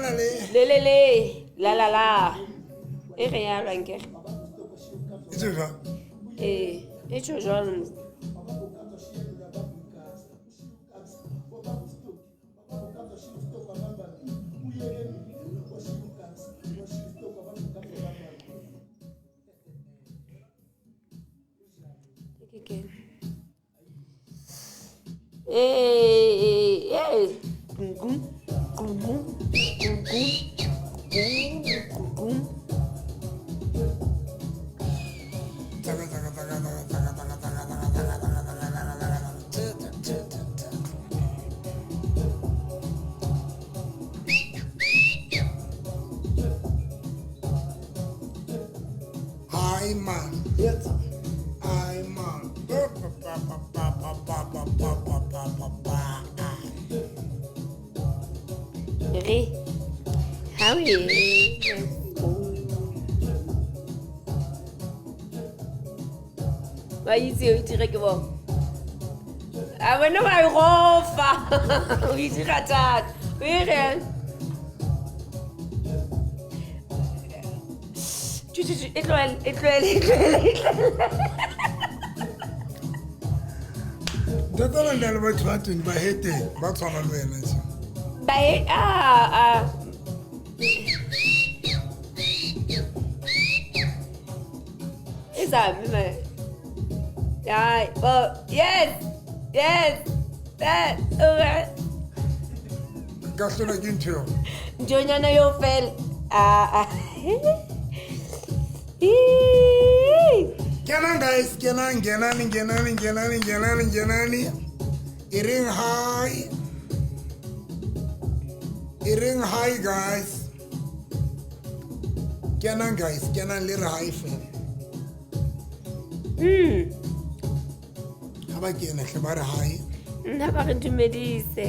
na le Le le le la la la. E re yalo ankere. E tjho jwang? Ee, e tjho jwalo. Ke. Ee, ee. Kum kum kum kum kum kum kum kum. Taka, taka, taka, taka, taka, taka, taka, taka, taka, taka, taka, taka, taka, taka. Tse, tse, tse, tse, tse. Hi man. Yes. Hi man. Ba, ba, ba, ba, ba, ba, ba, ba, ba, ba, ba, ba, ba. Re. Ha o e. Wa itse o itire ke bo. A wena wa e gofa. O itira thata. O e reng? Tu, tu, tu, e tlohele, e tlohele, e tlohele, e tlohele. Ntate ba na le batho ba teng ba heteng ba tshwana le wena tje. Ba e ah ah. E zame man. Hayi, oh, yes. Yes. That. Oh, Nka hlolwa ke ntho eo. Ntonyana yo fela. Ah ah. Ih. Kenang guys, kenang, kenani, kenani, kenani, kenani, kenani. E reng hi. E reng hi guys. Kenang guys, kenang le re hi fela. Ha ba kena hle ba re hi. Nna ba re dumedise.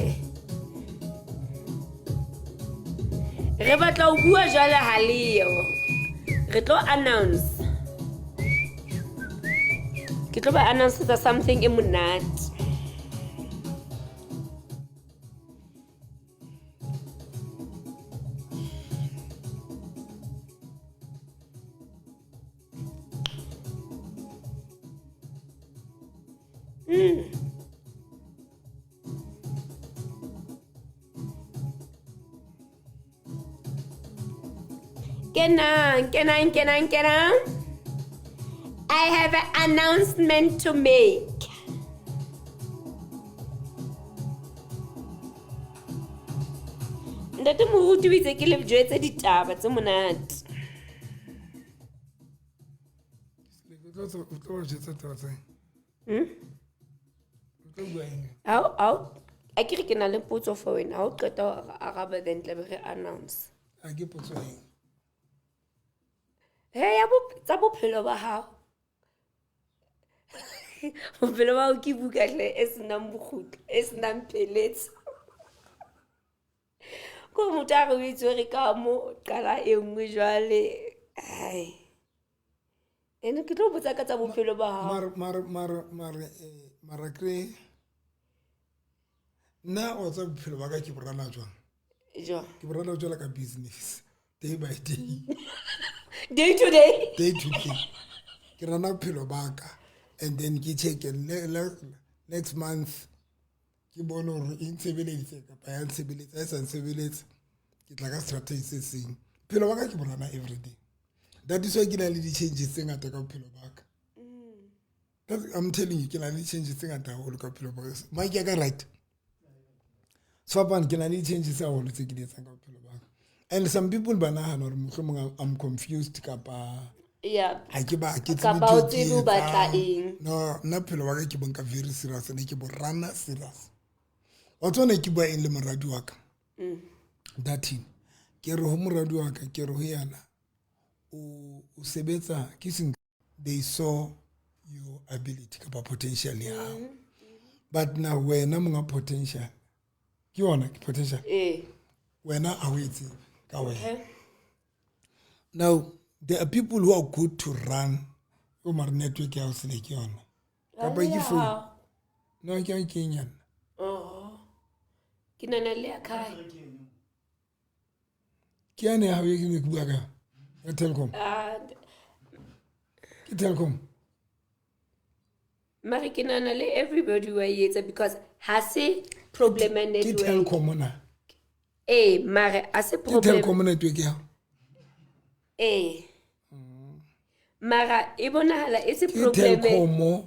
Re batla ho bua jwale ha leo. Re tlo announce. Ke tlo ba announce something e monate. Kenang, kenang, kenang, kenang. I have an announcement to make. Ntate moruti o itse ke le jwetse ditaba tse monate. O tlo ba jwetsa taba tsa eng? O tlo bua eng? Ao, ao. A ke re ke na le potso for wena. Ha o qeta ho araba then tla be re announce. A ke potso eng? He ya tsa bophelo ba hao. Bophelo ba hao ke buka hle e senang bokgutlo, e senang pheletso. Ko motho a re o itshwere ka mo qala e nngwe jwale. Ai. Ene ke tlo botsa ka tsa bophelo ba hao. Mare mare mare mare eh, mara kre nna o tsa bophelo ba ka ke bo rana jwang? Jwang? Ke bo rana jwalo ka business day by day. Day to day. Day to day. Ke rana bophelo ba ka and then ke check next month ke bone hore e ntshebeleditse kapa ya ntshebeletsa, ha e sa ntshebeletse ke tla ka strategy se seng. Bophelo ba ka ke bo rana every day. That is why ke na le di-changes tse ngata ka bophelo ba ka. I'm telling you, ke na le di-changes tse ngata haholo ka bophelo ba ka. Mike ya ka right. Sefapano ke na le di-changes tse haholo tse ke di etsang ka bophelo ba ka. And some people ba nahana hore mohlomong I'm confused kapa ha ke ba ke tsebe Kapa ntho o e ke tsebe o batla etsang. eng. No, nna bophelo ba ka ke bo nka very serious, ne ke bo rana serious. Wa tseba ne ke bua eng le moradi wa ka? Datin. Ke re ho moradi wa ka, ke re ho yena, o sebetsa ke seng they saw your ability kapa potential ya hao. But now wena monga potential ke yona ke potential. Wena ha o e tsebe ka wena. Now there are people who are good to run. O mara network ya hao sele ke yona. Kapa ke phone. No, ke ke nyana. Oh. Ke nana le ya kae? Ke yane ya hao e ke ne ke bua ka ya Telkom. Ah, Ke Telkom. Mare ke nahana le everybody wa e etsa because ha se problem ya Ke network. Telkom na. Ee, mare ha se Ke problem. Telkom network ya hao. Ee. Mara e bonahala e se Ke problem. Telkom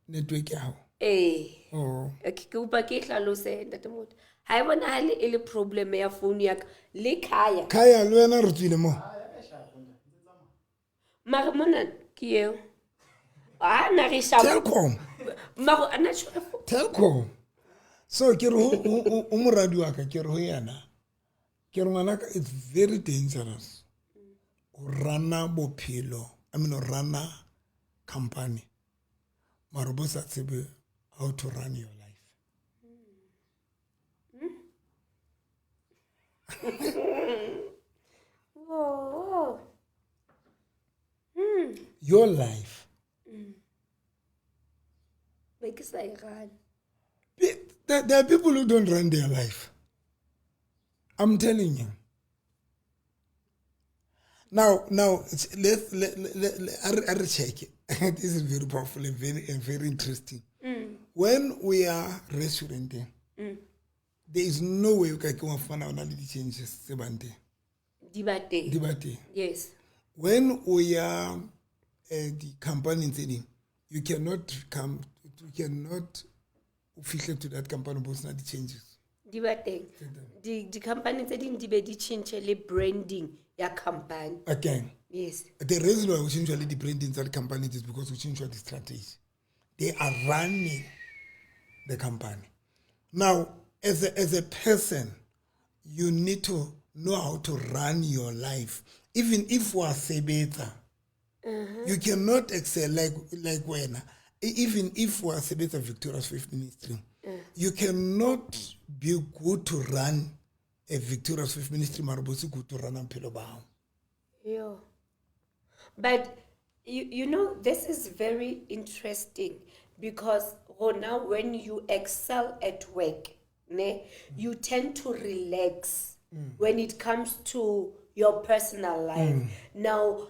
network ya hao. Ee. Oh. Okay, ke upa ke e hlalose ntate Moruti. Ha e bonahale e le problem ya phone ya ka le Khaya. Khaya le wena re tswile mo. Mare mona ke eo. Ah, na re sharp. Telkom. Mare a na tjho. Telkom. So ke re ho moradi wa ka ke re ho yena. Ke re ngwanaka it's very dangerous. O rana bophelo, I mean o rana company. Mara bo sa tsebe how to run your life. Oh. Your life. Be ke sa e run. There are people who don't run their life. I'm telling you. Now, let's let check it. This is very powerful and very interesting. When we are restaurant, there is no way you can come find out the changes. Di ba teng. Di ba teng. Yes. When we are the company, you cannot come, you cannot officially to that company, but not the changes. Di ba teng. Di company tse ding di be di change le branding ya company. Again. Yes. The reason why we change the branding of the company is because we change the strategy. They are running the company. Now, as a person, you need to know how to run your life. Even if we are sebetsa, you cannot excel like when even if we are sebetsa Victorious Faith Ministry, you cannot be good to run a Victorious Faith Ministry, mara bo se good to run bophelo ba hao. Yeah. But you know, this is very interesting because now when you excel at work, ne, you tend to relax when it comes to your personal life. Now,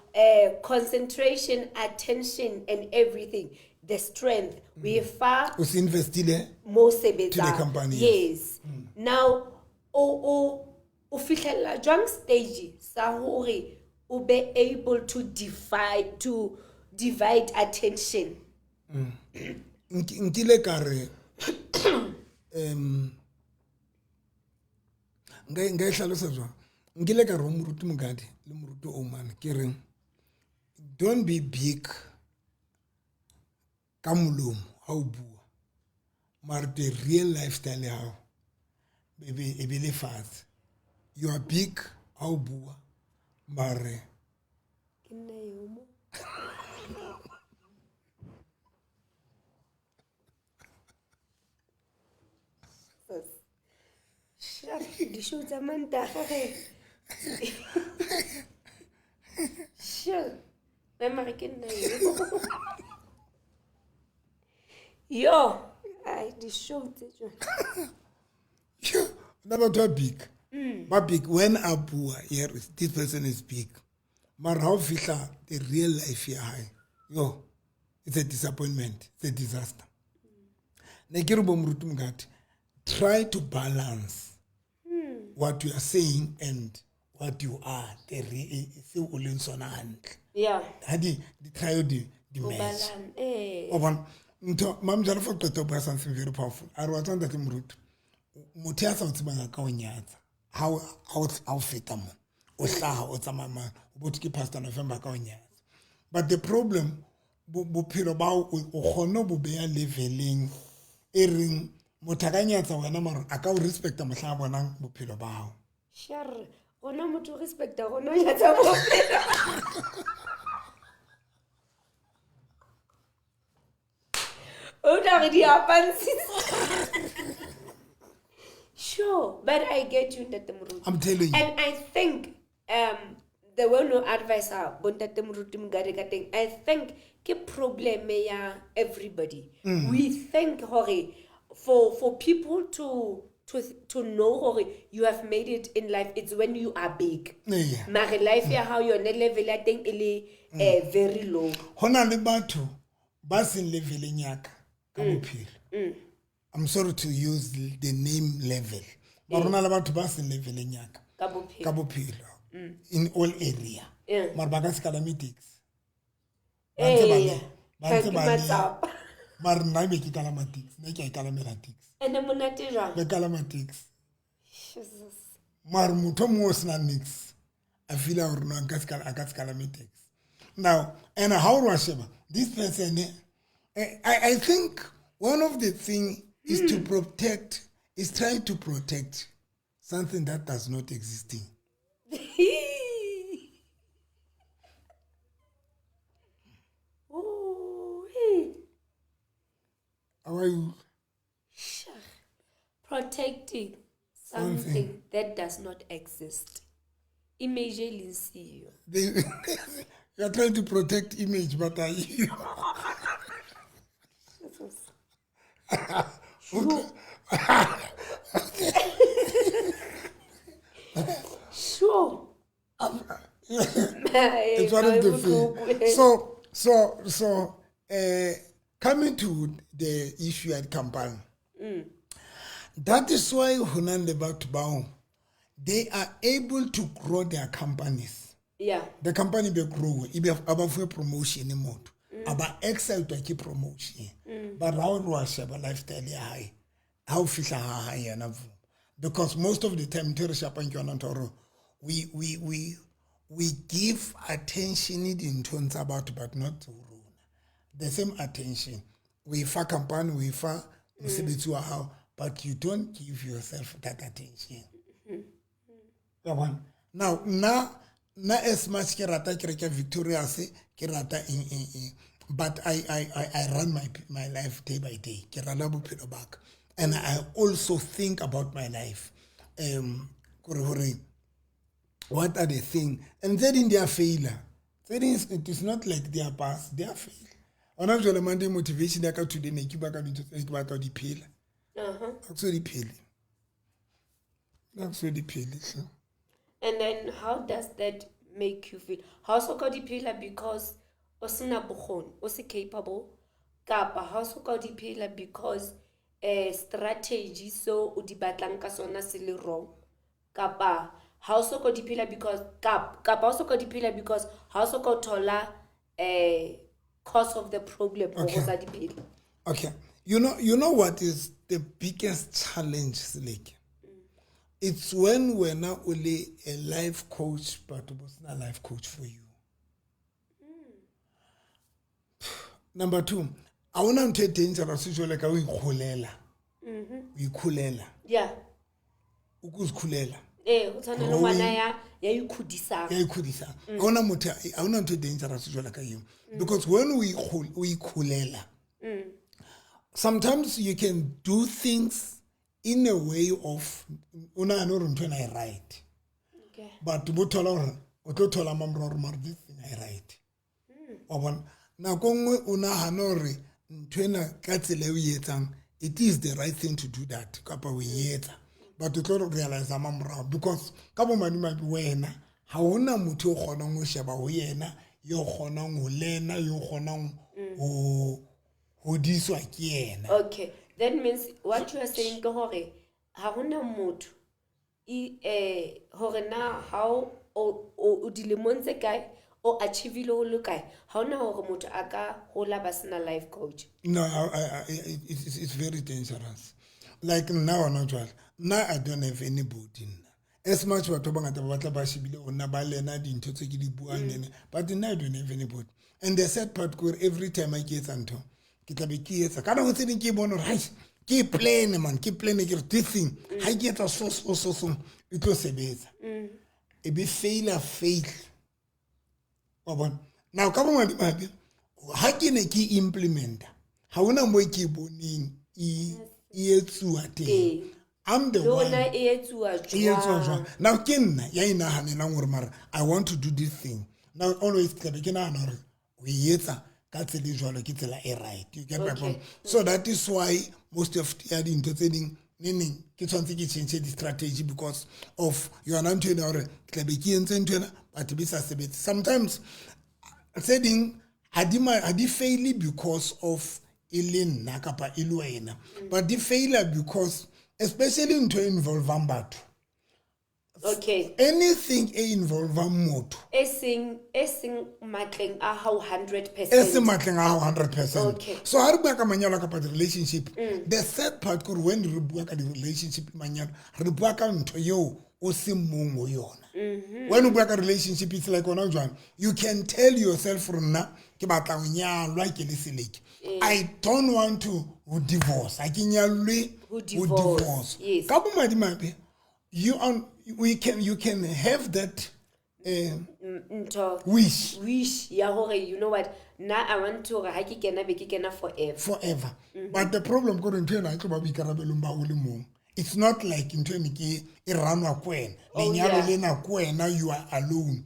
concentration, attention, and everything, the strength, we far O se investile mo sebetsang. to the company. Yes. Now, o fihlella jwang stage sa hore o be able to divide attention? Nkile ka re, nka e hlalosa jwang? Nkile ka re ho Moruti Mokadi le Moruti Oman, ke reng, don't be big ka molomo ha o bua, mara the real lifestyle ya hao e be le fatshe. You are big ha o bua, mare Ke nna eo mo. Di-show tsa Mantaga ge. Sure. Ba mare ke nna eo. Yo, ai di-show tse jwang. Sure. Nna batho ba big. Ba big when a bua, yeah, this person is big. Mara ha o fihla the real life ya hae, yo, it's a disappointment, it's a disaster. Ne ke re bo Moruti Mokadi, try to balance what you are saying and what you are. The seo o leng sona hantle. Yeah. Ha di try di O match. balance, eh. O bona, ntho, Ma'am Jalo fa qeta ho bua something very powerful. A re wa tseba ntate Moruti, motho ya sa o tsebang a ka o nyatsa. Ha o feta mo, o hlaha, o tsamaya mane, o botho ke Pastor November ka o nyatsa. But the problem, bophelo ba hao, o kgone ho bo beha leveleng e reng motho a ka nyatsa wena mara a ka o respecta mohla a bonang bophelo ba hao. Sure, rona motho o respecta rona o nyatsa bophelo. O tla re di apantshitse. Sure, but I get you, Ntate Moruti. I'm telling you. And I think the way no advisor, Ntate Moruti Mokadi ka teng, I think ke problem ya everybody. We think hore for people to to know gore you have made it in life, it's when you are big. Eya. Mare life ya hao yone level ya teng e le very low. Ho na le batho ba seng leveleng ya ka ka bophelo. I'm sorry to use the name level, mara ho na le batho ba seng leveleng ya ka ka bophelo ka bophelo in all area, mara ba ka se kalame taxi. Ba ntse ba le- ba Ka ntse ke ba le- matsapa. Mara nna be ke kalama taxi, nna ke a e kalamela taxi. Ene monate jwang? Be kalama taxi. Jesus. Mara motho o mongwe o sena nix a feela gore no, a ka se kalame taxi now. And how o a sheba this person, I think one of the thing is to protect, is trying to protect something that does not existing. Ooh, hey. How are you? Protecting something that does not exist, image e leng siyo. You are trying to protect image, but are you Jesus. Sure. It's one of the things. So coming to the issue at company, that is why ho na le batho bao, they are able to grow their companies. The company be grow, e be a ba fuwe promotion, motho a ba excitwa ke promotion, but ha o re wa sheba lifestyle ya hae, ha o fihla ha hae yena vuma, because most of the time ntho e re shapang ke yona ntho ya hore we give attention dinthong tsa batho but not ho rona. The same attention we fa company, we fa mosebetsi wa hao, but you don't give yourself that attention. Wa bona? Now nna as much ke rata ke reka Victoria's, ke rata eng eng eng, but I run my life day by day. Ke rana bophelo ba ka, and I also think about my life, kore hore what are the thing, and tse ding di a faila, tse ding it is not like they are pass, they are fail. Ona jwale Monday motivation ya ka today ne ke baka dintho tse ke batla ho di phela. Ha ke so di phele, ha ke so di phele hle. And then how does that make you feel? Ha o soka o di phela because o sena bokgoni, o se capable, kapa ha o soka o di phela because strategy so o di batlang ka sona se le wrong, kapa ha o soka o di phela because kapa ha o soka o di phela because ha o soka o thola cause of the problem hore o sa di phele? Okay. You know what is the biggest challenge, Seleke? It's when wena o le a life coach, but o sena life coach for you. Number two, ha hona ntho e dangerous jwalo ka o ikgolela. O ikholela. Ukuzikhulela. Ee, o tshwana le ngwana ya ikgodisang. Ya ikgodisang. Ha hona motho, ha hona ntho e dangerous jwalo ka eo. Because when o ikholela, sometimes you can do things in a way of o nahane hore ntho ena e right. But bo thola hore o tlo thola mamorao hore mara this thing ha e right. Wa bona? Nako nngwe o nahane hore ntho ena ka tsela e o e etsang, it is the right thing to do that, kapa o e etsa, but o tlo realize mamorao, because ka bomadimabe wena ha hona motho o kgonang ho sheba ho yena, yo kgonang ho lena, yo kgonang ho hodiswa ke yena. Okay, that means what you are saying ke hore ha hona motho hore na ha o dilemong tse kae, o achievile ho le kae, ha hona hore motho a ka hola ba sena life coach. No, it's very dangerous. Like nna hona jwale, nna I don't have anybody nna. As much batho ba bangata ba batla ba shebile ho nna, ba lena dintho tse ke di buang nene, but nna I don't have anybody. And the sad part ke hore every time I ke etsa ntho, ke tla be ke etsa. Ka nako tse ding ke bone hore, hai, ke plan man, ke plan ke re this thing, ha ke etsa so so so so, e tlo sebetsa. E be fail fail. Wa bona? Now ka bomadimabe, ha ke ne ke implementa, ha hona moo ke boneng e etsuwa teng. I'm the Le one. hona e etsuwa E etsuwa jwang? Jwang? Now ke nna ya inahanelang hore mara I want to do this thing. Now always tlabe ke nahana hore o e etsa ka tsela e jwalo ke tsela e right. You get my point? So that is why most of ya dintho tse ding Neneng ke tshwanetse ke change di-strategy because of yona ntho ena ya hore ke tlabe ke entse ntho ena, but be sa sebetse. Sometimes tse ding ha di faile because of e le nna kapa e le wena, but di faila because, especially ntho e involvang batho. Anything e involvang motho E seng matleng a hao 100%. E seng matleng a hao 100%. So ha re bua ka manyalo kapa di-relationship, the sad part kore when re bua ka di-relationship, manyalo, re bua ka ntho eo o seng mong ho yona. When o bua ka relationship, it's like ona jwang, you can tell yourself gore nna ke batla ho nyalwa ke le Seleke, I don't want to ho divorce, ha ke nyalwe ho ho divorce. Divorce. Ka bomadimabe, you are we can you can have that ntho wish. Wish ya hore, you know what, nna I want to hore ha ke kena, be ke kena forever. Forever. But the problem kore ntho ena e tlo ba boikarabelong ba o le mong. It's not like ntho ene ke e ranwa ke wena, lenyalo lena ke wena, you are alone.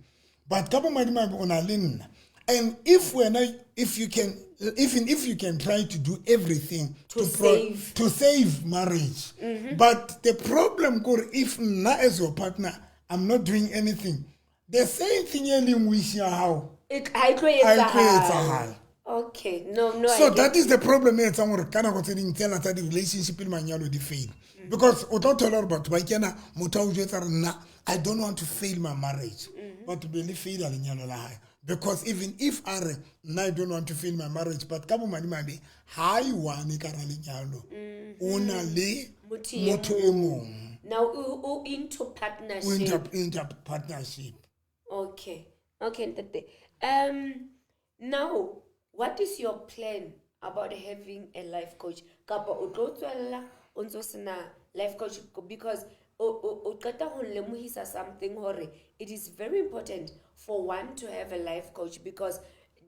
But ka bomadimabe o na le nna, and if wena, if you can, even if you can try to do everything to save. To save marriage, but the problem kore if nna as your partner I'm not doing anything, the same thing e leng wish ya hao ha e tlo ha e tlo etsahala. Etsahala. Okay, no, I So get that is the problem e etsang gore ka nako tse ding tsena tsa di-relationship le manyalo di fail, because o tlo thola gore batho ba kena, motho a o jwetsa re nna I don't want to fail my marriage, but be le faila lenyalo la hae, because even if a re nna I don't want to fail my marriage, but ka bomadimabe ha e one ka ra lenyalo o na le motho e motho e mong. Now o into O partnership. Into partnership. Okay, ntate. Now what is your plan about having a life coach, kapa o tlo tswella o ntso sena life coach? Because o qeta ho lemohisa something hore it is very important for one to have a life coach, because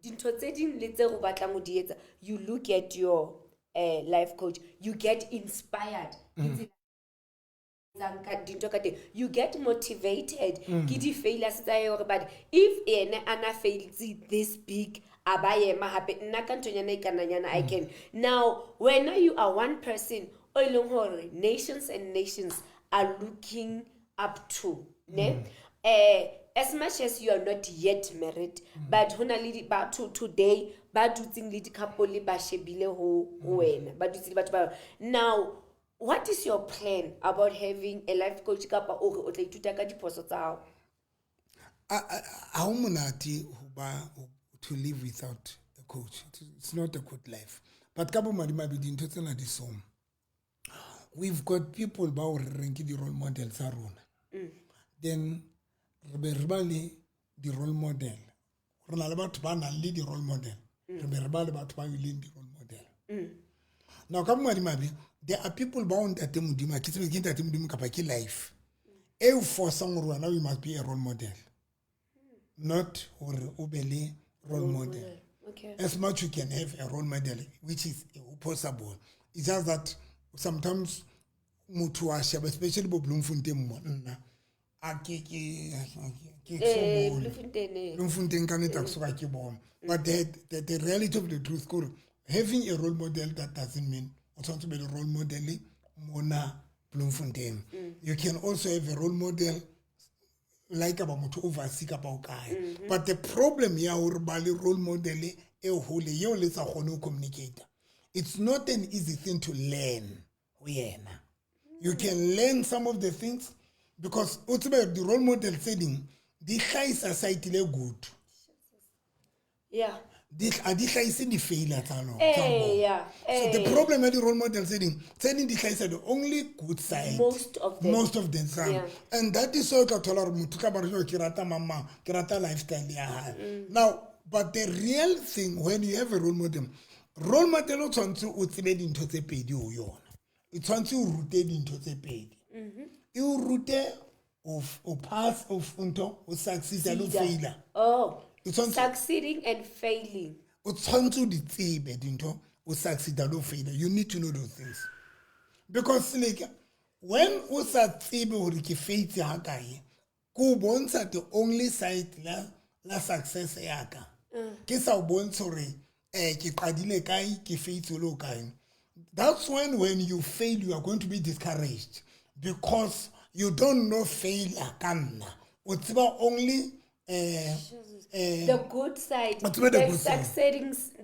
dintho tse ding le tse o batlang ho di etsa, you look at your life coach, you get inspired. Ke tsela etsang ka dintho ka teng, you get motivated ke di-failures tsa hae, hore but if ene a na failtse this big, a ba ema hape, nna ka nthonyana e kananyana I can. Now wena, you are one person o e leng hore nations and nations are looking up to, ne? As much as you are not yet married, but ho na le batho today ba dutseng le di-couple ba shebile ho wena, ba dutse le batho ba. Now what is your plan about having a life coach, kapa o re o tla ithuta ka diphoso tsa hao? Ha ho monate ho ba to live without a coach. It's not a good life, but ka bomadimabe dintho tsena di so we've got people bao re reng ke di-role model tsa rona, then re be re ba le di-role model, re na le batho ba nang le di-role model, re be re ba le batho ba ileng di-role model. Now ka bomadimabe there are people bao ntate Modimo, ha ke tsebe ke ntate Modimo kapa ke life e o forcang gore wena you must be a role model, not gore o be le role model. As much you can have a role model, which is possible, it's just that sometimes motho wa sheba, especially bo Bloemfontein mo, nna a ke so bone. Bloemfontein, eh. Bloemfontein ka nnete a ke soka ke bona, but the reality of the truth kore having a role model, that doesn't mean o tshwanetse o be le role model mona Bloemfontein. You can also have a role model like kapa motho overseas kapa o kae, but the problem ya hore ba le role model e hole eo le sa kgone ho communicate, it's not an easy thing to learn ho yena. You can learn some of the things because o tsebe di-role model tse ding di hlahisa side le good, a di hlahise di-failure tsa tsa bona. So the problem ya di-role model tse ding di hlahisa the only good side. Most of them. Most of the time. And that is why o tla thola gore motho tla ba re, "Yo, ke rata mang, ke rata lifestyle ya hae." Now, but the real thing, when you have a role model, role model o tshwanetse o tsebe dintho tse pedi ho yona, e tshwanetse o rute dintho tse pedi, e o rute o pass o ntho o succeed le o Succeed. Failure. Oh. E tshwanetse Succeeding and failing. O tshwanetse o di tsebe dintho o succeeda le o faila. You need to know those things because like when o sa tsebe gore ke faitse ha kae, ke o bontsha the only side la success ya ka, ke sa o bontshe gore ke qadile kae, ke faitse le o kae. That's when you fail, you are going to be discouraged because you don't know failure ka nna. O tseba only The good side, O tseba the good side.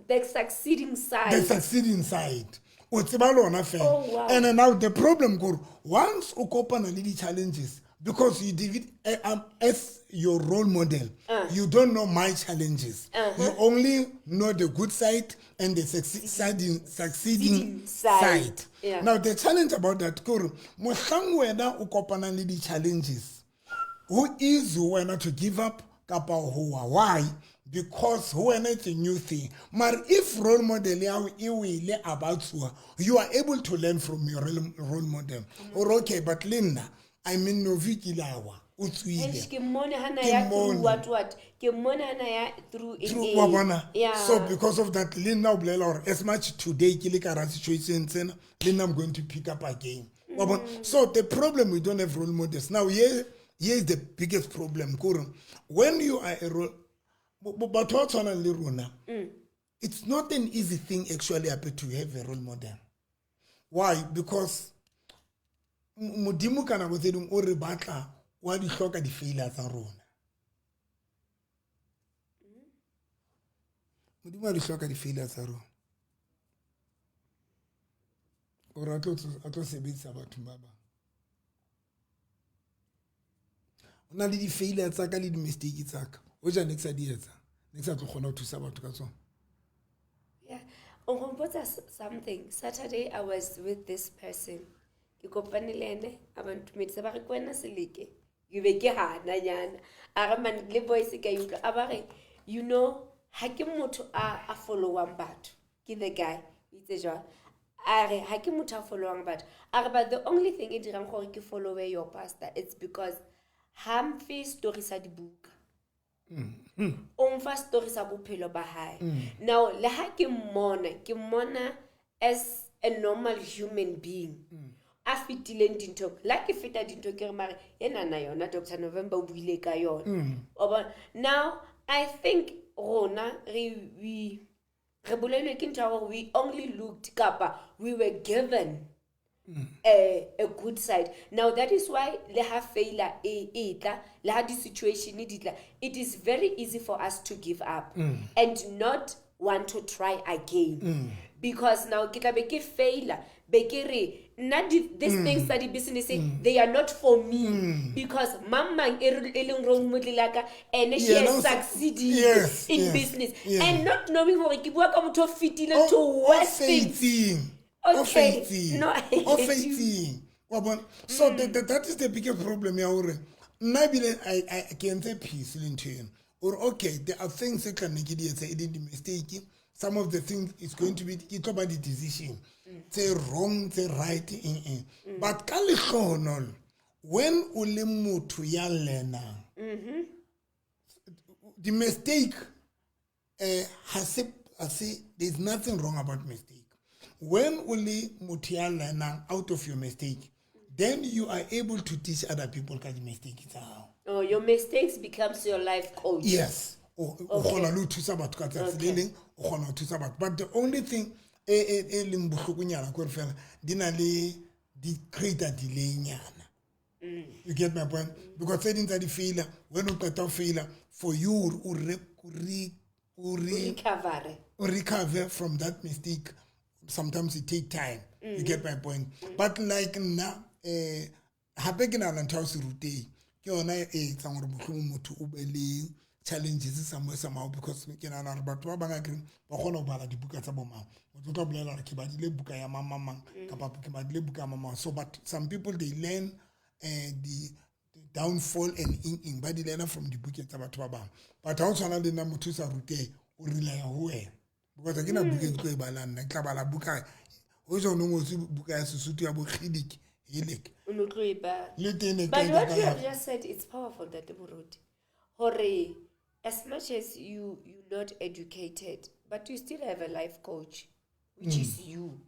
The succeeding side. The succeeding side. O tseba lona fela. Oh, wow. And then now the problem kore once o kopana le di-challenges, because you did it as your role model, you don't know my challenges. You only know the good side and the succeeding Succeeding side. Side. Yeah. Now the challenge about that kore mohlang wena o kopanang le di-challenges, who is wena to give up kapa ho wa? Why? Because ho wena it's a new thing. Mara if role model ya hao e wele a ba tsoha, you are able to learn from your role model. Or okay, but le nna, I mean, Novi ke la wa, o tswile. Eish, ke mmone ha na Ke ya through mmone. what, what. Ke mmone ha na ya through eng, Through, eng. wa bona? Yeah. So because of that, le nna o bolela hore as much today ke le ka hara situation tsena, le nna I'm going to pick up again. Wa bona? So the problem, we don't have role models. Now here is the biggest problem. Kore, when you are a role, batho ba tshwanang le rona, it's not an easy thing actually happen to have a role model. Why? Because Modimo ka nako tse dingwe o re batla wa di hloka di-failure tsa rona. Modimo wa di hloka di-failure tsa rona. Hore a tlo sebedisa bathong ba bang. Ho na le di-failure tsa ka le di-mistake tsa ka. Hoja ne ke sa di etsa, ne ke sa tlo kgona ho thusa batho ka tsona. Yeah. O nkgopotsa something. Saturday I was with this person. Ke kopane le ene, a ba ntumedisa, ba re ke wena Seleke. Ke be ke hana nyana. A re man, le voice ka e utlwa. A ba re, you know, ha ke motho a followang batho. Ke the guy, o itse jwalo. A re, ha ke motho a followang batho. A re, but the only thing e dirang gore ke followe your pastor, it's because ha mfe story sa dibuka. O mfa story sa bophelo ba hae. Now, le ha ke mmona, ke mmona as a normal human being. A fetileng dintho, la ke feta dintho ke re mare, ena na yona Doctor November o buile ka yona. Wa bona? Now, I think rona re bolelwe ke ntho ya hore we only looked kapa we were given a good side. Now that is why le ha failure e tla, le ha di situation di tla, it is very easy for us to give up and not want to try again. Because now ke tla be ke failure, be ke re nna these things tsa di business, they are not for me. Because mang mang e re, e leng role model ya ka, ene she Yeah, has no, succeeded yes, in yes, business. yes. And not knowing hore ke bua ka motho o fetileng to O worse things. fetseng. O Okay. fetseng. No, I O get you. fetseng. Wa bona? So that is the biggest problem ya hore nna ebile ke entse peace le ntho eno. Hore okay, there are things tse tla nne ke di etse e le di-mistake. Some of the things is going to be ke tlo ba di-decision tse wrong, tse right, eng, eng. But ka lehlohonolo, when o le motho ya learnang, the mistake, ha se, ha se, there's nothing wrong about mistake. When o le motho ya learnang out of your mistake, then you are able to teach other people ka di-mistake tsa hao. Oh, your mistakes becomes your life coach. Yes. O kgona le ho thusa batho ka tsatsi le leng, o kgona ho thusa batho. But the only thing e leng bohlokonyana ke hore fela di na le di create a delay nyana. You get my point? Because tse ding tsa di failure, when o qeta ho failure, for you o re, o re, o re, Recover. o recover from that mistake, sometimes it take time. You get my point? But like nna, hape ke nahana ntho ya ho se rutehe ke yona e etsang hore mohlomong motho o be le challenges somewhere somehow, because ke nahana hore batho ba bang akere ba kgona ho bala dibuka tsa bo mang. Motho o tla bolela hore ke badile buka ya mang, mang, mang, kapa ke badile buka ya mang, mang. So but some people they learn the downfall and eng, eng, ba di learna from dibukeng tsa batho ba bang. But ha o tshwana le nna motho o sa rutehe, o relaya ho wena. Because ha ke na buka e ke tlo e balang nna, ke tla bala buka, ho jwa o no ngotswe buka ya Sesotho ya bo Kgidike, Heleke. O no tlo e bala. Le teng ne ke But e what ka you have ya. just said, it's powerful, Ntate Moruti. Hore, as much as you not educated, but you still have a life coach, which is you.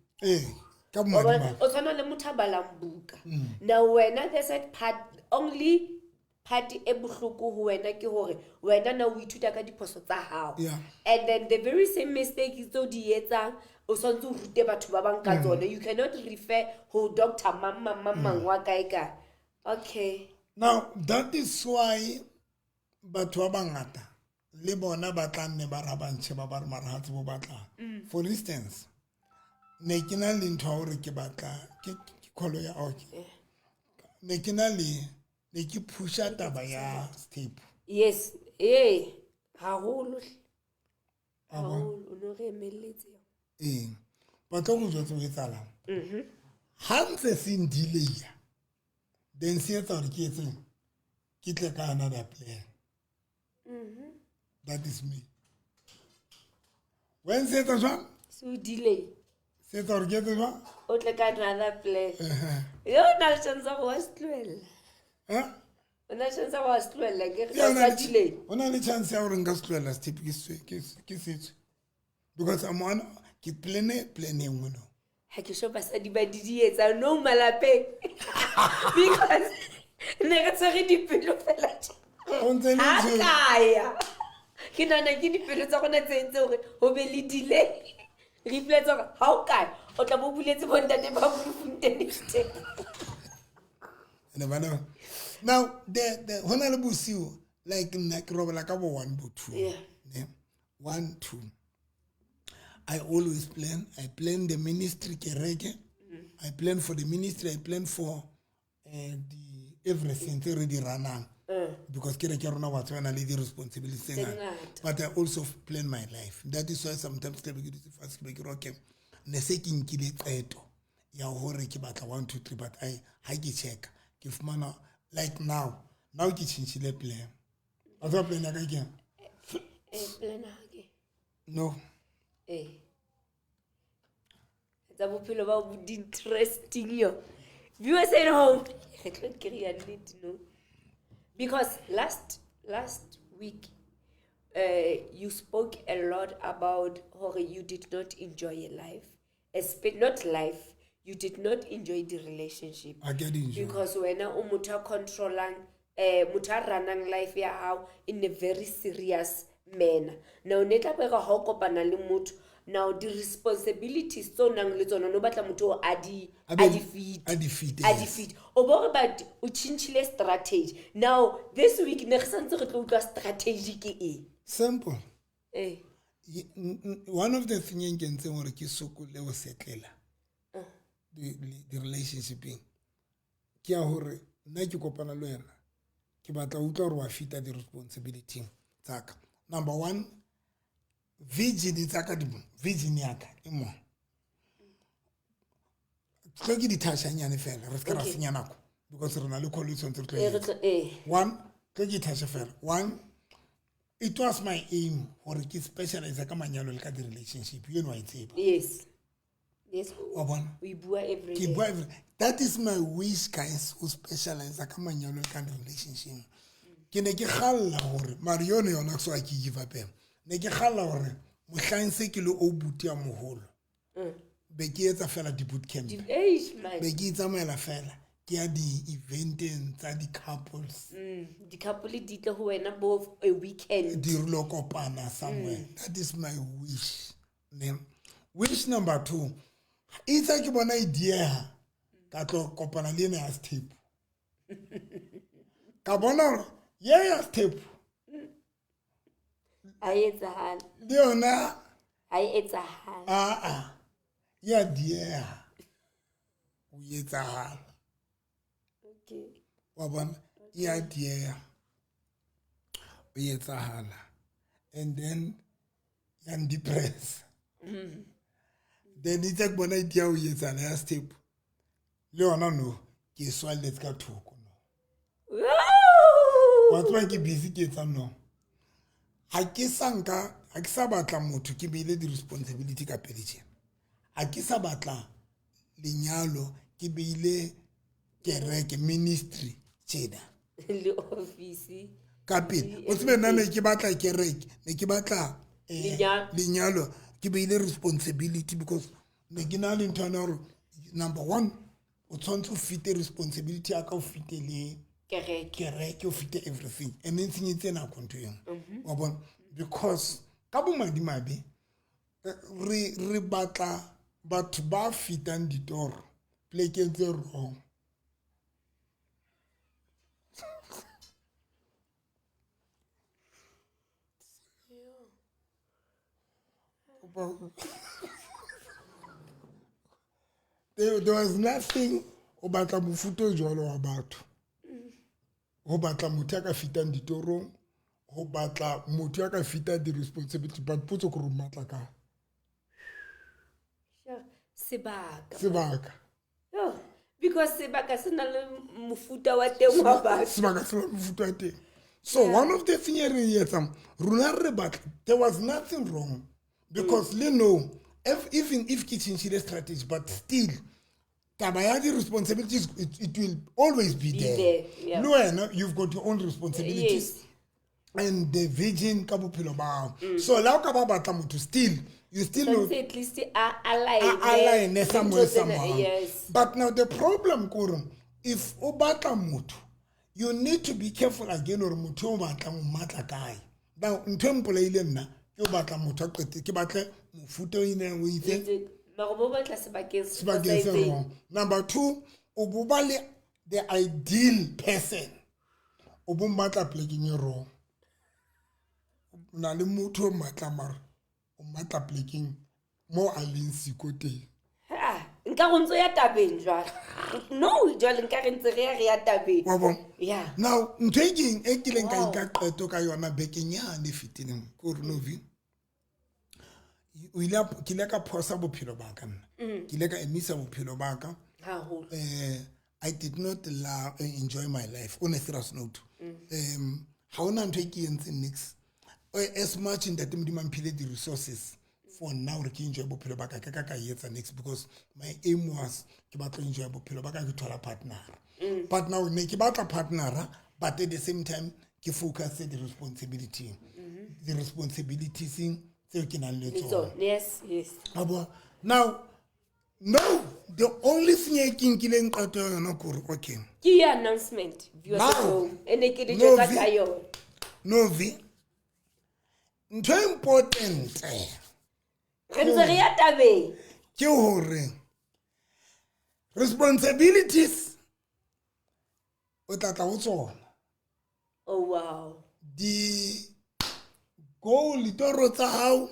Ka Wa bona, bomadimabe. o tshwana le motho a balang buka. Now wena, there's that part, only part e bohloko ho wena ke hore wena na o ithuta ka diphoso tsa hao. Yeah. And then the very same mistake tseo di etsang, O swantse o rute batho ba bang ka tsone. You cannot refer ho doctor mang mang mang mang wa kae kae. Okay. Now that is why batho ba bangata le bona ba tla nne ba ra ba ntšhe ba ba re mara ha tsebo batlang. For instance, ne ke na le ntho ya hore ke batla ke call ya, okay, ne ke na le ne ke pusha taba ya step. Yes, ee, haholo hle. Wa bona? Haholo o no re emelletse. Ee, ba tlo go jwetsa o etsahalang ha ntse se ndelaya, then se etsa hore ke etseng, ke tle ka another plan. That is me. When se etsa jwang? Se o delay. Se etsa hore ke etse jwang? O tle ka another plan. Yo, o na le chance ya go wa se tlohella. Eh? O na le chance ya go wa se tlohella ke re Yeah, o na sa le delay. O na le chance ya hore nka se tlohella sethepu, ke setswe because I'm one, ke plan e nngwe no. Ha ke sure basadi ba di dietsa no malapeng, because ne re tshwere dipelo fela tje. O ntse le Ha kaya ke nahana ke dipelo tsa rona tse entse hore ho be le delay. Re ipoletsa hore ha o kae o tla bo buletse bontate ba Bloemfontein teng. Ene bana now the hona le bosiu, like nna ke robala ka bo 1, bo 2. Ne 1, 2, I always plan. I plan the ministry, kereke. I plan for the ministry. I plan for the everything tse re di ranang, because kereke ya rona wa tseba le di-responsibilities tse Tse ngata. ngata. But I also plan my life. That is why sometimes ke be ke dutse fatshe, ke be ke re, okay, ne se ke nkile qeto ya hore ke batla 1, 2, 3, but I ha ke checka ke fumana like now ke tjhentjhile plan. Wa tseba plan ya ka ke eng? Eh, plan ha ke No. Eh, tsa bophelo ba bo di interesting yo. Viewers at home, re tlo kry-a nnete no, because last week you spoke a lot about hore you did not enjoy your life. Not life, you did not enjoy the relationship. Ha ke a di enjoy. Because wena o motho a controllang, motho a runang life ya hao in a very serious manner. Now ne tla be re ha o kopana le motho, now di-responsibilities tse o nang le tsona, no batla motho o a di A be- a di fete. A di fete, A di yes. fete. O bo re but o tjhentjhile strategy. Now this week ne re santse re tlo utlwa strategy ke eng. Simple. Eh. One of the thing e nkentseng hore ke sokole ho setlela di-relationshipeng ke ya hore nna ke kopana le wena, ke batla ho utlwa hore wa fita di-responsibility tsa ka. Number one, vision tsa ka di mo, vision ya ka e mo tlo ke dithashanyane fela, re se ke ra senya nako because re na le call e tshwanetse re tlo e Eh, re etsa. tlo. One, tlo ke ithashe fela. One, it was my aim gore ke specialize ka manyalo le ka di-relationship. Eno wa e tseba. Yes. Wa bona? We bua every Ke day. bua that is my wish, guys, o specialize ka manyalo le ka di-relationship. Ke ne ke galla gore mare yone yona so a ke give up ena. Ne ke galla gore mohlang se ke le o buti ya moholo, be ke etsa fela di-boot camp. Eish, man. Be ke itsamaela fela, ke ya di-eventeng tsa di-couples. Di-couple di tle ho wena bo a weekend. Di re lo kopana somewhere. That is my wish, ne. Wish number two, itse ke bona e dieha, ka tlo kopana le ena ya sethepu, ka bona hore ye ya sethepu Ha e etsahale. Le yona. Ha e etsahale. Aa, ya dieha o etsahala. Wa bona, e a dieha o etsahala, and then ya ndepressa. Then itse ke bona e dia o etsahala ya step le yona, no, ke e swalletse ka thoko, no. Wa tseba ke busy ke etsang, no, ha ke sa nka, ha ke sa batla motho ke beile di-responsibility ka pele tjena, ha ke sa batla lenyalo ke beile kereke, ministry tjena. Le office. Ka pele o tsebe nna ne ke batla kereke, ne ke batla Lenyalo. Lenyalo ke beile responsibility, because ne ke na le ntho yana hore number one o tshwanetse o fite responsibility ya ka, o fite le Kereke. Kereke, o fite everything, and e ntshenyeditse nako ntho engwe, wa bona, because ka bomadimabe. Re batla batho ba fetang ditoro plekeng tse wrong. There was nothing o batla mofuta o jwalo wa batho. Ho batla motho ya ka fetang ditorong, ho batla motho ya ka fetang di-responsibility, but potso ke hore o mmatla kae? Sebaka. Sebaka. Oh, because sebaka se na le mofuta wa teng wa batho. Sebaka se na le mofuta wa teng. So one of the thing e re e etsang, rona re batla, there was nothing wrong because le no, if, even if ke tšhentšhile strategy, but still taba ya di-responsibilities, it will always be Be there. there, yeah. Le wena, you've got your own responsibilities. Yes. And the vision ka bophelo ba hao. So la o ka ba batla motho, still you still know Tshwanetse at least a align align somewhere somehow. Yes. But now the problem kore if o batla motho, you need to be careful again hore motho o batlang o mmatla kae. Now ntho e mpolaile nna ke o batla motho a qete ke batle mofuta o ineng o itseng. Mara bo batla sebakeng se Sebakeng se fosahetseng. wrong. Number two, o bo ba le the ideal person. O bo mmatla plekeng e wrong. O na le motho o mmatla mara o mmatla plekeng mo a leng siko teng. Ha, nka go ntse ya tabeng jwale. No, jwale nka re ntse re ya re ya tabeng. Wa bona? Yeah. Now ntho e keng e kileng ka Wow. nka qeto ka yona bekeng yane e fetileng ke hore Novi, o ile ke ile ka phosa bophelo ba ka nna. Ke ile ka emisa bophelo ba ka. Haholo. I did not enjoy my life on a serious note. Ha hona ntho e ke entseng niks. As much ntate Modimo a mphile di-resources for now re ke enjoy bophelo ba ka, ka ka etsa next because my aim was ke batla enjoy bophelo ba ka ke thola partner. But now ne ke batla partner, but at the same time ke focus the responsibility. The responsibilities tseo ke nang le Le tsona. tsona. Yes, yes. Wa bona? Now, no, the only thing e ke nkileng qeto ya yona ke hore, okay. Ke ya announcement, viewers Now, at home. E ne ke le no, jwetsa ka yona. Novi, ntho e important Re ntse re ya tabeng. ke hore responsibilities o tla tla ho tsona. Oh wow. Di goal ditoro tsa hao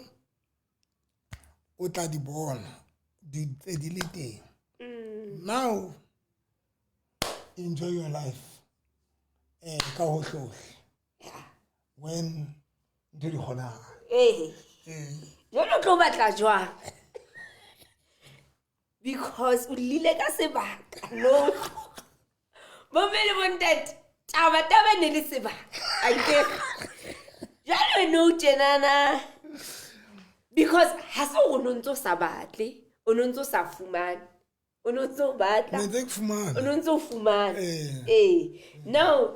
o tla di bona di tse di le teng. Now enjoy your life ka hohle when ntho di kgonahala. Eh. Jwale o tlo batla jwang? Because o llile ka sebaka. No. Bomme le bontate, taba taba ne le sebaka. Akere. Jwale no tjenana. Because ha se hore o no ntso sa batle, o no ntso sa fumane. O no ntso batla. Ne ntse ke fumana. O no ntso fumana. Eh. Eh. Now,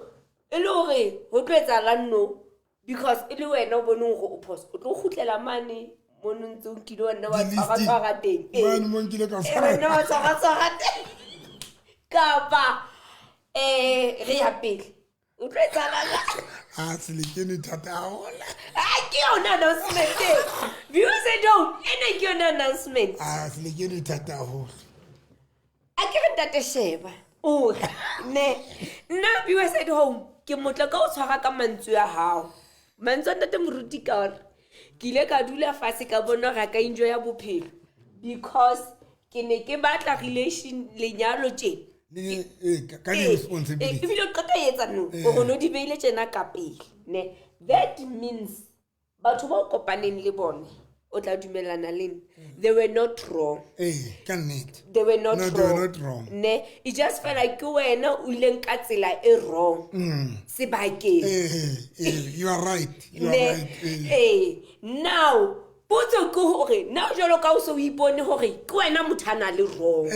e le hore ho tlo etsahalang no? Because e le wena o boneng hore o phoso, o tlo kgutlela mane mo no ntse o nkile wa nna wa Di-listing. tshwara-tshwara teng. Eh. Mane mo nkile ka Eh, tshwara. wena wa tshwara-tshwara teng. Kapa, re ya pele. O tlo etsahalang? Ah, selekene thata haholo. Ah, ke yona announcement e. Viewers at home, ena ke yona announcement. Ah, selekene thata haholo. A ke re ntate sheba. O re, ne, nna viewers at home, ke motla ka o tshwara ka mantswe a hao. Mantswe a ntate Moruti ka hore ke ile ka dula fatshe ka bona hore a ka enjoya bophelo because ke ne ke batla relation lenyalo tje. Le, ka di-responsibility. Ebile o qeta e etsa no, hore o no di beile tjena ka pele, ne. That means batho ba o kopaneng le bone, o tla dumellana le nna, they were not wrong. Ka nnete. They were not No, they were wrong. not wrong. Ne, it just felt like ke wena o ileng ka tsela e wrong. Sebakeng. You are right. You are Ne, right. Now, potso ke hore, now jwalo ka o so o ipone hore ke wena motho a na le wrong.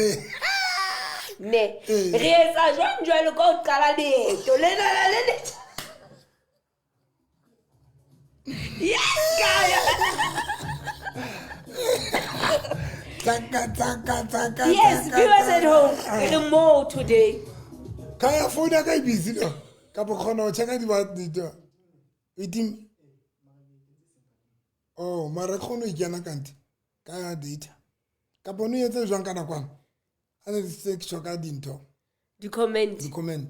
Ne, re etsa jwang jwalo ka o qala leeto lena la le le. Yes, Kaya. Tsaka, tsaka, tsaka, Yes, tsaka, viewers at tsaka. home, re mo today. Kaya phone ya ka e busy no? Kapa kgona ho check-a di- E tim- Oh, mara kgone ho ikena kante. Ka data kapa o ne o etse jwang ka nakwana a ne se ke tjho ka dintho? Di-comment. Di-comment,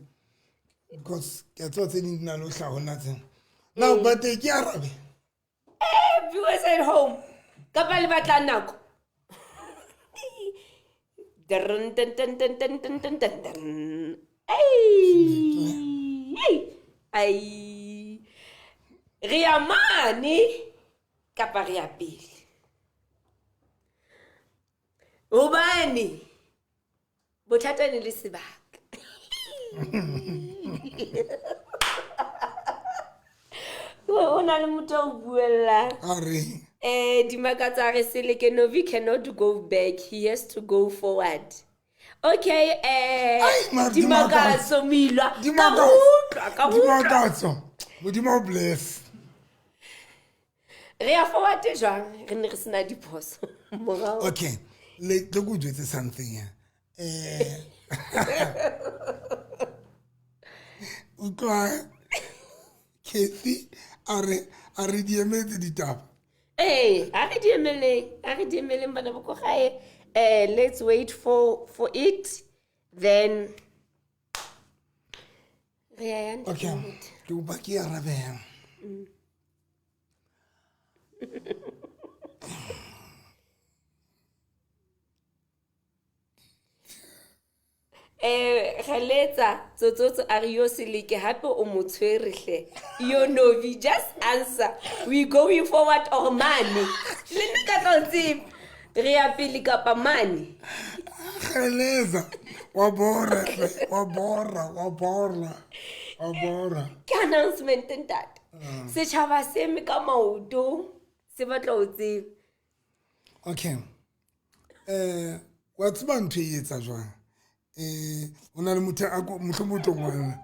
because ke a tseba tse ding di na le ho hlaha ho nna tsena now, but ke arabe. Viewers at home, kapa le batla nako. Dun, dun, dun, dun, dun, dun, dun, dun, dun. Ai, ai, ai. Re ya mane kapa re ya pele, hobane bothata ne le sebaka. O na le motho a o buellang. A reng? Dimakatso a re Seleke Novi cannot go back, he has to go forward. Okay, Ai, mara Dimakatso Moilwa ka Dimakatso. utlwa, ka utlwa. Dimakatso, Modimo o bless. Re ya forward jwang re ne re sena diphoso morao? Okay, le tlo ko jwetse something ya utlwa Kathy a re di emetse ditaba. Ee, a re di emeleng, a re di emeleng bana ba ko gae. Let's wait for it, then re ya yang. Okay, ke kopa ke arabeng. Geletsa tsotsotso a re yo Seleke hape o mo tshwere hle. Yo Novi, just answer, we going forward or mane? Le nna ka tla o tseba, re ya pele kapa mane? Geleza wa bora hle, wa bora, wa bora, wa bora. Ke announcement, ntate. Setšhaba se eme ka maoto, se batla o tseba. Okay, wa tseba ntho e etsa jwang? O na le motho a mohlomong o tlo ngwalla.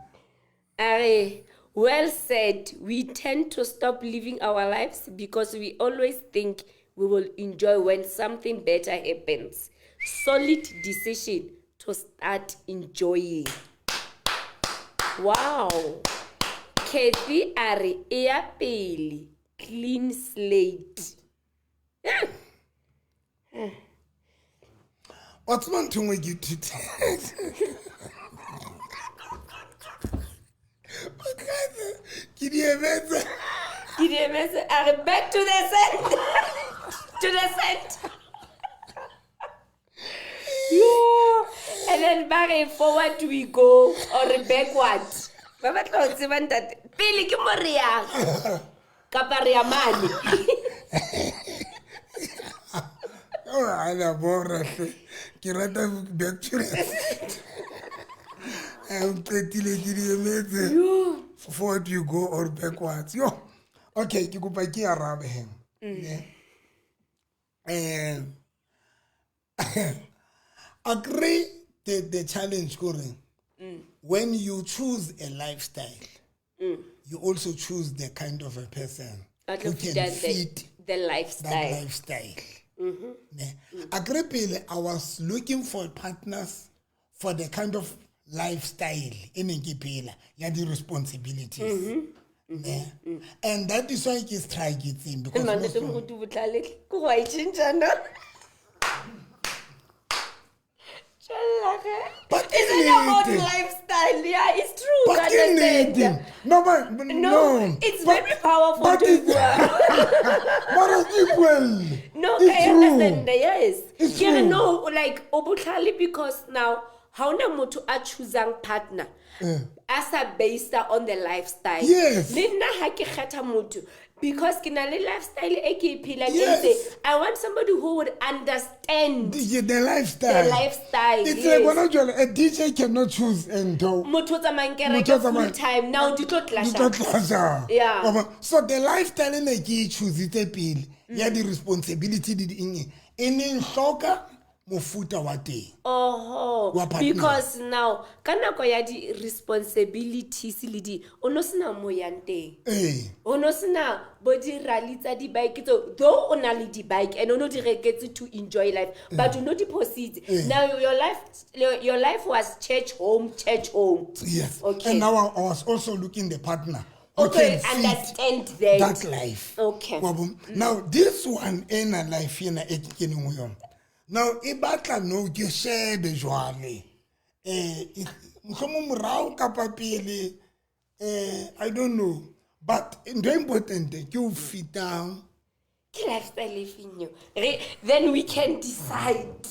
A re, well said. We tend to stop living our lives because we always think we will enjoy when something better happens. Solid decision to start enjoying. Wow. Kathy a re e ya pele, clean slate. Wa tseba ntho e nngwe ke ithute, ke di emetse. Ke di emetse. A re back to the center. To the center. Yeah. And then ba re forward we go or backward. Ba batla ho tseba, ntate. Pele ke mo re yang kapa re ya mane? Oh, a la bora hle, ke rata back to the o qetile, ke di emetse. Forward you go or backwards? Yo, okay, ke kopa ke arabe he. Ne. Agree, the challenge kore when you choose a lifestyle, you also choose the kind of a person A tlo who can fita fit the that lifestyle. Lifestyle. Ne. Agree, pele I was looking for partners for the kind of lifestyle e neng ke phela ya di-responsibilities, ne, and that is why ke striketseng because Mane most te moruti botlhale ke go a e tšhentšha no. Tjella ge. But ke It's not about nnete. lifestyle. Yeah, it's true. But Ka ke understand. nnete. No, but No, no, it's but- very powerful but to it's- mara ke ipuelle. No, It's I true. understand. Yes. It's Ke re true. no, like o botlhale because now ha ona motho a choosang partner a sa based on the lifestyle. Yes. Le nna ha ke kgetha motho, because ke na le lifestyle e ke e phelang e Yes. ntse, I want somebody who would understand The lifestyle. the lifestyle. It's Yes. like gona jwale a DJ cannot choose ntho. Motho o tsamayang Motho kereke o tsamayang- full time now di tlo Di tlo clasha. clasha. Yeah. Wa bona? So the lifestyle e ne ke e choositse pele ya di-responsibility le di eng e neng hloka mofuta wa teng. Oho, Wa partner. because now ka nako ya di-responsibilities le di o no sena mo yang teng, Ee. o no sena bo di-rally tsa di-bike tseo, though o na le di-bike and o no di reketse to enjoy life, but o no di positse. Now your life was church, home, church, home. Yes. Okay. And now I was also looking the partner You Okay, can fit understand that. that life. Okay. Wa bona? Now this one ena life ena e ke keneng ho yona now e batla no ke shebe jwale, mohlomong morao kapa pele, I don't know, but ntho e important ke ho fitang. Ke lifestyle e feng eo? Then we can decide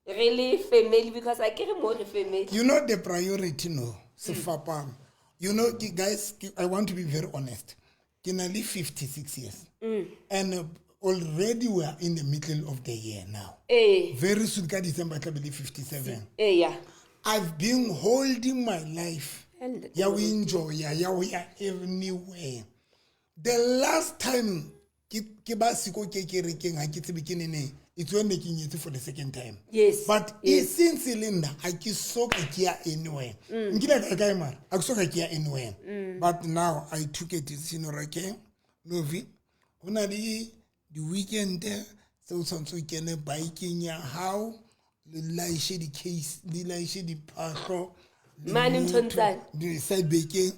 re le family, because a ke re mo re family. You know the priority no sefapano. You know, guys, I want to be very honest. Ke na le 56 years and already we are in the middle of the year now. Very soon ka December tla be le 57. Ee, yeah. I've been holding my life And- ya ho enjoy ya ho ya anywhere. The last time ke ba siko ke kerekeng, ha ke tsebe ke neneng. It's when ne ke nyetse for the second time. But since e le nna, ha ke so ka ke ya anywhere. Nkile ka ya kae mara? Ha ke so ka ke ya anywhere. But now I took a decision hore, okay, Novi, ho na le di-weekend tse o tshwanetse o kene bikeng ya hao, le laishe di-case, le laishe diphahlo, le Mane motho- nthong tsane. di-side bekeng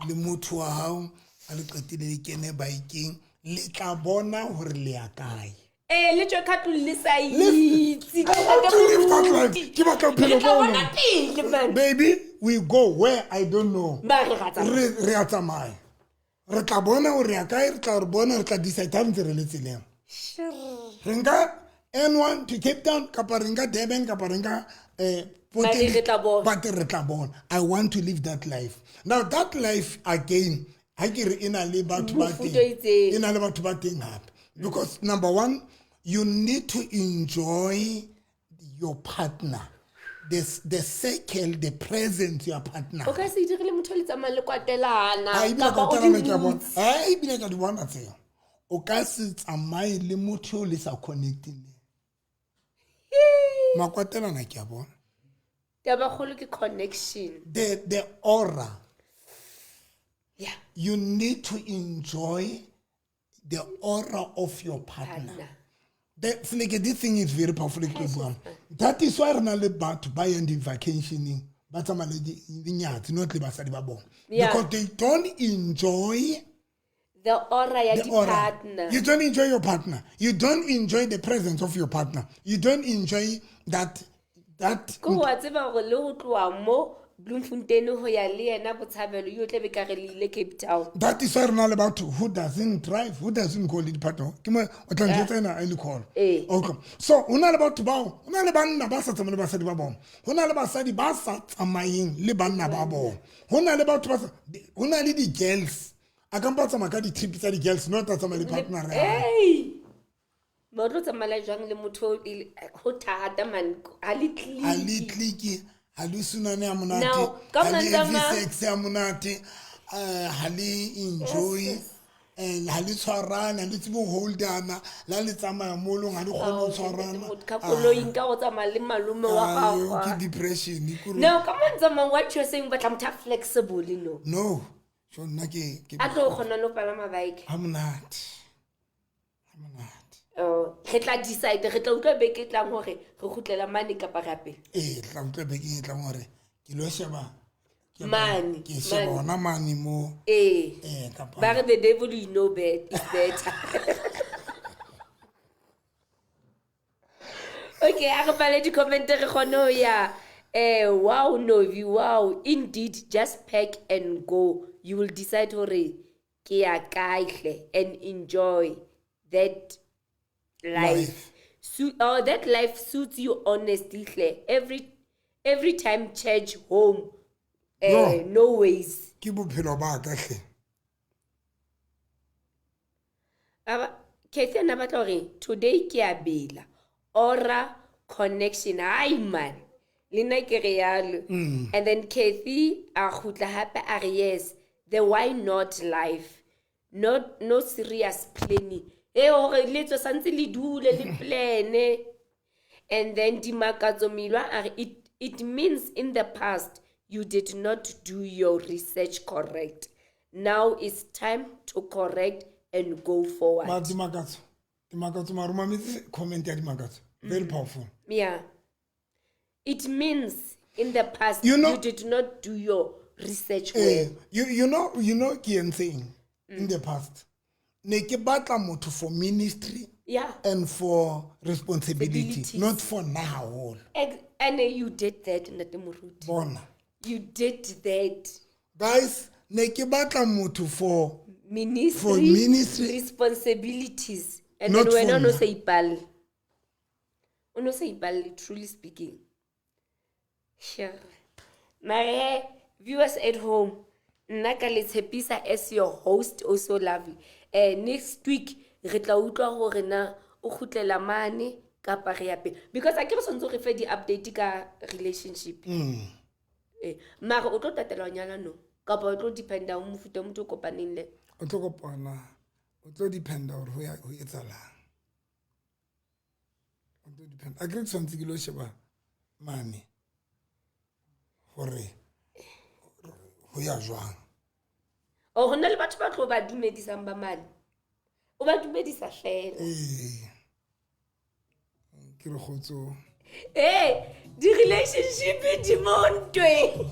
le motho wa hao, a le qetile le kene bikeng, le tla bona hore le ya kae. Ee, le tswe ka tlung le sa itse. I want to live that life. Ke batla bophelo Re tla bo bona bona. pele, man. Baby, we go where I don't know. Ba re ra tsamaya. Re a tsamaya, re tla bona hore ya kae, re tla re bona, re tla decide ha ntse re le tseleng. Re nka N1 to Cape Town kapa re nka Durban kapa re nka Port Mare re tla bona. But re tla bona. I want to live that life. Now that life again, ha ke re e na le batho ba Mofuta teng. o itseng. E na le batho ba teng hape. Because number one, you need to enjoy your partner. The circle, the presence your partner. O ka se dire le motho o le tsamayang le kwatelana Ha, ebile kapa ka o kwatelana di ke a bona. butse. Ha, ebile ka di bona tseo. O ka se tsamaye le motho eo le sa connecting le. Makwatelana ke a bona. Tabakgolo ke connection. The aura. Yeah. You need to enjoy the aura of your partner. Partner. The, this thing is very powerful. Ke tlo buang. That is why re na le batho ba yang di-vacationing, ba tsamaya le dinyatsi, not le basadi ba bona. Yeah. Because they don't enjoy The aura ya the aura. di-partner. You don't enjoy your partner. You don't enjoy the presence of your partner. You don't enjoy that. Ko wa tseba hore le ho tloha mo Bloemfontein ho ya le yena Botshabelo, yo tlabe ka re le ile Cape Town. That is why re na le batho who doesn't drive, who doesn't call le di-partner. Ke mo o tla njwetsa ena a le call. Eh. Okay. So ho na le batho bao, ho na le banna ba sa tsamayeng le basadi ba bona. Ho na le basadi ba sa tsamayeng le banna ba bona. Ho na le batho ba sa, ho na le di-girls. A ka mpa tsamaya ka di-trip tsa di-girls, not a tsamaya le partner ya hae. Ei! Ma o tlo tsamaya jwang le motho o e ho thata, man, ha le Ha le click. click, ha le sunane ya monate, Now, ka ha le mantswe a have mang- sex ya monate, ha le enjoy, ha le tshwarane, ha le tsebe ho holdana, la le tsamaya molong, ha le kgone ho tshwarana. Ka koloing ka go tsamaya le malome wa Ah, eo gago. ke depression, ke hore- Now, ka mantswe a mang, what you're saying, batla motho a flexible, no? No, so nna ke A tlo kgona le ho palama bike. Ha monate. Ha monate. Oh, re tla decide, re tla utlwa beke e tlang hore re kgutlela mane kapa re ya pele. Ee, tla utlwa bekeng e tlang hore ke lo sheba Mane, ke sheba mane. hona mane mo. Ee. Kapa Ba re the devil you know is better. Okay, a re bale di-comment re kgone ho ya. Wow, Novi, wow. Indeed, just pack and go. You will decide hore ke ya kae hle and enjoy that life. Life. Oh, that life suits you honestly hle. Every time church, home, No. no ways. Ke bophelo ba ka hle. Aba, Kathy ana batla hore today ke a bela. Aura connection. Ai man. Le nna ke re yalo. And then Kathy a kgutla hape a re yes, the why not life. Not no serious planning. E hore le tswe santse le dule le plane. And then Dimakatso Milwa a re it means in the past you did not do your research correct. Now it's time to correct and go forward. Ma Dimakatso. Dimakatso mara o mametse comment ya Dimakatso. Very powerful. Yeah. It means in the past You know- you did not do your research Eh, well. you know ke entseng in the past, ne ke batla motho for ministry and for responsibility, Responsibilities. not for nna haholo. And you did that, Ntate Moruti. Bona. You did that. Guys, ne ke batla motho for Ministry, For ministry. Responsibilities, and Not then wena for o no nna. sa ipalle, o no sa ipalle, truly speaking. Sure. Mare viewers at home, nna ka le tshepisa as your host, also lovely, next week re tla utlwa gore na o kgutlela mane kapa re ya pele, because a ke re tshwanetse re fe di-update ka relationship. Mare o tlo tatela ho nyala no, kapa o tlo dependa ho mofuta wa motho o kopaneng le? O tlo kopana, o tlo dependa gore ho etsahalang, o tlo dependa. A kere ke tshwanetse ke lo sheba mane gore ho ya jwang. Or ho na le batho ba tlo ba dumedisang ba mane, o ba dumedisa fela? Ee, ke re kgotso. Ee, di-relationship di mo ntweng,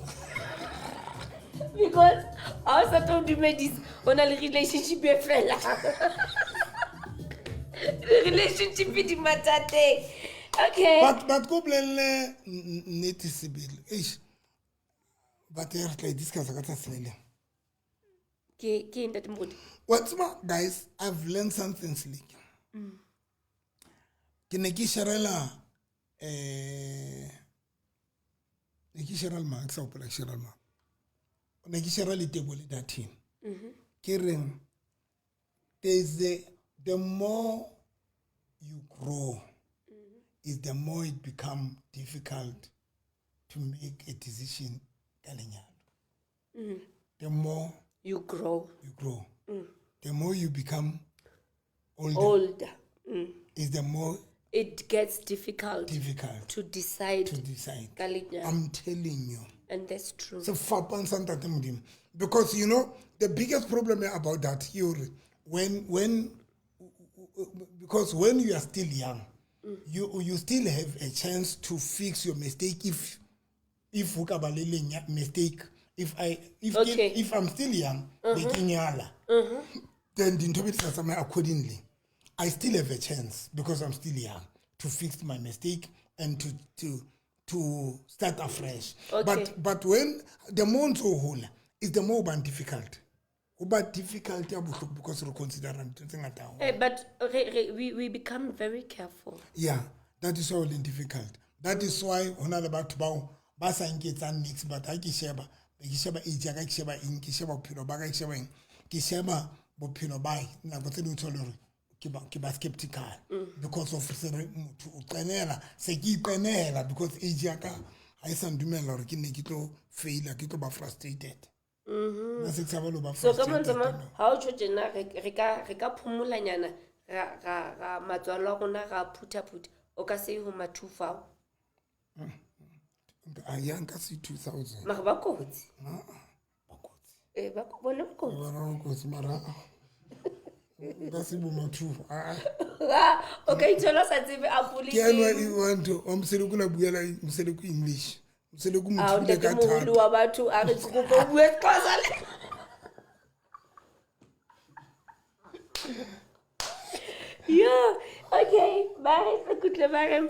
because ha o sa tlo dumedisa, o na le relationship e fela. Di-relationship di mathateng. Okay. But ko bolelle nnete sebele, eish, but re tla e discussa ka tsatsi le leng. Ke eng, Ntate Moruti? Wa tseba guys, I've learned something slick. Ke ne ke sharela, ne ke share le mang, ke sa hopola ke share le mang, ne ke share le Tebo le Datin, ke reng there's the more you grow is the more it become difficult to make a decision ka lenyalo. The more you grow, you grow, the more you become older, older, is the more it gets difficult difficult to decide to decide. ka lenyalo. I'm telling you. And that's true. Se fapang sa Ntate Modimo, because you know the biggest problem about that ke hore when because when you are still young, you still have a chance to fix your mistake if o ka ba le mistake, if I if if I'm still young, be ke nyala, then dintho be di sa tsamaya accordingly, I still have a chance because I'm still young to fix my mistake and to start afresh. But when the more ntse o hola is the more o bang difficult, ho ba difficult ya bohloko, because re considera ntho tse ngata haholo. But we become very careful. Yeah, that is why o leng difficult. That is why ho na le batho bao ba sa nketsang nix, but ha ke sheba, be ke sheba age ya ka, ke sheba eng, ke sheba bophelo ba ka, ke sheba eng, ke sheba bophelo ba nako tse ding o thole hore ke ba skeptical because of se re motho o qenela, se ke iqenela because age ya ka ha e sa ndumella hore ke nne ke tlo faila, ke tlo ba frustrated. Nna se ke tshaba le ho ba So ka mantswe a frustrated, mang, no. ha o tjho tjena, re ka phomolanyana, ra matswalo a rona, ra phutha-phutha, o ka se ye ho ma-two fao? A ya, nka se 2000. Mare ba kotsi. Ba kotsi. Ee, bona ba kotsi. Bona ba kotsi, mara nka se bo ma-two. Ah, ah. Ah, o ka ithola o sa tsebe apole Ke ane teng. Wa ntho wa Moseleku, na buela Moseleku English, Moseleku Ah, mo thibile ka ntate moholo thata. wa batho a re ke kopa o bue Sexhosa yo. Okay, ba re sekutle ba re.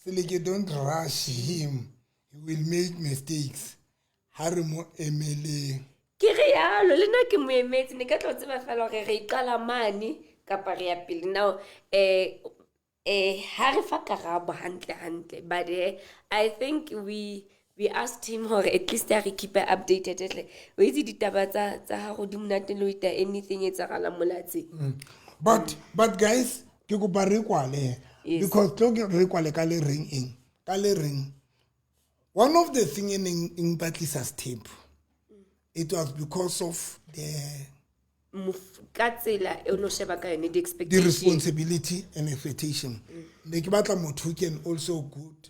Seleke, don't rush him, he will make mistakes. Ha re mo emeleng. Ke re yalo, le nna ke mo emetse, ne ka tlo tseba fela gore re iqala mane kapa re ya pele now. Ha re fa karabo hantle hantle, but I think we asked him hore at least a re keep updated tle o itse ditaba tsa gago di monate le ho ita anything e tsagalang molatseng. But guys, ke kopa re kwale. Yes. Because tlo ke re kwale ka le reng eng, ka le reng, one of the thing e neng e mpatlisa step, it was because of the Ka tsela e o no sheba ka yone the di-expectation. Responsibility and expectation. Ne ke batla motho who can also good,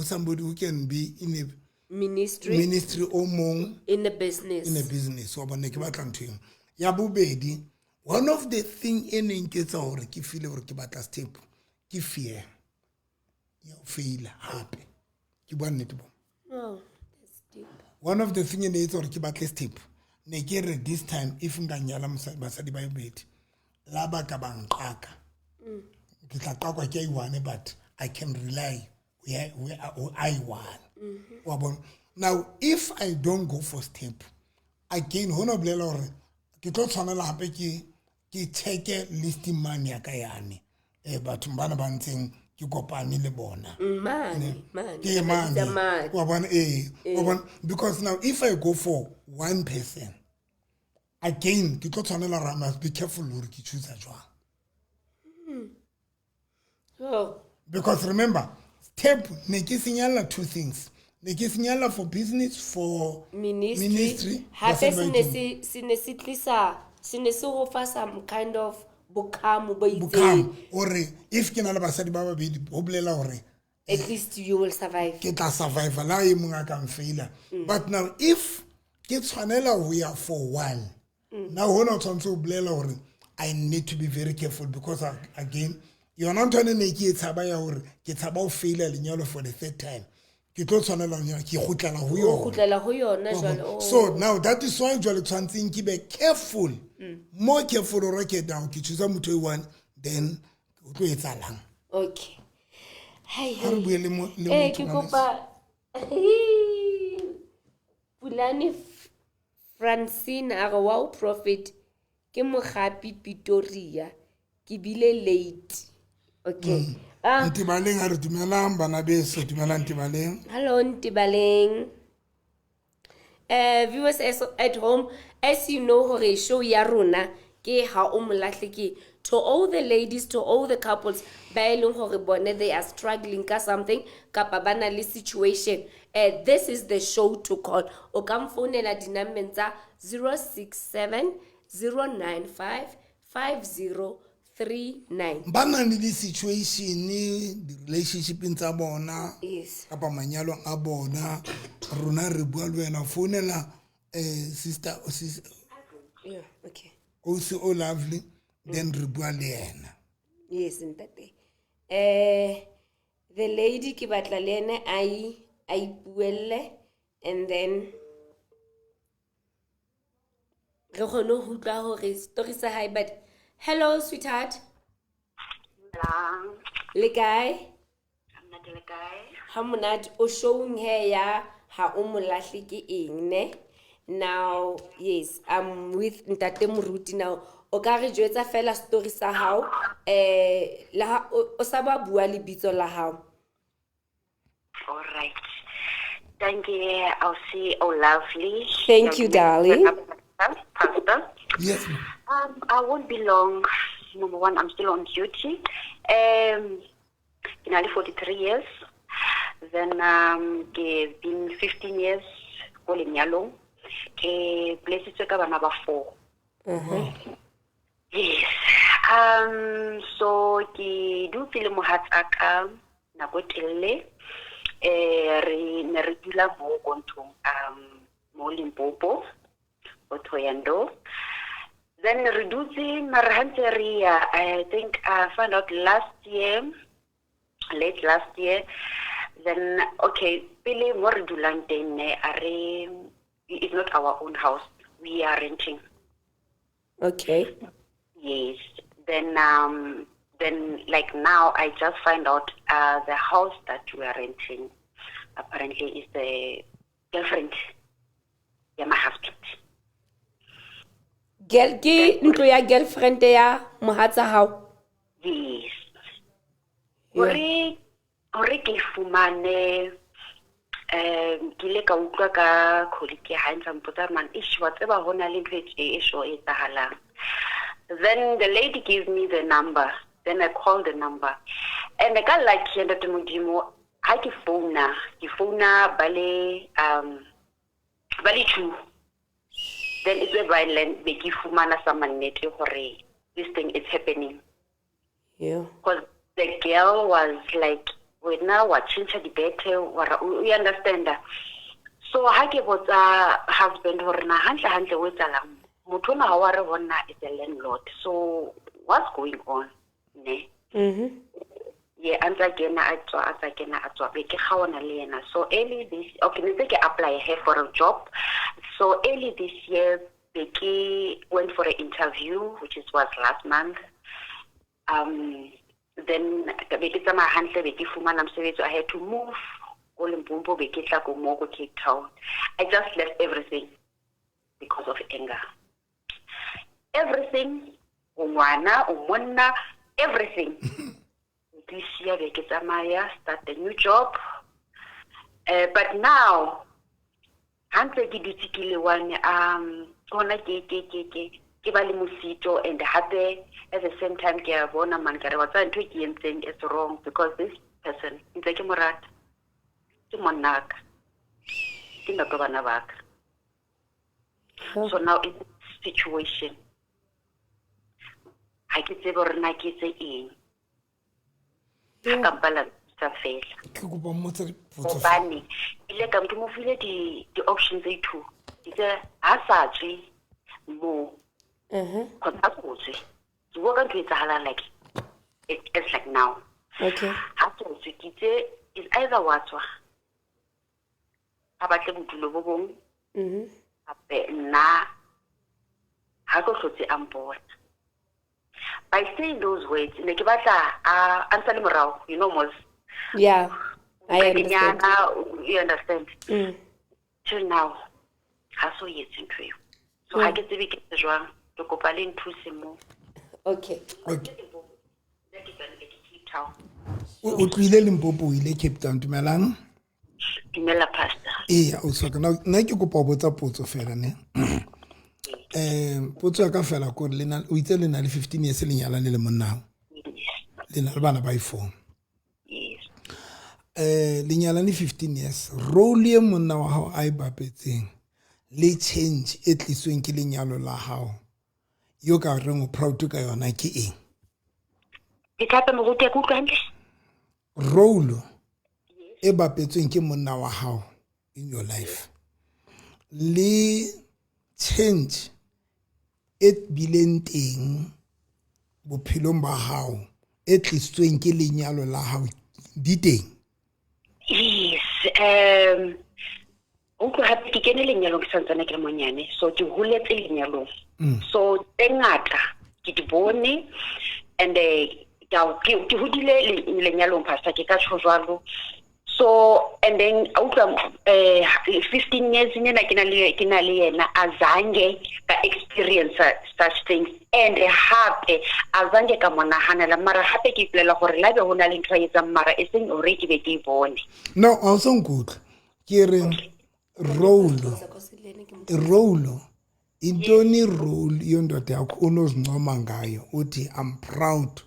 somebody who can be in a ministry, ministry o mong in a business. In a business, wa bona, ke batla ntho eo. Ya bobedi, one of the thing e neng ke etsa hore ke feel hore ke batla step, ke fear ya ho faila hape. Ke bua nnete bo. Oh, that's deep. One of the thing e ne etsa gore ke batle step, ne ke re this time if nka nyala basadi ba babedi, la ba ka ba nqaka, ke tla qakwa ke a i-one, but I can rely ho a i-one, wa bona. Now if I don't go for step again, hona ho bolela hore ke tlo tshwanela hape ke checke listing mane ya ka yane, bathong bana ba ntseng ke kopane le bona. Mane mane. Ke ba mane. Bitsa mane. Wa bona, wa bona, because now if I go for one person again, ke tlo tshwanela hore I must be careful hore ke choose jwang. Oh. Because remember, step ne ke senyalla two things, ne ke senyalla for business, for ministry. Ministry, hape basadi ba se ne itseng. Se ne se tlisa, se ne se go fa some kind of bokamo bo itseng. Bokamo ore if ke na le basadi ba babedi, ho bolela hore At least you will survive. Ke tla survive la e mongwe a ka mfaila. But now if ke tshwanela ho ya for one, now hona o tshwanetse ho bolela hore I need to be very careful because again yona ntho ene ne ke e tshaba ya hore ke tshaba ho faila lenyalo for the third time, ke tlo tshwanela ho nyala, ke kgutlela ho O yona. Kgutlela ho yona jwale, oh. So now that is why jwale tshwantseng ke be careful, more careful hore okay, now ke choose motho e one, then ho tlo etsahalang. Okay. Hai. Ha re bue le le Eh, motho ke ngwaneso. Kopa Pulane Francine a re, "Wow, prophet, ke mogapi Pretoria, ke bile late." Okay. Ah. Ntibaleng a re, "Dumelang bana beso." Dumelang, Ntibaleng. Hello, Ntibaleng. Viewers at home, as you know hore show ya rona ke Ha O Molahle, ke to all the ladies, to all the couples ba e leng hore bone they are struggling ka something kapa ba na le situation, this is the show to call. O ka mfounela dinambeng tsa 067 095 5039. Ba nang le di-situation di-relationshipeng tsa bona kapa manyalong a bona, rona re bua le wena, founela sister Yeah, okay. Osi o lovely, then re bua le yena. Yes, ntate. The lady ke batla le ene a ipuelle and then re kgone ho utlwa hore story sa hae. But hello, sweetheart. Dumelang. Le kae? Ha monate, le kae? Ha monate. O showing he ya Ha O Molahle ke eng, ne? Now, yes, I'm with ntate Moruti now. O ka re jwetsa fela story sa hao, le ha o sa ba bua lebitso la hao. All right. Thank you. I'll see. Oh, lovely. Thank you, darling. Pastor. Yes, ma'am. I won't be long. Number one, I'm still on duty. Nearly 43 years. Then ke been 15 years ko lenyalong. Ke blessitswe ka bana ba four. Yes. So ke dutse le mohatsaka nako e telele. Re ne re dula mo ko ntlong, mo Limpopo, ko Thohoyandou. Then re dutse mara ha ntse re ya, I think I found out last year, late last year. Then okay, pele mo re dulang teng ne, a re, it's not our own house. We are renting. Yes. Then like now I just find out the house that we are renting apparently is the girlfriend ya my husband. Girl, ke ntlo ya girlfriend ya mohatsa hao? Yes. Hore ke fumane, ke ile ka utlwa ka colleague ya hae ntse a mpotsa, "Man, eish, wa tseba ho na le ntho e tje e sho e etsahalang." Then the lady gave me the number. Then I called the number. And I got lucky, Ntate Modimo, ha ke founa ba le two. Then it's whereby be ke fumana sa mannete hore this thing is happening. Because the girl was like, wena wa tjhentjha dibethe, wa ra, o understand. So ha ke botsa husband hore na hantle hantle o etsahalang, motho ona ha wa re ho nna is a landlord. So what's going on? Ne? Ye a ntse a kena a tswa, a tsa kena a tswa, be ke kgaona le yena. So early this, okay, ne ntse ke apply he for a job. So early this year be ke went for an interview, which is was last month. Then be ke tsamaya hantle, be ke fumana mosebetsi. I had to move ko Limpopo, be ke tla ko mo ko Cape Town. I just left everything because of anger. Everything, o ngwana, o monna, everything. This year be ke tsamaya, start a new job. But now ha ntse ke dutse ke le one, hona ke ba le mosito, and hape at the same time ke a bona man, ka re wa tseba ntho e ke entseng is wrong, because this person ntse ke mo rata, ke monnaka, ke ntate wa bana ba ka. So now in this situation ha ke tsebe hore na ke etse eng. Ha ka mpa la nthusa fela. Ke kopa mmotse dipotso. Hobane ile ka ke mo file di-options tse two. Ke itse ha sa tswe moo, kgotsa ha so tswe. Ke bua ka ntho e etsahalang like it's like now. Ha so tswe, ke itse is either wa tswa, a batle bodulo bo bong, hape nna ha tlo hlotse a mpona. By saying those words, ne ke batla a ntsa le morao, you know mos. Yeah, I understand. Nyana, you understand? Till now, ha so etse ntho eo. So ha ke tsebe ke etse jwang, ke kopa le nthuse mo. Okay. Okay. Nna ke tswa ke Cape Town. O tlohile Limpopo, o ile Cape Town. Dumelang. Dumela, Pastor. Eya, o tswa nna ke kopa ho botsa potso fela, ne. Potso ya ka fela kore le na, o itse le na le 15 years le nyalane le monna hao. Yes. Le na le bana ba i4. Yes. Le nyalane 15 years. Role e monna wa hao a e bapetseng le change e tlisweng ke lenyalo la hao, yo ka reng o proud ka yona ke eng? Ke tlape moruti, a ke utlwe hantle? Role e bapetsweng ke monna wa hao in your life le change e bileng teng bophelong ba hao e tlisitsweng ke lenyalo la hao di teng? Yes, utlwe hape ke kene lenyalong ke santsane ke le monyane, so ke holetse lenyalong. So tse ngata ke di bone, and ke hodile lenyalong, Pastor, ke ka tjho jwalo. So and then a utlwa, 15 years nyena ke na le yena, azange ka experience such things, and hape azange ka mo nahanela, mara hape ke ipolela hore la be ho na le ntho e etsang, mara e seng hore ke be ke e bone. No, ha o so nkutlwe. Ke re role intoni, role yondoda yakho onozincoma ngayo uthi I'm proud,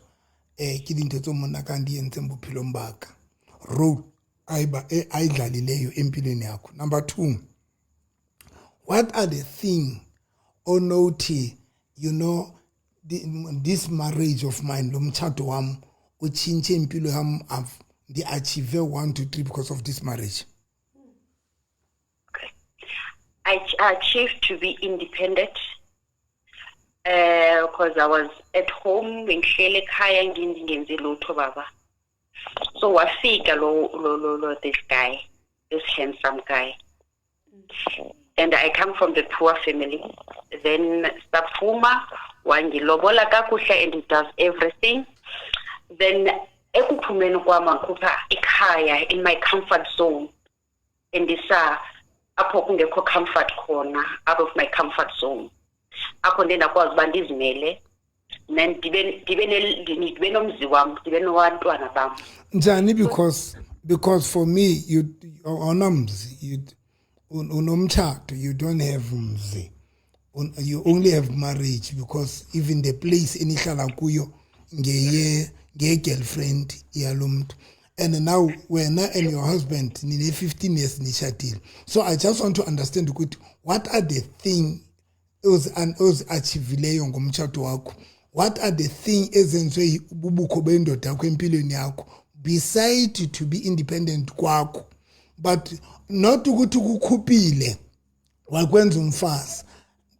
ke dintho tse monna ka di entseng bophelong ba ka, role ayiba ayidlalileyo empilweni yakho. Number 2, what are the thing onothi, you know, this marriage of mine, lo mtshato wam utshintshe impilo yam, ndi achieve 1 2 3 because of this marriage? Okay. I achieved to be independent, because I was at home ngihlele ekhaya ngingenzi lutho, baba. So wafika lo this guy, this handsome guy. And I come from the poor family. Then saphuma wangilobola kakuhle, and he does everything. Then ekuphumeni kwami wangikhupha ekhaya in my comfort zone, and isa apho kungekho comfort khona, out of my comfort zone. Apho ndiye ndakwazi uba ndizimele, ndibe nomzi wam, ndibe nowantwana bam. Njani? Because for me, you awunamzi, you unomtshato, you don't have mzi. You only have marriage, because even the place enihlala kuyo ngeye girlfriend yalo mntu. And now wena and your husband nine 15 years nishadile. So I just want to understand ukuthi what are the thing ozi-achievileyo ngomtshato wakho? What are the thing ezenziwe bubukho bendoda yakho empilweni yakho beside to be independent kwakho, but not ukuthi kukhuphile wakwenza umfazi,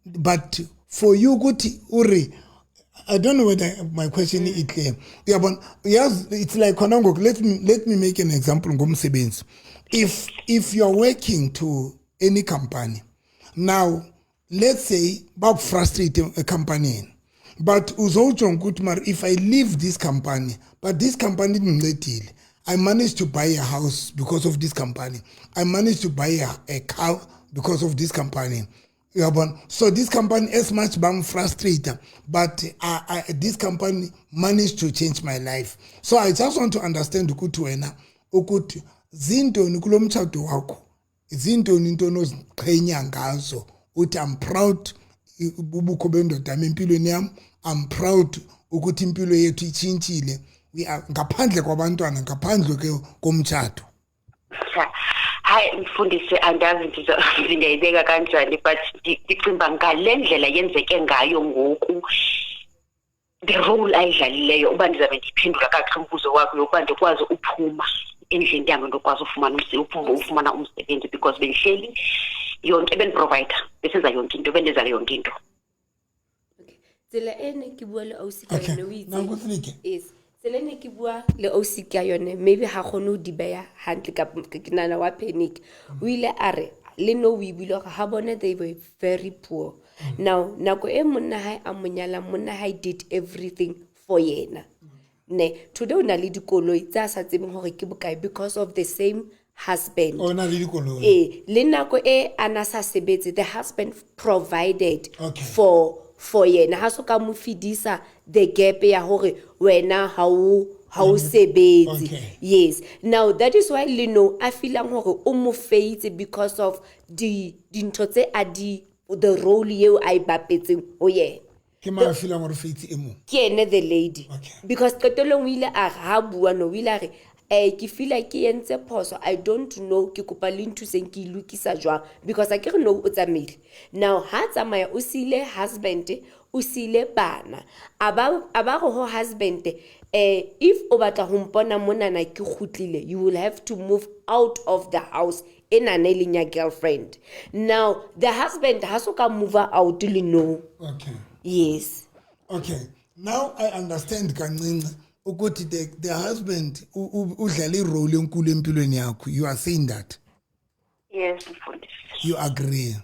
but for you ukuthi uri I don't know whether my question is clear. Uyabona, yazi, it's like khona ngoku, let me make an example ngomsebenzi. If you're working to any company now, let's say bakufrustrate ecompanyini, but uzowujonga ukuthi mara if I leave this company, but this company indincedile, I managed to buy a house because of this company, I managed to buy a car because of this company, uyabona? So this company, as much bamfrustrate, but this company managed to change my life. So I just want to understand ukuthi wena, ukuthi zintoni kulo mtshato wakho, zintoni into onoziqhenya ngazo, uthi I'm proud ubukho bendoda yami empilweni yami, I'm proud ukuthi impilo yethu itshintshile, we are ngaphandle kwabantwana, ngaphandle ke komtshato. Cha, hayi mfundisi, andazi ndingayibeka kanjani, but ndicinga ngale ndlela yenzeke ngayo ngoku, the role ayidlalileyo, uba ndizabe ndiphendula kakuhle umbuzo wakho, yokuba ndikwazi uphuma endlini, ndihambe ndokwazi ufumana ufumana umsebenzi, because bendihleli yonke bendiprovida, besenza yonke into, bendenzela yonke into. Okay, tsela e ne ke bua le ausi ka yone, o itse Nanku Tsinike. Yes, tsela e ne ke bua le ausi ka yone, maybe ha kgone ho di beya hantle, ka ke nahana wa panic. O ile a re le no o e buile gore ha bone they were very poor. Now nako e monna hae a mo nyalang, monna hae did everything for yena ne. Today o na le dikoloi tse a sa tsebeng gore ke bokae because of the same husband. O na le dikoloi. Ee, le nako e a na sa sebetse, the husband provided for yena, ha so ka mo fedisa the gap ya hore wena ha o sebetse. Yes, now that is why le no a feelang hore o mo feitse because of di dintho tse a di, the role eo a e bapetseng ho yena. Ke mang a feelang gore faith e mo? Ke ene the lady. Because qetellong o ile a re ha bua no, o ile a re ke feela ke entse phoso, I don't know, ke kopa le nthuseng ke e lokisa jwang, because a ke re no o tsamaile. Now ha tsamaya, o siile husband, o siile bana, a ba re ho husband, if o batla ho mpona monana ke kgutlile, you will have to move out of the house enana e leng ya girlfriend. Now the husband ha so ka move out le no. Yes. Okay, now I understand kancinci ukuthi the husband udlala irole enkulu empilweni yakho. You are saying that? Yes, mfundisi. You agree?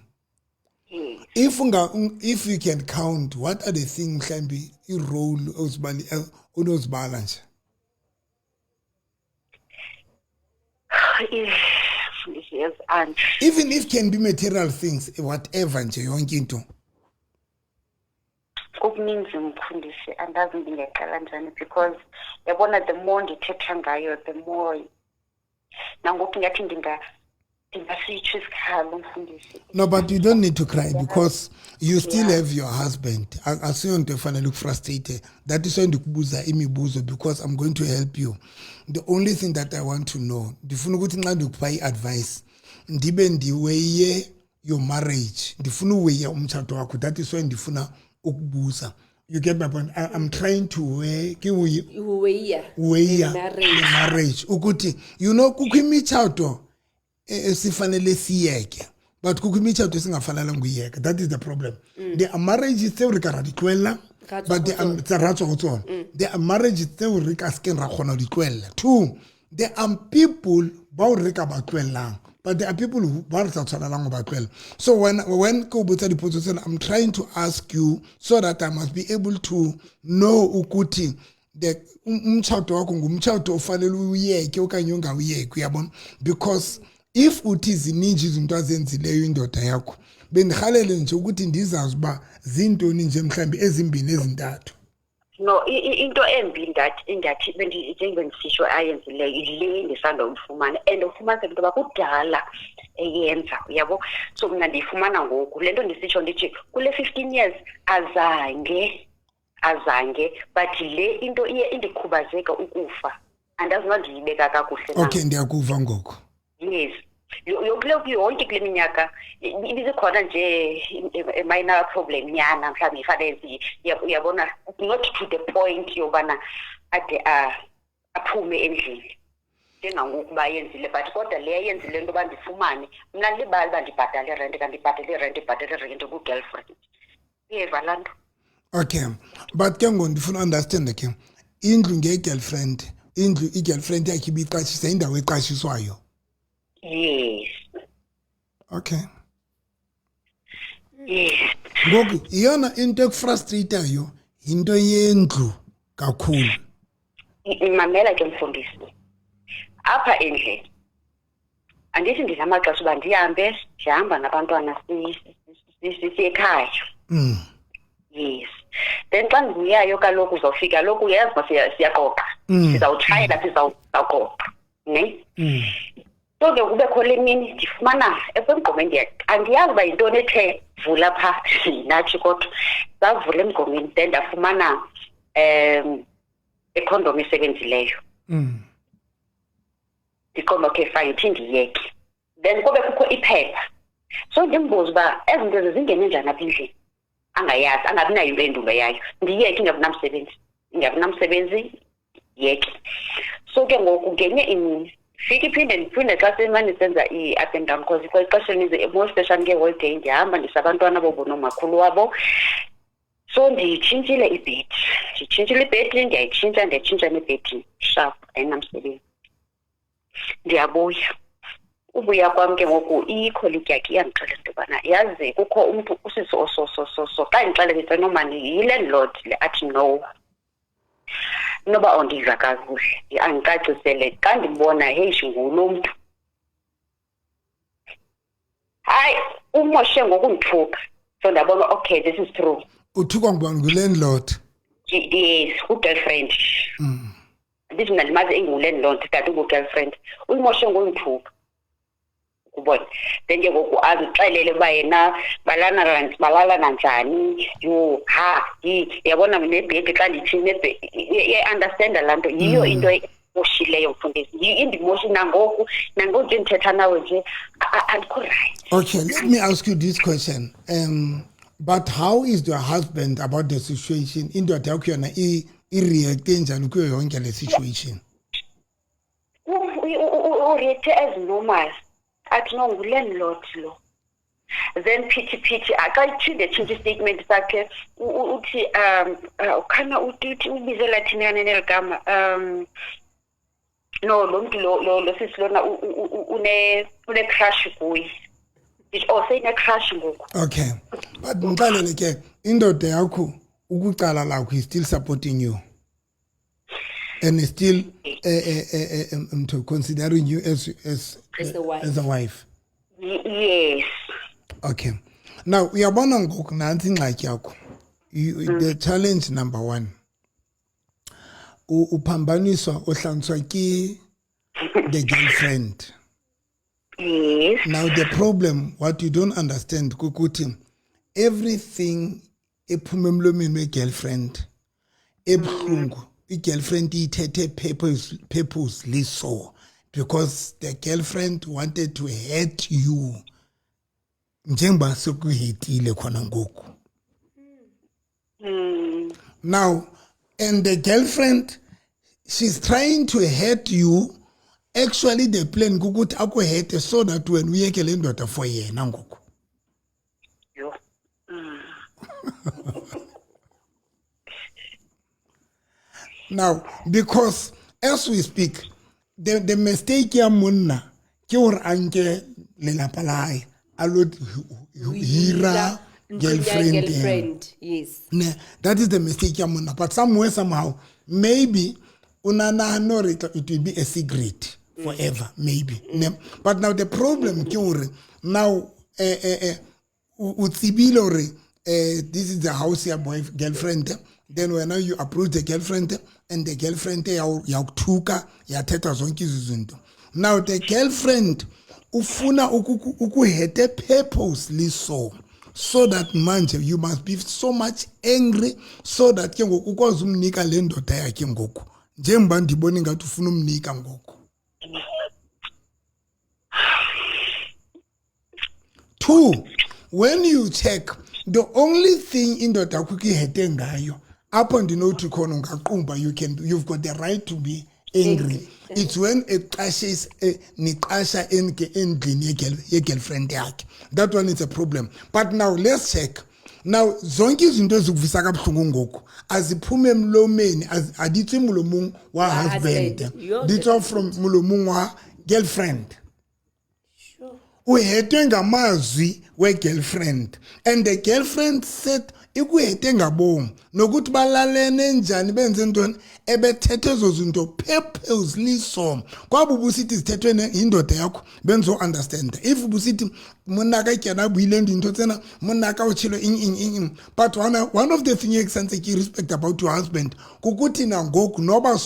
Yes. If you can count, what are the things, mhlambi irole ozibali onozibala nje? Yes, mfundisi, yes, and Even if can be material things, whatever nje, yonke into. Okuninzi mfundisi, andazi ndingaqala njani, because yabona, the more ndithetha ngayo, the more nangoku ngathi ndingasitsho isikhalo, mfundisi. No, but you don't need to cry because you still have your husband. Asiyonto efanele ukufrustrate. That is why ndikubuza imibuzo, because I'm going to help you. The only thing that I want to know, ndifuna ukuthi nxa ndikupha i-advice, ndibe ndiweye your marriage, ndifuna uweya umtshato wakho. That is why ndifuna ukubuza. You get my point? I'm trying to weigh ke weya weya the marriage. The marriage, ukuthi kukho imitshato esifanele siyeke, but kukho imitshato esingafanelanga uyiyeka. That is the problem. There are marriages tseo re ka ra di tlohella, Ra tswa but ho there are tsa ra tswa ho tsona. There are marriages tseo re ka sekeng ra kgona ho di tlohella. Two, there are people bao re ka ba tlohellang, but there are people who ba re sa tshwanelang ho ba tlohella. So when ke o botsa dipotso tsena, I'm trying to ask you so that I must be able to know ukuthi the umtshato wakho ngumtshato ofanele uyeke okanye ungawuyeki, uyabona? Because if uthi zininji izinto azenzileyo indoda yakho, bendirhalele nje ukuthi ndizazi uba zintoni nje, mhlawumbi ezimbini, ezintathu. No, into embi ndathi ingathi njengoba ndisitsho ayenzileyo yile ndisandawuyifumana, and ufumaniseka into yoba kudala eyenza, uyabo? So mna ndiyifumana ngoku le nto ndisitsho, ndithi kule 15 years azange, but le into iye indikhubazeka ukufa, andazi uba ndiyibeka kakuhle na. Okay, ndiyakuva ngoku. Yes. Yonke kule minyaka ibizikhona nje minor problem nyana, mhlawumbi ifanele uyabona, not to the point yobana ade aphume endlini njengangoku uba yenzile, but kodwa le yenzile into yoba ndifumane mna ndilibali uba ndibhatale irenti, kanti ndibhatale irenti, ndibhatale irenti ku-girlfriend, uyeva laa nto? Okay, but ke ngoku ndifuna understand ke, indlu nge-girlfriend, indlu i-girlfriend yakhe ibiqashisa, indawo eqashiswayo. Yes. Okay. Yes. Ngoku iyona into ekufrustratayo yinto yendlu kakhulu. Mamela ke mfundisi, apha endlini andithi ndinamaxesha uba ndihambe, ndihamba nabantwana siye ekhaya. Yes, then xa ndibuyayo kaloku uzawufika kaloku uyazi uba siyaqoqa. Sizawutshayela, sizawuqoqa ne. So ke kubekho le mini ndifumana esemgqomeni, andiyazi uba yintoni ethe vula phaa nathi, kodwa savula emgqomeni, then ndafumana ikhondom esebenzileyo. Ndiqonda okay fine, thi ndiyeke. Then kube kukho iphepha, so ndimbuze uba ezi nto zingene njani apha endlini, angayazi, angabi nayo impendulo yayo. Ndiyeke ingabi namsebenzi, ingabi namsebenzi, yeke. So ke ngoku ngenye imini fike iphinde ndiphinde xa simane senza i-up and down, because ixesha elininzi, more especially ngee-holiday, ndihamba ndisa abantwana bobo nomakhulu wabo. So ndiyitshintshile ibhedi, ndiyitshintshile ibhedi, ndiyayitshintsha, ndiyayitshintsha nebhedi, sharp, ayinamsebenzi. Ndiyabuya, ubuya kwam ke ngoku i-colleague yakhe iyandixelela into yobana yazi kukho umntu usisi oso so so so. Xa ndixelela ndithi no mani yi-landlord le, athi no, noba ondiva kakuhle, andicacisele. Xa ndibona, heyi, ngulo mntu, hayi, umoshe ngokundithuka. So ndabona okay, this is true. Uthukwa ngubani, ngu-landlord? Yes, u-girlfriend. Ndithi mna ndimazi engu-landlord kanti ungu-girlfriend. Uyimoshe ngondithuka, ukubona. Then ke ngoku azixelele uba yena balana balalana njani, yho ha yi yabona nebhedi xa ndithi iyayi-understanda laa nto. Yiyo into emoshileyo mfundisi, indimoshi nangoku, nangoku nje ndithetha nawe nje andikho right. Okay, let me ask you this question. But how is your husband about the situation? Indoda yakho yona i-reacte njani kuyo yonke le situation? Ureacte as normal, athi no, ngu-landlord lo. Then phithi phithi xa ithinde tshintsha istatement sakhe, uthi khana uthi ubizela thini kanene eli gama, no, lo mntu lo sisi lona une-crush kuye. Ndithi oh, seyine-crush ngoku. Okay, but ndixelele ke, indoda yakho ukucala lakho is still supporting you and is still to considering you as As the wife. As a wife? Yes. Okay, now uyabona ngoku nantsi ingxaki yakho. The challenge number one, uphambaniswa ohlaniswa ke the girlfriend. Yes. Now the problem, what you don't understand kukuthi everything ephuma emlomeni we-girlfriend ebuhlungu, i-girlfriend iyithethe purposely so, because the girlfriend wanted to hurt you njengoba sekuhetile khona ngoku. Now, and the girlfriend, she's trying to hurt you. Actually the plan kukuthi akuhurte so that wena uyeke le ndoda for yena ngoku. Yho. Now, because as we speak, the mistake ya monna ke hore a nke lelapa la hae a lo hira girlfriend ena. Girlfriend, yes. Ne, that is the mistake ya monna. But somewhere, somehow, maybe o na nahana hore it will be a secret forever, maybe. Ne? But now the problem ke hore now o tsebile hore this is the house ya boy girlfriend. Then when you approach the girlfriend and the girlfriend ya kuthuka, ya thetha zonke izinto. Now the girlfriend ufuna ukuhurte purposely so that manje you must be so much angry so that ke ngoku ukwazi umnika le ndoda yakhe ngoku, njengoba ndibona ingathi ufuna umnika ngoku. Two, when you check, the only thing indoda yakho ikihete ngayo apho ndinothi khona ungaqumba, you've got the right to be angry. It's when niqasha endlini ye-girlfriend yakhe. That one is a problem. But now let's check. Now zonke izinto ezikuvisa kabuhlungu ngoku aziphume emlomeni, aditswe molomong wa Wa husband. Husband. Yo, Di tswa from molomong wa girlfriend. Uhetwe ngamazwi we-girlfriend, and the girlfriend said ikuhete ngabomu nokuthi balalene njani, benze ntoni, ebethethe ezo zinto purposely. So kwaba ubusithi zithethwe yindoda yakho, benzo-understand if ubusithi monna ka ke yena a buileng dintho tsena, monna ka o tshilo eng eng eng eng. But one of the thing e ke santse ke respect about your husband kukuthi nangoku noba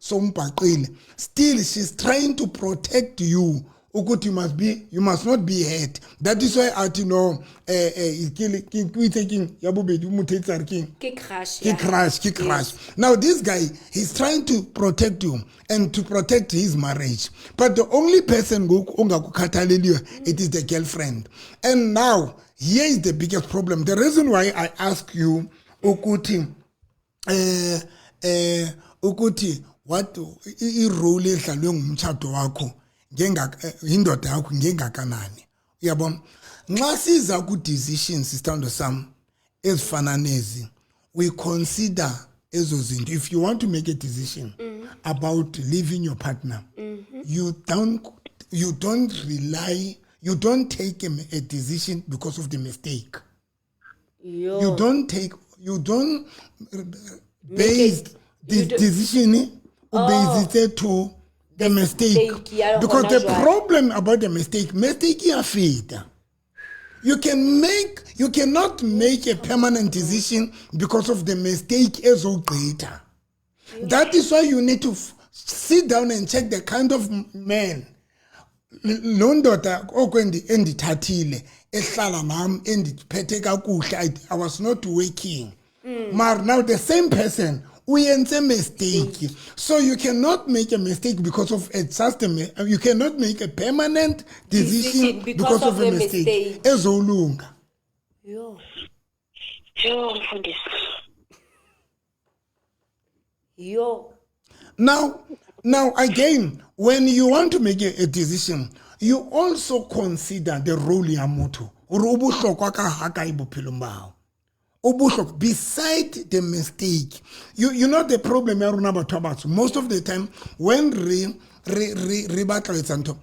sombhaqile, still she's trying to protect you ukuthi you must not be hurt. That is why athi no, ke itse keng ya bobedi, o motho etsa re keng? Ke crush. Ke crush, ke crush. Now this guy, he's trying to protect you and to protect his marriage, but the only person ngoku ongakukhathaleliyo, it is the girlfriend. And now here is the biggest problem. The reason why I ask you ukuthi what i-role edlalwe ngumtshato wakho indoda yakho ngengakanani, uyabona, nxa siza ku-decisions, sithando sam, ezifana nezi, we consider ezo zinto. If you want to make a decision about leaving your partner, you don't rely, you don't take a decision because of the mistake. Yo. You don't base You this decision, ubase it to the mistake, mistake ya because hona the jwale. Problem about the mistake iyafita. You cannot make a permanent decision because of the mistake ezogqitha. That is why you need to sit down and check the kind of man lo ndoda okwendi endithathile ehlala nam, endiphethe kakuhle. I was not working, mar now the same person uyenze mistake. So you cannot make a mistake because of a just a, you cannot make a permanent decision Decision because of a mistake mistake. Ezolunga. Yo. Yho, mfundisi. Yo. Now again, when you want to make a decision, you also consider the role ya motho, hore o bohlokwa ka ha kae bophelong ba hao. O bohlokwa beside the mistake. You know the problem ya rona batho ba batsho, most of the time when re batla ho etsa ntho,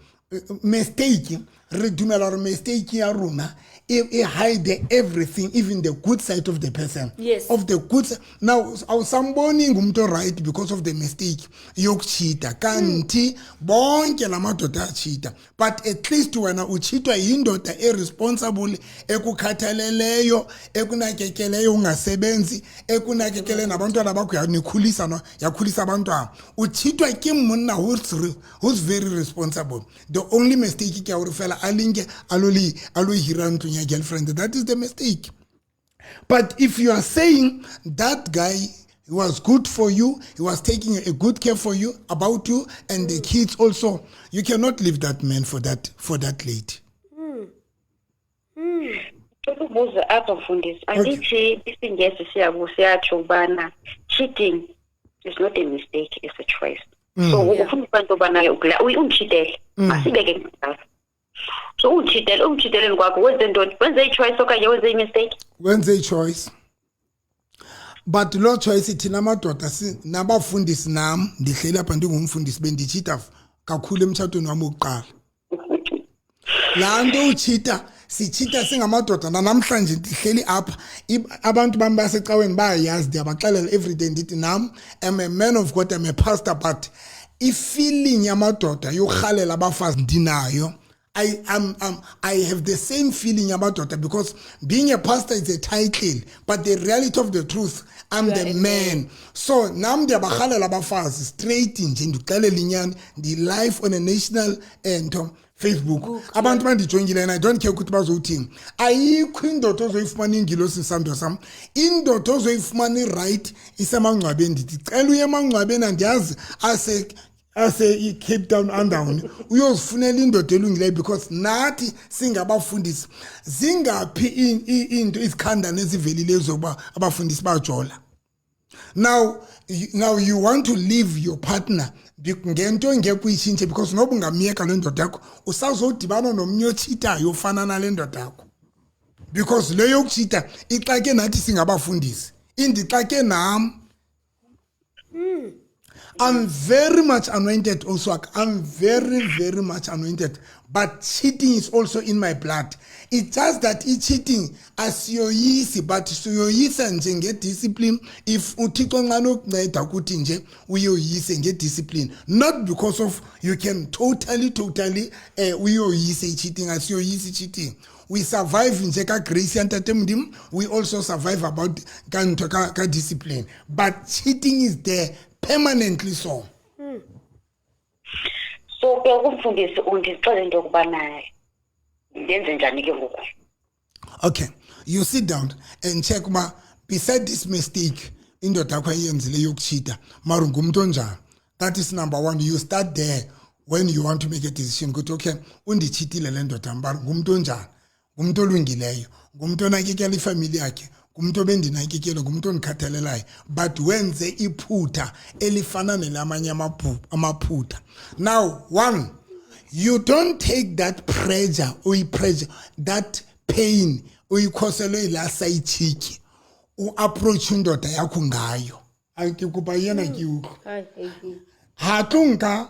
mistake, re dumela hore mistake ya rona e hide everything, even the good side of the person. Of the good now awusamboni ngumuntu right because of the mistake yokuchita, kanti bonke la madoda achita, but at least wena uchitwa yindoda e-responsible, ekukhathaleleyo, ekunakekeleyo ungasebenzi, ekunakekele nabantwana bakho, yanikhulisa no yakhulisa abantwana. Uchitwa ke monna who's very responsible. The only mistake ke ya hore fela a linke a lo hira ntlong ya girlfriend. That is the mistake. But if you are saying that guy, he was good for you, he was taking a good care for you, about you and the kids also, you cannot leave that man for that lady. Cela ubuze apha, mfundisi. Andithi isiNgesi siyatsho ubana cheating is not a mistake, it's a choice. So ufundisa into yobana unditshitele, masibeke njalo. So unditshitele, unditshiteleni kwakho wenze ntoni? Wenze i-choice okanye wenze i-mistake? Wenze i-choice, but loo choice thina madoda nabafundisi, nam ndihleli apha ndingumfundisi, benditshita kakhulu emtshatweni wam wokuqala. Laa nto utshita, sitshita singamadoda. Nanamhlanje ndihleli apha, abantu bam basecaweni bayayazi, ndiyabaxelela everyday, ndithi nam am a man of God, am a pastor, but i-feeling yamadoda yokurhalela abafazi ndinayo. I have the same feeling yamadoda, because being a pastor is a title, but the reality of the truth, I'm You are the a man. So nam ndiyabarhalela abafazi straight nje, ndixelela inyani, ndi-live on a national nto Facebook, abantu bandijongile, and I don't care ukuthi bazothini. Ayikho indoda ozoyifumana ingilosi, sando sam. Indoda ozoyifumana i-right isemangcwabeni. Ndithi cela uye emangcwabeni, andiyazi ase i-Cape Town andawuni, uyozifunela indoda elungileyo, because nathi singabafundisi, zingaphi into izikhandane ezivelileyo zokuba abafundisi bajola? Now you want to leave your partner ngento engekho uyitshintshe, because noba ungamyeka le ndoda yakho, usazodibana nomnye otshitayo ofana nale ndoda yakho. Because le yokucheata ixake nathi singabafundisi, indixake nam. I'm very much anointed also. I'm very, very much anointed. But cheating is also in my blood. It's just that i-cheating asiyoyisi, but siyoyisa nje ngediscipline. If uThixo nxa ukunceda ukuthi nje uyoyise ngediscipline. Not because of you can totally, totally uyoyise i-cheating, asiyoyisi cheating. We survive nje ka grace ya Ntate Modimo. We also survive about ka ntho ka discipline. But cheating is there permanently so. So ke kumfundisi, undixele into yokubana ndenze njani ke ngoku? Okay, you sit down and check uba beside this mistake indoda yakho ayenzile yokucheata, mara ngumntu onjani. That is number one. You start there when you want to make a decision ukuthi okay, undicheatile le ndoda, mara ngumntu onjani? Ngumntu olungileyo, ngumntu onakekela ifamily yakhe, ngumntu obendinakekele, ngumntu ondikhathalelayo, but wenze iphutha elifana nelamanye amaphutha. Now, one, you don't take that pressure, uyi-pressure, that pain uyikhoselwe yilaa side chick, uapproach indoda yakho ngayo. Ai, ke kopa yena ke utlwe. Hai, hai, hai. Ha tlo nka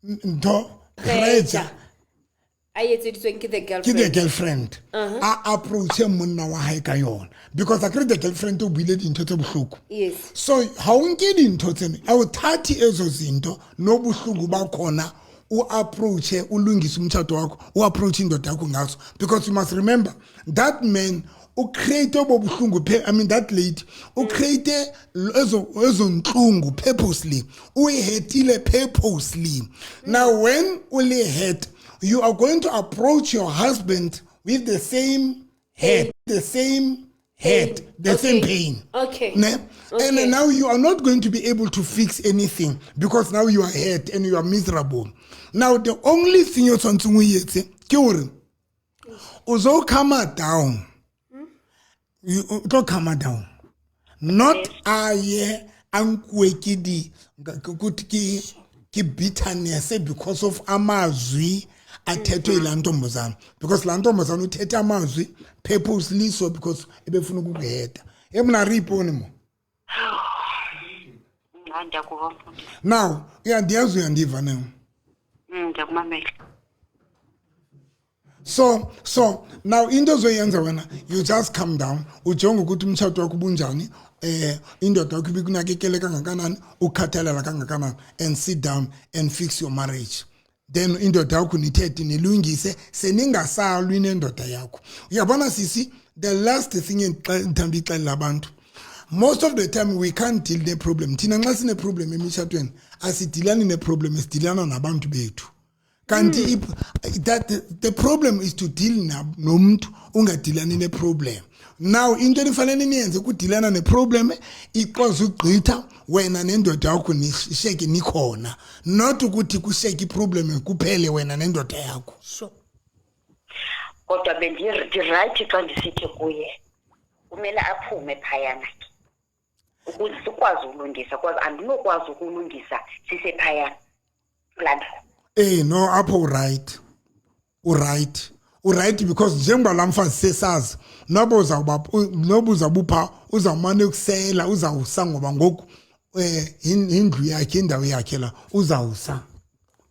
ntho pressure a etseditsweng ke the ke the girlfriend. Girlfriend a approache monna wa hae ka yona, because akere the girlfriend o buile dintho tse bohloko. So ha o nke dintho tseno, awuthathi ezo zinto nobuhlungu bakhona, uapproache, ulungise umtshato wakho, uapproach indoda yakho ngaso, because you must remember that man ucreate obo buhlungu, I mean that lady ucreate ezo ntlungu purposely, uyihurtile purposely. Now when uli hurt, you are going to approach your husband with the same hurt, the same hurt, the same pain. Ne? And now you are not going to be able to fix anything because now you are hurt and you are miserable. Now the only thing you tshwanetseng o etse ke hore o zo calm down. You o tlo calm down. Not a ye a nkuwe ke di ke bitterness because of amazwi athethwe yilaa ntombazana, because laa ntombazana uthethe amazwi purposely so because ebefuna ukukuhurta. E mna re ipone mo. Hayi, ndiyakuva, mfundisi. Now uyandiyazi, uyandiva ne? Ndiyakumamela. So now into ozoyenza wena, you just calm down, ujonge ukuthi umtshato wakho ubunjani, indoda yakho ibikunakekele kangakanani, ukhathalela kangakanani, and sit down and fix your marriage. Then indoda yakho nithethe, nilungise, seningasalwi nendoda yakho. Uyabona sisi, the last thing endithanda uyixelela abantu, most of the time we can't deal ne-problem. Thina nxa sine-problem emitshatweni, asidilani ne-problem, sidilana nabantu bethu. Kanti that the problem is to deal nomuntu, ungadilani ne-problem. Now into enifanele niyenze kudilana ne-problem, ikwazi ugqitha wena nendoda yakho, nisheke nikhona, not ukuthi kusheke iproblem kuphele wena nendoda yakho. Kodwa bendirayithi xa ndisithi kuye kumele aphume phayana ke ukuze sikwazi ukulungisa, kwaze andinokwazi ukulungisa sisephayana kulaa ndawo. No, apho uright, uright, uright, because njengoba laa mfazi sesazi noba uzawuba, noba uzawubupha, uzawumane ukusela, uzawusa, ngoba ngoku indlu yakhe, indawo yakhe la, uzawusa,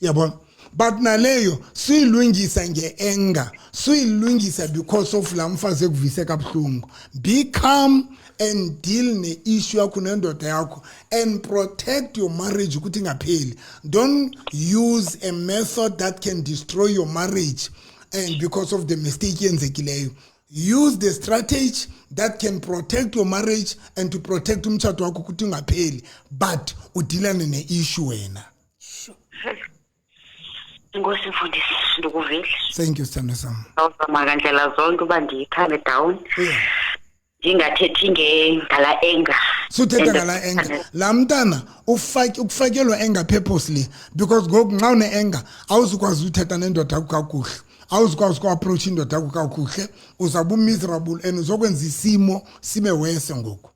uyabona. But naleyo suyilungisa nge-anger, suyilungisa because of laa mfazi ekuvise kabuhlungu. Be calm and deal ne-issue yakho nendoda yakho and protect your marriage ukuthi ingapheli. Don't use a method that can destroy your marriage and because of the mistake yenzekileyo. Use the strategy that can protect your marriage and to protect umtshato wakho ukuthi ungapheli, but udilane ne-issue wena. Inkosi mfundisi, ndikuvile. Thank you, sithando sam. Awuzama ngandlela zonke uba ndiyicalme down, ndingathethi ngala anger. Suthetha And ngala anger. Laa mntana ukufakelwa anger purposely, because ngoku nxa une-anger awuzukwazi uthetha nendoda yakho kakuhle, awuzukwazi uku-approach indoda yakho kakuhle, uzawuba miserable and uzokwenza isimo sibe worse ngoku.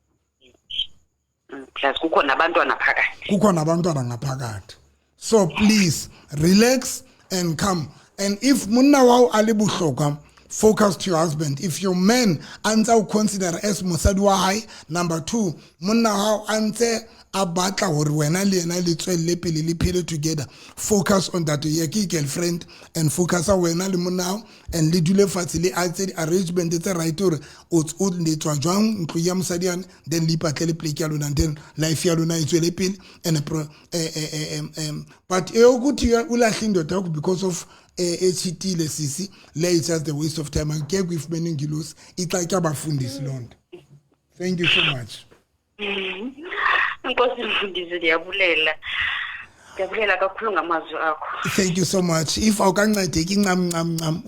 Plus kukho nabantwana phakathi. Kukho nabantwana ngaphakathi. So please relax and come, and if monna wao a le bohlokwa, Focus to your husband. If your man a ntse a o consider as mosadi wa hae, number two, monna wa hao a ntse a batla hore wena le yena le tswelle pele le phele together, focus on that. Ye ke girlfriend and focus wena le monna hao and le dule fatshe le a tse di-arrangement tse right hore o le tswa jwang ntlo ya mosadi yane, then le ipatlele pleke ya lona and then life ya lona e tswele pele. And but eyokuthi ulahle indoda yakho because of echitile sisi le, it's just a waste of time. Angeke uyifumene ingilosi ixake abafundisi loo nto. Thank you so much. Inkosi mfundisi, ndiyabulela, ndiyabulela kakhulu ngamazwi akho. Thank you so much. If awukancedeki ncam ncam ncam,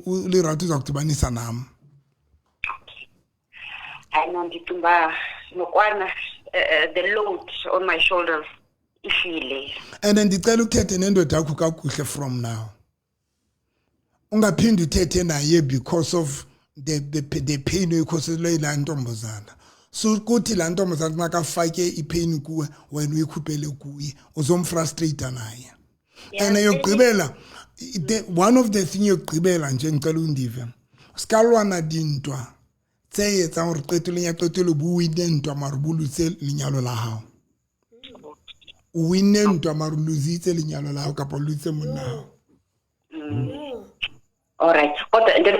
uLerato uza kudibanisa nam. Hayi no, ndicinga uba nokwana the load on my shoulders ihlile. And ndicela ukuthethe nendoda yakho kakuhle from now. Ungaphinde uthethe naye because of the pain oyikhoselwe yilaa ntombazana. Sukuthi laa ntombazana makafake ipain kuwe, wena uyikhuphele kuye, uzomfrustrate naye. And yokugqibela, one of the thing yokugqibela nje ngicela undive, sikalwana dintwa tse etsang hore qetellong ya qetelo bo wine ntwa mare bo lose lenyalo la hao. O winne ntwa mare o lositse lenyalo la hao kapa o lositse monna hao. Alright, kodwa then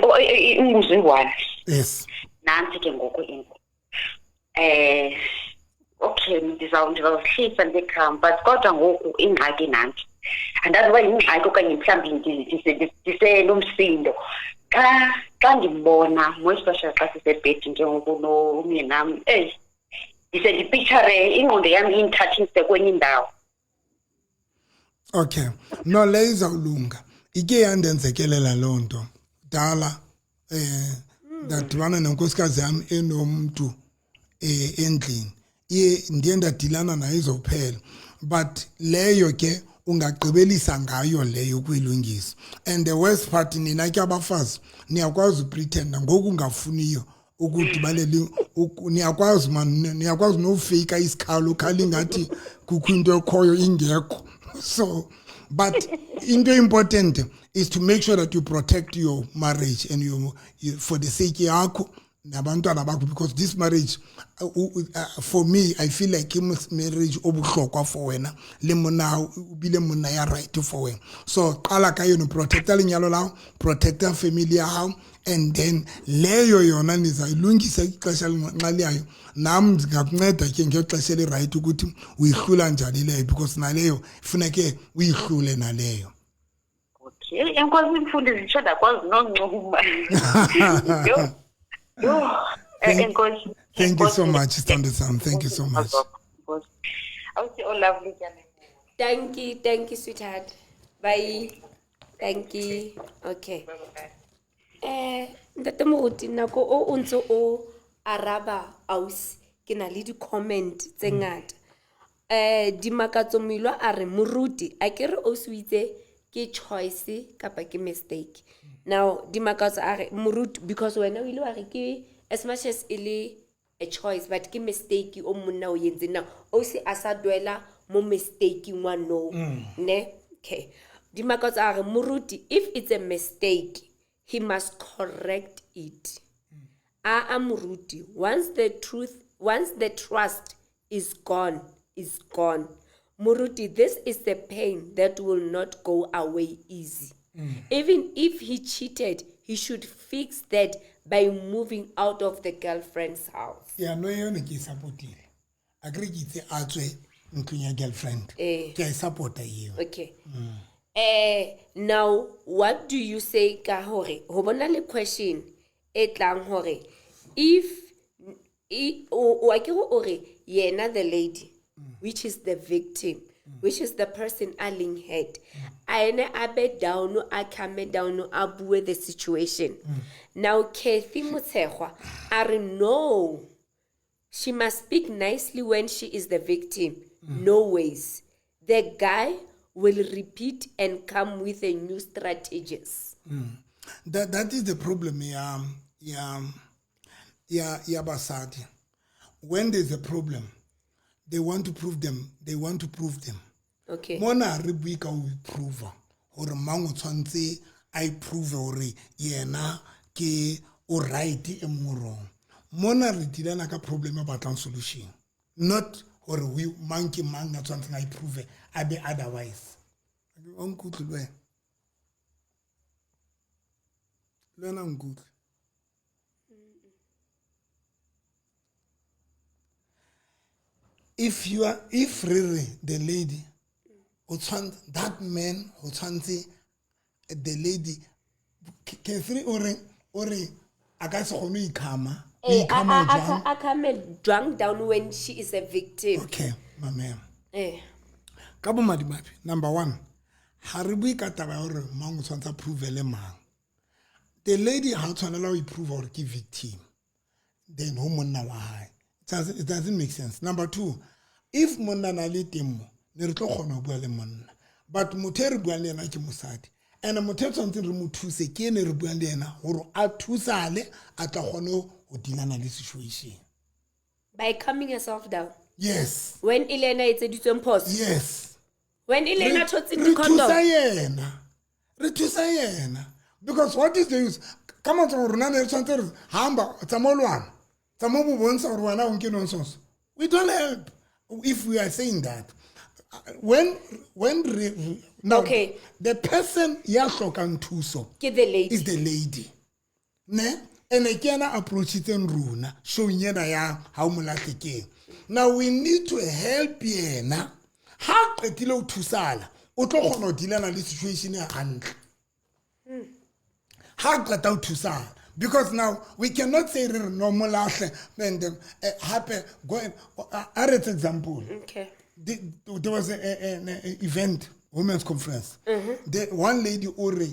umbuzo uyi-one. Yes. Nantsi ke ngoku into, okay, ndizawuhlisa ndikham, but kodwa ngoku ingxaki nantsi, andazi uba yingxaki okanye mhlawumbi ndisenomsindo xa ndimbona, more especially xa sisebhedi njengoku nomyenam, eyi, ndise ndipicture, ingqondo yam indithathise kwenye indawo. Okay, no, leyo izawulunga. Ike yandenzekelela loo nto dala, ndadibana nenkosikazi yam enomntu endlini, iye ndiye ndadilana nayo, izophela. But leyo ke ungagqibelisa ngayo leyo ukuyilungisa. And the worst part, nina ke abafazi niyakwazi upretenda ngoku ungafuniyo ukudibanela, niyakwazi man, niyakwazi nofeyika isikhalo, ukhala ingathi kukho into ekhoyo ingekho. So but into important is to make sure that you protect your marriage and your for the sake yakho nabantwana bakho, because this marriage, for me, I feel like ke marriage obuhlokwa for wena le monna, o bile monna ya right for wena. So qala ka yona, protecta lenyalo la hao, protecta family ya hao, and then leyo yona nizayilungisa ixesha nxa liyayo. Nam ndingakunceda ke ngexesha elirayithi ukuthi uyihlula njani leyo, because naleyo funeke uyihlule naleyo. Okay, enkosi mfundisi, nditsho ndakwazi noncuma. Yho yho, enkosi. Thank you so much, sithando sam. Thank you so much. Enkosi. Awuthi oh lovely, ke. Thank you, thank you, sweetheart. Bye. Thank you. Okay. Ntate Moruti, nako o ntse o araba ausi, ke na le di-comment tse ngata. Dimakatso Moilwa a re, moruti, a ke re ausi o itse ke choice kapa ke mistake. Now Dimakatso a re, moruti, because wena o ile wa re ke as much as e le a choice, but ke mistake o monna o entse. Now ausi a sa dwela mo mistake wa no. Ne? Okay. Dimakatso a re, moruti, if it's a mistake, he must correct it. A moruti, once the truth, once the trust is gone, is gone. Moruti, this is the pain that will not go away easy. Even if he cheated, he should fix that by moving out of the girlfriend's house. Ya, no, yone ke e support-ile. A kere ke itse a tswe ntlong ya girlfriend. Eh. Ke a e support-a eo. Okay. Now what do you say ka hore ho bona le question e tlang hore if o a ke o re yena the lady, which is the victim, which is the person a leng hurt, a ene a be down, a calm down, a bue the situation. Now Kathy Motshegwa a re no, she must speak nicely when she is the victim. No ways, the guy will repeat and come with a new strategies. That is the problem ya basadi. When there's a problem, they want to prove them, they want to prove them. Mona ha re bue ka ho improve hore mang o tshwantse a iprove hore yena ke o right e mong wrong. Mona re dealana ka problem e batlang solution, not hore we mang ke mang a tshwantseng a iprove a be otherwise. O nkutlwe le wena, le wena o nkutlwe. If you are, if really the lady o tshwantse that man o tshwantse the lady K3 o re a ka se kgone ho ikhama, o ikhama jwang? A calm jwang down when she is a victim. Okay, mamela. Ka bomadimabe, number one, ha re bue ka taba ya hore mang o tshwantse a prove le mang. The lady ha o tshwanela ho iprove hore ke victim, then ho monna wa hae. It doesn't make sense. Number two, if monna na le teng mo, ne re tlo kgona ho bua le monna. But motho e re buang le yena ke mosadi. And motho e tshwanetseng re mo thuse ke ene re buang le yena hore a thusale a tla kgone ho dealana le situation. By calming herself down. Yes. When Elena etseditsweng phoso. Yes. When Elena thotseng Re di-condom. thusa yena. Re thusa yena. Because what is the use? Ka matsogo rona ne re tshwanetse re hamba tsamaya o lwana. Tsamaya o bo bontsha hore wena o nke nonsense. We don't help if we are saying that. When now, Okay. the person ya hlokang thuso ke the lady. is the lady. Ne? And ke yena approachitseng rona showing yena ya ha o mo lahlekeng. Now we need to help yena. Ha qetile ho thusala, o tlo kgona ho dealana le situation ya hantle. Ha qeta ho thusala. Because now we cannot say re no mo lahle and hape go and a re example. Okay. There was an event, women's conference. The one lady ore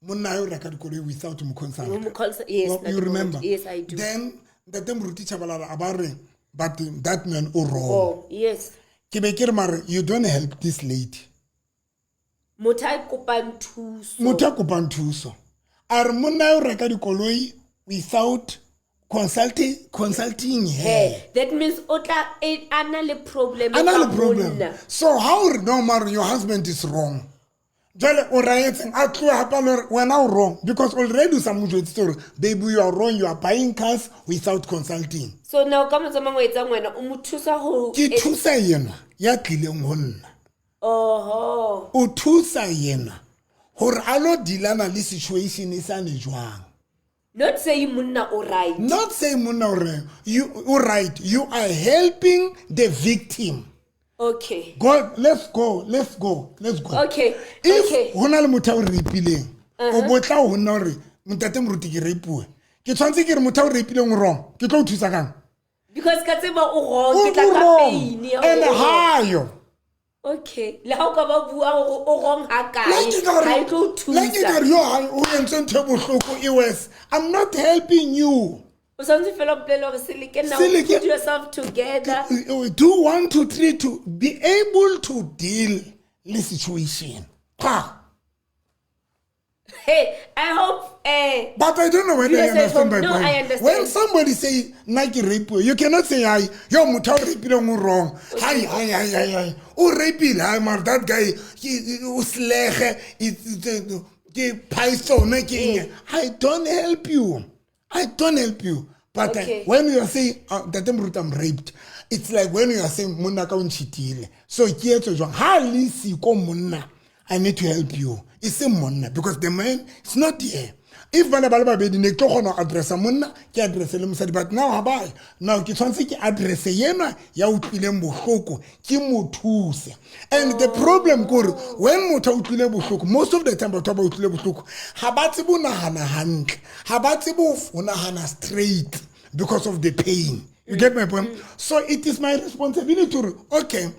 monna yo reka dikoloi without mo consult. Mo consult, yes, Well, you remember? Yes, I do. Then Ntate Moruti Tshabalala a ba re, but that man o wrong. Oh, yes. Ke be ke re mare, you don't help this lady. Motho a kopang thuso. Motho a kopang thuso. A re monna yo reka dikoloi without consulting her. Hey, that means o tla a na le problem. A na le problem. So how re no mare your husband is wrong. Jwale o raetseng a tloha hape le hore wena o wrong because already o sa mo jwetsitse hore baby you are wrong, you are buying cars without consulting. So now ka motsa mangwe etsang wena o mo thusa ho Ke thusa yena ya tlileng ho nna. Oho. O thusa yena hore a lo dealana le situation e sane jwang. Not saying monna o right. Not saying monna o right. You o right. You are helping the victim. Okay. Go, let's go, let's go, let's go. Okay. If okay. hona le motho a o rapileng, o botla ho nna hore ntate Moruti ke rapuwe. Ke tshwantse ke re motho a o rapileng o wrong. Ke tlo o thusa kang? Because ka tseba o wrong, O ke tla ka wrong. pain ya And hore o wrong. hayo. Okay. Le ha o ka ba bua hore o wrong ha kae, Like ke ka ha e tlo o like ke ka thusa. re, yo, ha o entse ntho e bohloko e worse. I'm not helping you. O santse fela o bolele hore se leke now, Se leke- put yourself together. Do 1, 2, 3 to be able to deal le situation. Ha. Hey, I hope. But I don't know whether You you understand understand my No, point. I understand. When somebody say Nike rape you, you cannot say hi. Yo, motho o rapileng o wrong. Hi, hi, hi, hi, hi. O rapile, hi, mar that guy he o slege, it's ke python ke eng. I don't help you. I don't help you. But Okay. when you are saying Ntate Moruti I'm raped, it's like when you are saying monna ka o ntjhitile. So ke etse jwang? Ha le siko monna, I need to help you. It's a monna because the man is not here. If bana ba le babedi ne ke tlo kgona ho addressa monna, ke addresse le mosadi, but now ha ba now ke tshwanetse ke addresse yena ya utlwileng bohloko, ke mo thuse. And the problem ke hore when motho a utlwile bohloko, most of the time batho ba utlwile bohloko ha ba tsebe ho nahana hantle, ha ba tsebe ho nahana straight because of the pain. You get my point? So it is my responsibility to okay,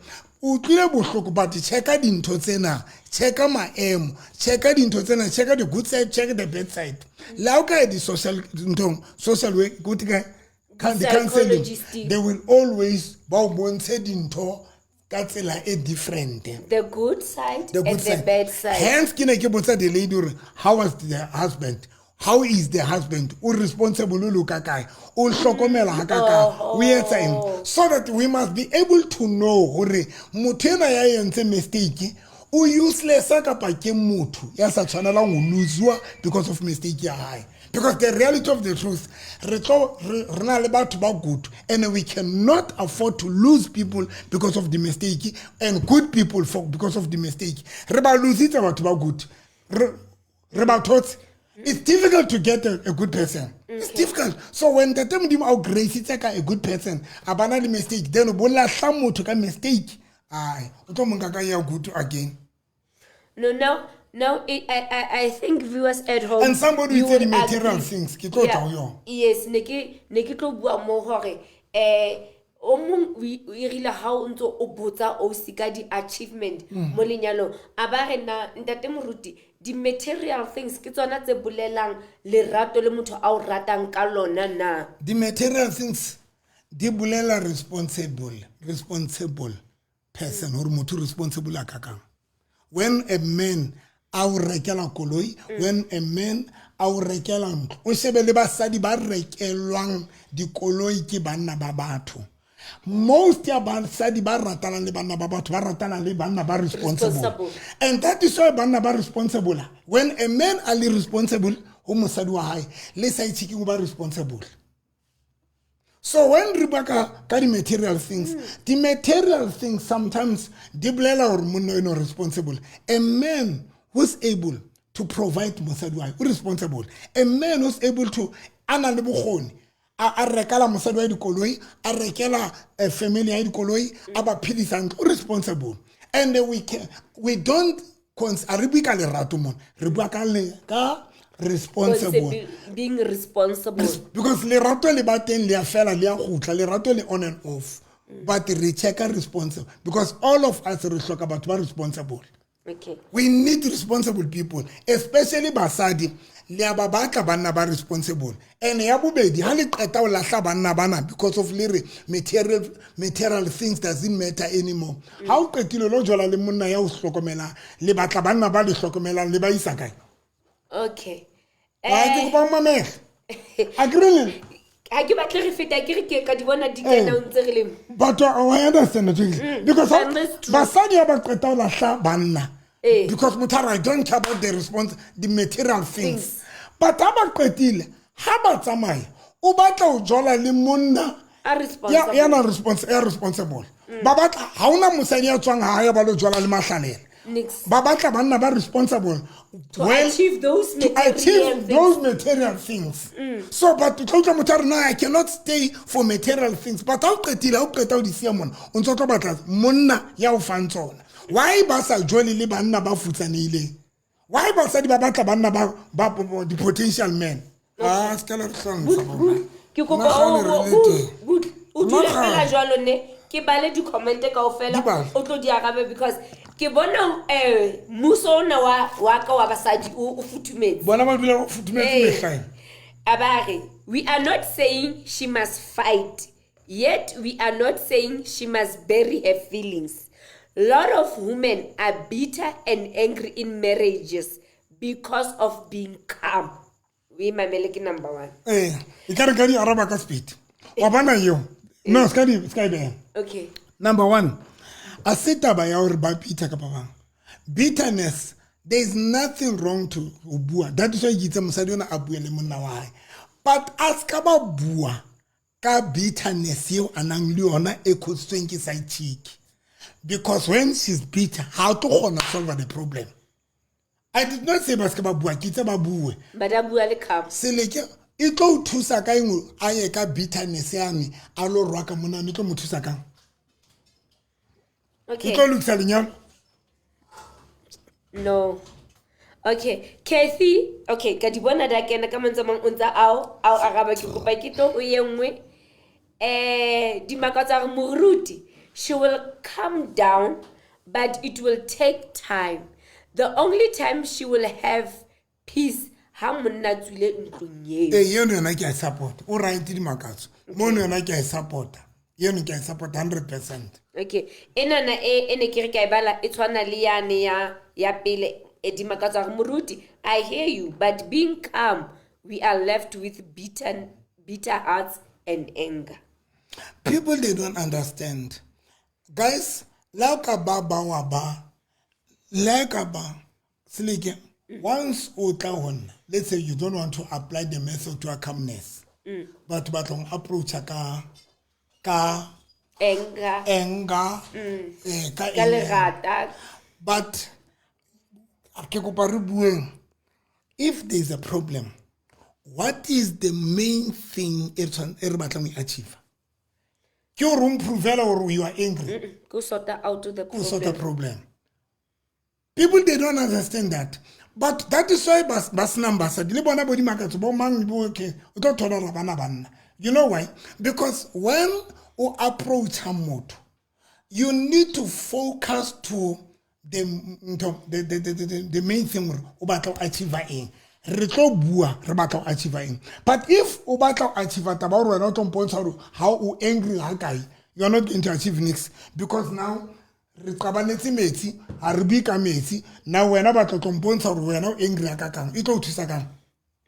o utlwile bohloko, but checka dintho tsena, checka maemo, checka dintho tsena, checka the good side, check the bad side. Le ha o ka ya di-social nthong, social work, go ka the counseling, Psychologist. they will always ba o bontshe dintho ka tsela e different. The good side The good and the side. bad side. Hence ke ne ke botsa the lady hore how was the husband? How is the husband? O responsible o loka kae? O hlokomela ha ka kae? O etsa eng? So that we must be able to know hore motho ena ya entse mistake O useless kapa ke motho ya sa tshwanelang ho lose because of mistake ya hae? Because the reality of the truth, re tlo re na le batho ba good, and we cannot afford to lose people because of the mistake, and good people for because of the mistake. Re ba lositse batho ba good, re ba thotse. It's difficult to get a good person. It's difficult. So when Ntate Modimo a o graceitse ka a good person, a bana le mistake, then o bo lahla motho ka mistake, ai, o tlo mo nka ka ya good again? No, now I think viewers at home, And somebody you with the will material agree. things, ke tlo tla ho yona. Yes, ne ke tlo bua mo hore o mong o irile ha o ntso o botsa o se ka di-achievement mo lenyalong, a ba re na ntate moruti, di-material things ke tsona tse bolelang lerato le motho a o ratang ka lona na? The material things di bolela responsible person, hore motho o responsible a kakang. When a man a o rekela koloi, when a man a o rekela ntlo, o shebe le basadi ba rekelwang dikoloi ke banna ba batho. Most ya basadi ba ratanang le banna ba batho, ba ratana le banna ba responsible. Responsible. And that is why banna ba responsible, when a man a le responsible ho mosadi wa hae, le side chick o ba responsible. So when re bua ka di-material things, di-material things sometimes di bolela gore monna eno responsible. A man who's able to provide mosadi wa hae o responsible. A man who's able to, a nang le bokgoni, a rekela mosadi wa hae dikoloi, a rekela family ya hae dikoloi, a ba phedisa hantle, o responsible. And we don't a re bue ka lerato mona, re bua ka responsible. Being responsible. Because lerato le ba teng, le a fela, le a kgutla. Lerato le on and off, but re checka responsible, because all of us re hloka batho ba responsible. We need responsible people, especially basadi. Le a ba batla banna ba responsible. And ya bobedi, ha le qeta ho lahla banna bana because of le re material things doesn't matter anymore, ha o qetile lo jola le monna ya o hlokomelang, le batla banna ba le hlokomelang, le ba isa kae? Okay. Ha ke kopa mamela, a ke re le Ha ke batle re feta, ke re ke ka di bona di kena o ntse re le But I understand it because And that's true. basadi ha ba qeta ho lahla banna, because motho a re, "I don't care about the response, the material things." Things. But ha ba qetile, ha ba tsamaya, o batla ho jola le monna A responsible. Ya na response, ya responsible. Ba batla, ha ona mosadi ya tswang ha ya ba lo jola le mahlalela. Nix. Ba batla banna ba responsible To achieve those to material achieve things. Those material things. So but tlo utlwa motho a re, "No, I cannot stay for material things." But ha o qetile, ha o qeta ho di siya mona, o ntso tlo batla monna ya o fang tsona. Why ba sa jole le banna ba futsanehileng? Why basadi ba batla banna ba di-potential men? Ah, se ka la re hlantsha, bona. Ke kopa Nna kgale re le teng. o dule Nna fela kgale. jwalo, ne ke bale di-comment kaofela. Di bale. O tlo di arabe because ke bona mmuso ona wa ka wa basadi o futhumetse. Bona ba dula ba futhumetse mehlaena. A ba re, we are not saying she must fight, yet we are not saying she must bury her feelings. Lot of women are bitter and angry in marriages because of being calm. O e mamele, ke number one. Ee, e ka re ka di araba ka speed wa bona eo. No, se ka e beha. Okay. Number one, a se taba ya hore ba bitter kapa bang. Bitterness, there is nothing wrong to ho bua. That is why ke itse mosadi ona a bue le monna wa hae, but a se ka ba bua ka bitterness eo a nang le yona e causitsweng ke side chick, because when she's bitter, ha o tlo kgona ho solve the problem. I did not say ba se ka ba bua, ke itse ba bue. But a bua le calm. Seleke e tlo o thusa ka eng a ye ka bitterness yane a lo rwaka monane? E tlo mo thusa kang? E Okay. tlo lokisa lenyalo? No, okay, Kathy. Okay, ka di bona da kena ka mantswe a mang, o ntse ao araba. Ke kopa ke tlo ho ye nngwe. Dimakatso a re, moruti, she will calm down, but it will take time. The only time she will have peace, ha monna a tswile ntlong eo. Ee, eno yona ke a e support. O right, Dimakatso, mono yona ke a e supporta. Eno ke a e support 100%. Okay, enana e ne ke re ka e bala, e tshwana le yane ya pele. E Dimakatso a re, moruti, I hear you, but being calm, we are left with bitter hearts and anger. People, they don't understand, guys. La o ka ba wa ba Le kapa seleke, once o tla ho nna, let's say you don't want to apply the method to calmness, batho ba tla approacha ka anger, anger, ka ka eng. Lerata. But ke kopa re bueng, if there is a problem, what is the main thing e re batlang ho e achieve? Ke hore o mprovela hore you are angry? Go sort out the Go sort the problem. Problem. People, they don't understand that, but that is why ba senang basadi le bona bo dimakatso, bo mang bo, okay, o tlo thola gore bana banna. You know why? Because when o approacha motho, you need to focus to the ntho, the main thing, gore o batla ho achieve eng. Re tlo bua re batla ho achieve eng. But if o batla ho achieve taba gore wena o tlo mpontsha gore how o angry ha kae, you are not going to achieve niks, because now re qabanetse metsi, ha re bue ka metsi. Now wena batla tlo mpontsha gore wena o angry ha kakang, e tlo o thusa kang?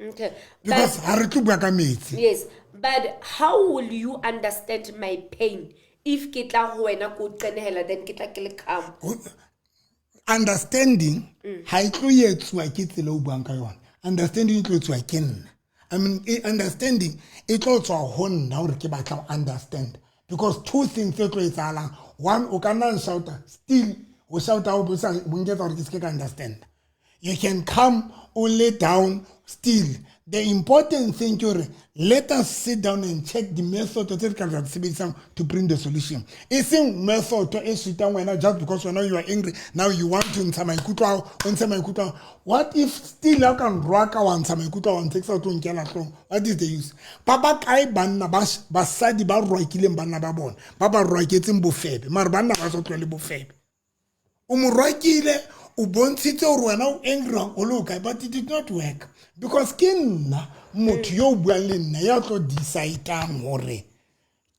Okay. Because But ha re tlo bua ka metsi. Yes, but how will you understand my pain if ke tla ho wena ko qenehela, then ke tla ke le calm? Understanding ha e tlo etsuwa ke tsela o buang ka yona. Understanding e tlo etsuwa ke nna. I mean, understanding e tlo tswa ho nna hore ke batla ho understand, because two things tse tlo etsahalang: one, o ka nna shouta, still o shouta o bo sa bonketsa hore ke se ke ka understand. You can come o lay down, still the important thing ke hore let us sit down and check the method tse re ka di sebedisang to bring the solution, e seng method e suitang wena. Just because wena you are angry now, you want to ntsha maikutlo ao, o ntshe maikutlo ao. What if still ha o ka nrwaka, wa ntsha maikutlo ao, wa ntse ke sa tlo nkela hloohong? What is the use? Ba ba kae banna ba basadi ba rwakileng banna ba bona, ba ba rwaketseng bofebe, mare banna ba sa tlohele bofebe? O mo rwakile, o bontshitse gore wena o angry o le o kae, but it did not work, because ke nna motho yo o buang le nna ya tlo decidang gore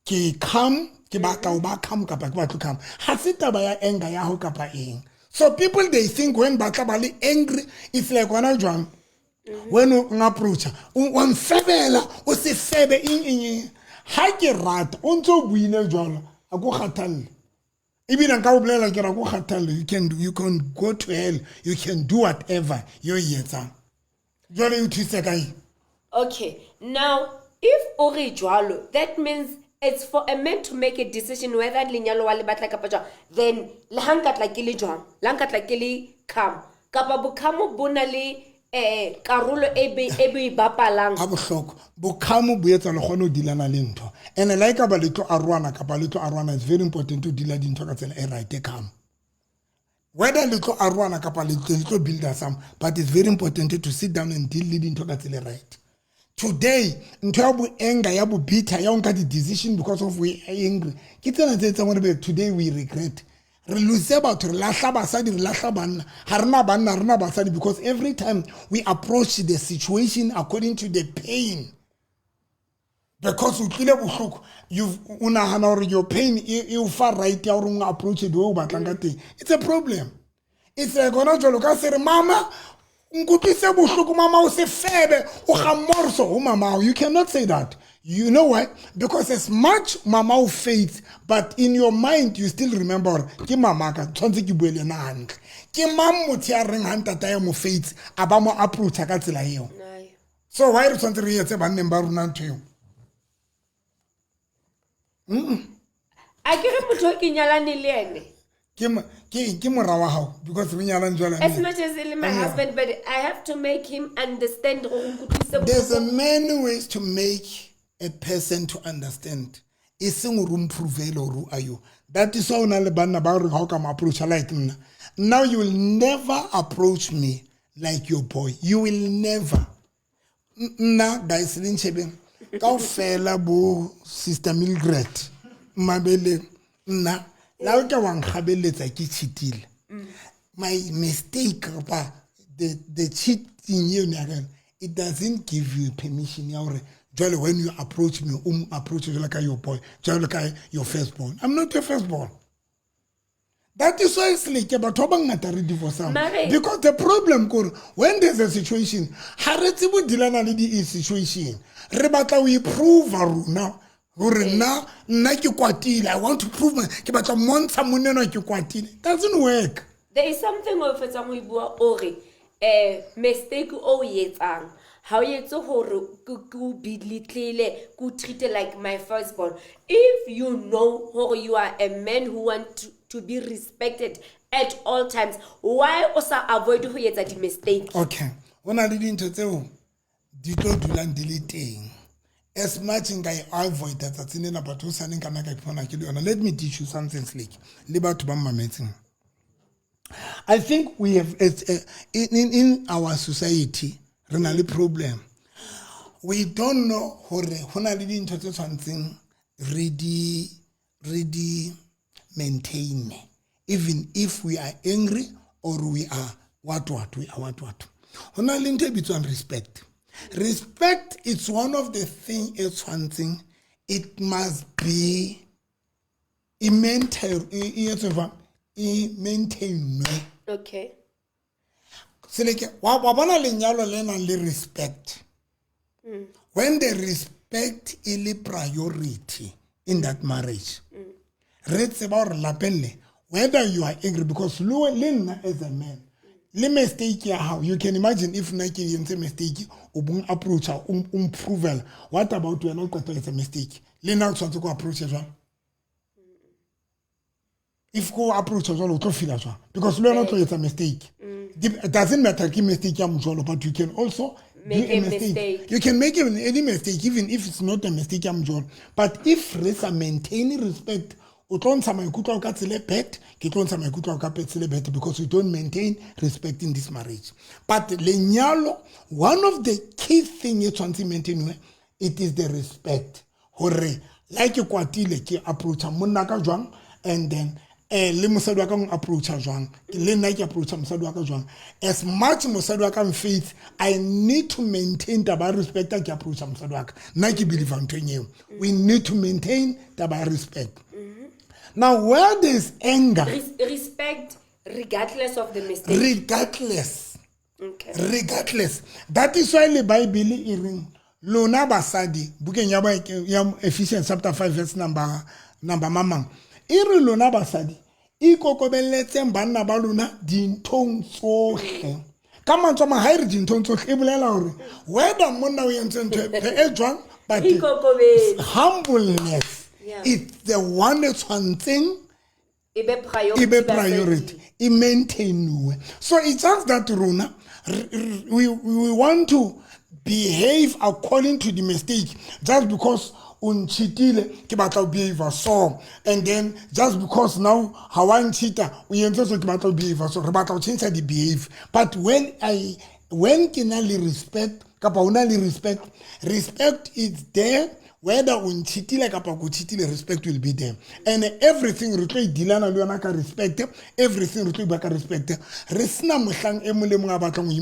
ke calm, ke batla ho ba calm kapa ke batlo calm. Ha se taba ya anger ya ho kapa eng. So people, they think when ba tla ba le angry, it's like wena jwang, when o approacha, wa mfebela, o se febe, eng eng eng. Ha ke rata o ntse o buile jwalo, a ko kgathalle. Ebile nka o bolela ke ra ko kgathalle, you can go to hell, you can do whatever yo e etsang. Jwale e o thuse ka eng? Okay, now if o re jwalo, that means it's for a man to make a decision whether lenyalo wa le batla kapa jwang. Then le ha nka tla ke le jwang, le ha nka tla ke le calm, kapa bocalm bo na le karolo e be e bapalang? Ga bohloko, bocalm bo etsa le kgone ho dealana le ntho, and-e la e ka ba le tlo aroana kapa le tlo aroana, it's very important to deala dintho ka tsela e right, e calm. Whether le tlo aroana kapa le tlo builda some, but it's very important to sit down and deal le dintho ka tsela e right. Today ntho ya bo anger, ya bo bitter, ya ho nka di-decision because of we are angry, ke tsena tse etsang gore be today we regret. Re lose batho, re lahla basadi, re lahla banna, ha re na banna, re na basadi, because every time we approach the situation according to the pain, because o tlile bohloko, o nahana gore your pain e o fa right ya gore o approach the way o batlang ka teng. It's a problem. It's like gona jwalo ka se re, "Mama, nkutlwise bohloko, mama, o se febe, o ga morso ho mama." You cannot say that. You know why? Because as much mama o faith, but in your mind you still remember gore ke mama ka, tshwanetse ke bue le ena hantle. Ke mang motho ya reng ha ntata ya mo faith a ba mo approacha ka tsela eo? Ai. So why re tshwanetse re etse banneng ba rona ntho eo? A ke re motho o ke nyalane le ene. Ke mora wa hao, because re nyalane jwale. As much as e le my husband, but I have to make him understand gore o nkutlwisise There's a bohloko. Many ways to make a person to understand, e seng gore o mprovele gore who are you. That is why o na le banna ba gore ga o ka mo approacha like nna now, you will never approach me like your boy. You will never. Nna guys, le ntšhebeng kaofela, bo Sister Mildred mabeleng, nna la o ka wa nkgabeletsa ke cheatile, my mistake kapa the cheating eno ya ka, it doesn't give you permission ya gore jwale when you approach me, o mo approach jwalo ka your boy, jwalo ka your first born. I'm not your first born. That is why seleke batho ba bangata re divorcang, because the problem kore when there's a situation, ha re tsebe ho dealana le di-situation. Re batla ho improve rona gore nna ke kwatile, I want to prove ke batla montsha monna enwa ke kwatile. Doesn't work. There is something o fetsang ho e bua o re mistake o e etsang ha o etse hore ke o belittele, ke o treat like my firstborn. If you know hore you are a man who want to be respected at all times, why o sa avoid ho etsa di-mistake? Okay, ho na le dintho tseo di tlo dulang di le teng as much nka e avoida tsatsing lena, but hosane nka nna ka iphumana ke le yona. Let me teach you something slick le batho ba mmametseng. I think we have in our society re na le problem. We don't know hore ho na le dintho tse tshwantseng re di maintain even if we are angry or we are what, we are what. Ho na le ntho e bitswang respect. Respect is one of the thing e tshwantseng, it must be e maintain, e etswe jwang, e maintainwe. Seleke wa bona lenyalo le nang le respect, when the respect e le priority in that marriage, re tseba gore lapeng le, whether you are angry, because le nna as a man, le mistake ya hao, you can imagine if nna ke entse mistake, o bong approacha, o mprovela. What about wena o qeta ho etsa mistake? Le nna o tshwanetse ko approache jwang? If ko approacha jwalo, o tlo feela jwang? Because le wena o tlo etsa mistake. It doesn't matter ke mistake ya mojolo, but you can also make do a a mistake. Mistake. You can make any mistake even if it's not a mistake ya mojolo, but if re sa maintain respect, o tlo ntsha maikutlo ao ka tsela e bad, ke tlo ntsha maikutlo ao ka tsela e bad, because we don't maintain respect in this marriage. But lenyalo, one of the key thing e tshwanetse maintainwe, it is the respect, hore la ke kwatile, ke approacha monna ka jwang, and then le mosadi wa ka mo approacha jwang, le nna ke approacha mosadi wa ka jwang. As much mosadi wa ka mfaith, I need to maintain taba ya respect ke approacha mosadi wa ka. Nna ke believe nthong eo. We need to maintain taba ya respect. Now, where there is anger, Respect regardless of the mistake. Regardless. Okay. Regardless. That is why le Bible e reng lona basadi, bukeng ya Ephesians chapter 5 verse number mamang, e re lona basadi ikokobelletseng banna ba lona dinthong tsohle. Ka mantswe a mang, ha e re dinthong tsohle, e bolela hore whether monna o entse ntho e jwang, but Ikokobetse. humbleness it's the one e tshwantseng e be priority. E be Basading. Priority e maintainiwe. So it's just that rona we want to behave according to the mistake. Just because o ncheatile, ke batla ho behave so, and then just because now ha wa ncheata, o entse so, ke batla ho behave so. Re batla ho change the behave. But when ke na le respect, kapa o na le respect, respect is there. Whether o ncheatile kapa ko cheatile, respect will be there, and everything re tlo e dealana le yona ka respect. Everything re tlo e bua ka respect. Re sena mohlang e mong le mong a batlang ho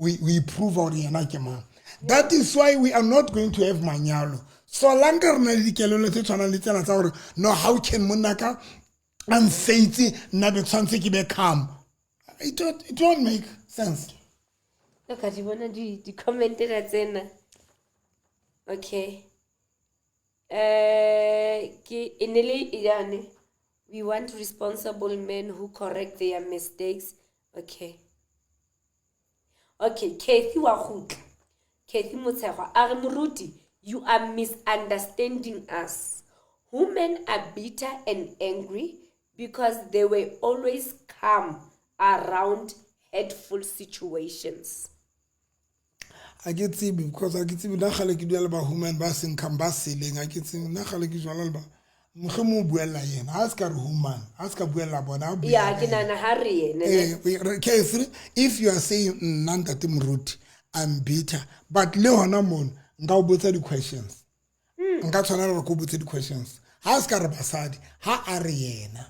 improve hore yena ke mang. That is why we are not going to have manyalo so lanka re na le dikelelo tse tshwanang le tsena tsa gore, no, how can monna ka a mfeitse, nna be tshwanetse ke be calm? It won't make sense. Look, di bona di-comment na tsena. Okay, ke e ne le yane, we want responsible men who correct their mistakes. Okay, Kathy wa kgutla, Kathy Motshegwa a re, moruti, you are misunderstanding us. Women are bitter and angry because they were always calm around hurtful situations. A ke tsebe, because a ke tsebe. Nna kgale ke dula le ba-woman ba seng calm, ba seleng. A ke tsebe. Nna kgale ke jwala le ba, mohlomong o buella yena. Ha se ka re woman, ha se ka buella bona, a buella Ya, ke yena. Nahana ha re yena. K3, if you are saying nna ntate moruti, I'm bitter, but le hona mono nka o botsa di-questions, nka tshwanela gore ke o botse di-questions. Ha se ka re basadi, ha a re yena.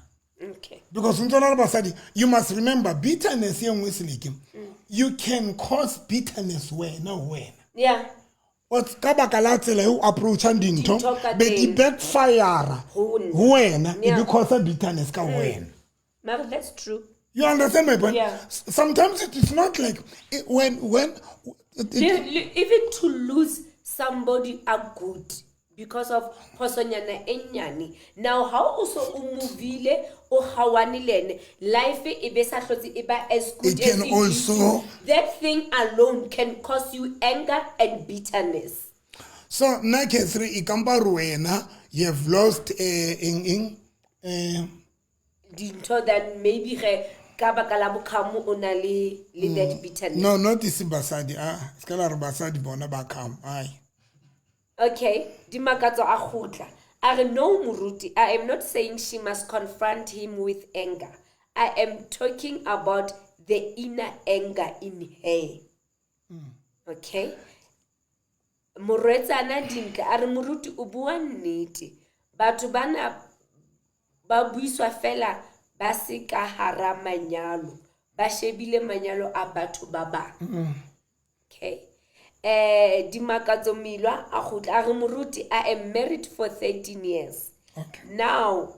Because ntse le basadi, you must remember, bitterness e nngwe, seleke, you can cause bitterness wena ho wena. Ka baka la tsela e o approachang dintho, Dintho ka be di teng. Backfire Ho nna. ho wena, e be cause bitterness ka ho wena. Mara that's true. You understand my point? Yeah. Sometimes it is not like it, when it, Even to lose somebody a good Because of phosonyana e nyane. Now ha o so o movile, o hawane le ene, life e be sa hlotse e ba as good It can as it used also- to. That thing alone can cause you anger and bitterness. So nna Catherine, e kampa re wena you have lost eng eng Dintho that maybe ge ka baka la bokhamo o na le that bitterness. No, not iseng basadi, ah, se ka la re basadi bona ba khamo, ai. Okay, Dimakatso a kgutla. A re no moruti, I am not saying she must confront him with anger. I am talking about the inner anger in her. Okay. Morwetsana Dintle a re moruti o bua nnete. Batho bana ba buiswa fela ba se ka hara manyalo. Ba shebile manyalo a batho ba bang. Okay. Dimakatso Milwa a kgutla a re moruti, I am married for 13 years. Okay. Now,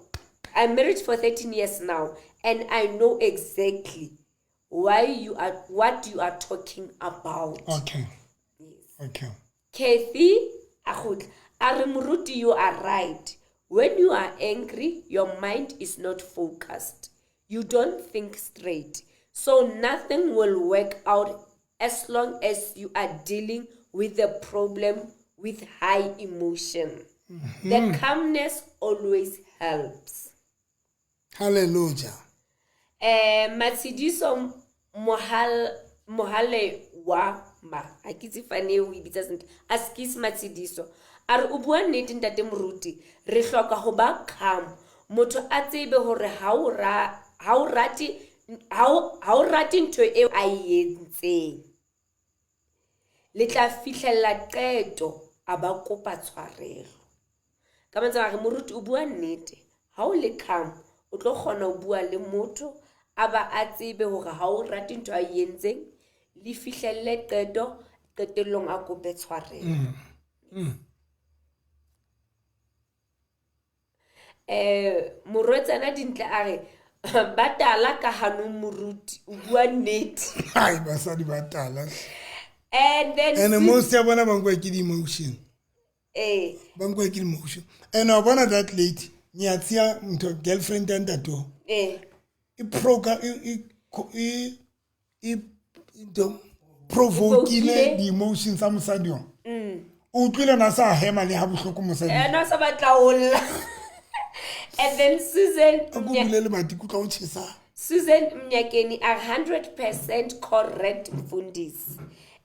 I'm married for 13 years now, and I know exactly what you are talking about. Okay. Yes. Okay. Kathy a kgutla a re moruti, you are right. When you are angry, your mind is not focused. You don't think straight. So nothing will work out as long as you are dealing with the problem with high emotion. The calmness always helps. Hallelujah. Matshidiso Mohale wa ma. Ha ke itse fane eo o e bitsa sentle. Askies Matshidiso. A re o bua nnete ntate moruti, re hloka ho ba calm. Motho a tsebe hore ha o ra, ha o rate, ha o, ha o rate ntho eo a e entseng. Le tla fihlella qeto a ba kopa tshwarelo. Ka mantswe a re moruti o bua nnete. Ha o le calm, o tlo kgona ho bua le motho a ba a tsebe hore ha o rate ntho a e entseng, le fihlelle qeto, qetellong a kope tshwarelo. Morwetsana Dintle a re, ba tala ka hanong moruti, o bua nnete. Ai, basadi ba tala. And then And most ya bona ba nkwa ke di-emotion. Ba nkwa ke di-emotion. And wa bona that lady, nyatsi ya ntho, girlfriend ya ntate o. E proka, e, e, e, e, ntho, provokile Provokile. di-emotions tsa mosadi o. O utlwile na sa hema le ha bohloko mosadi. Na sa batla ho lla. And then Susan A ko bule lemati, ke utlwa o tjhesa. Susan Mnyakeni are 100% correct mfundisi.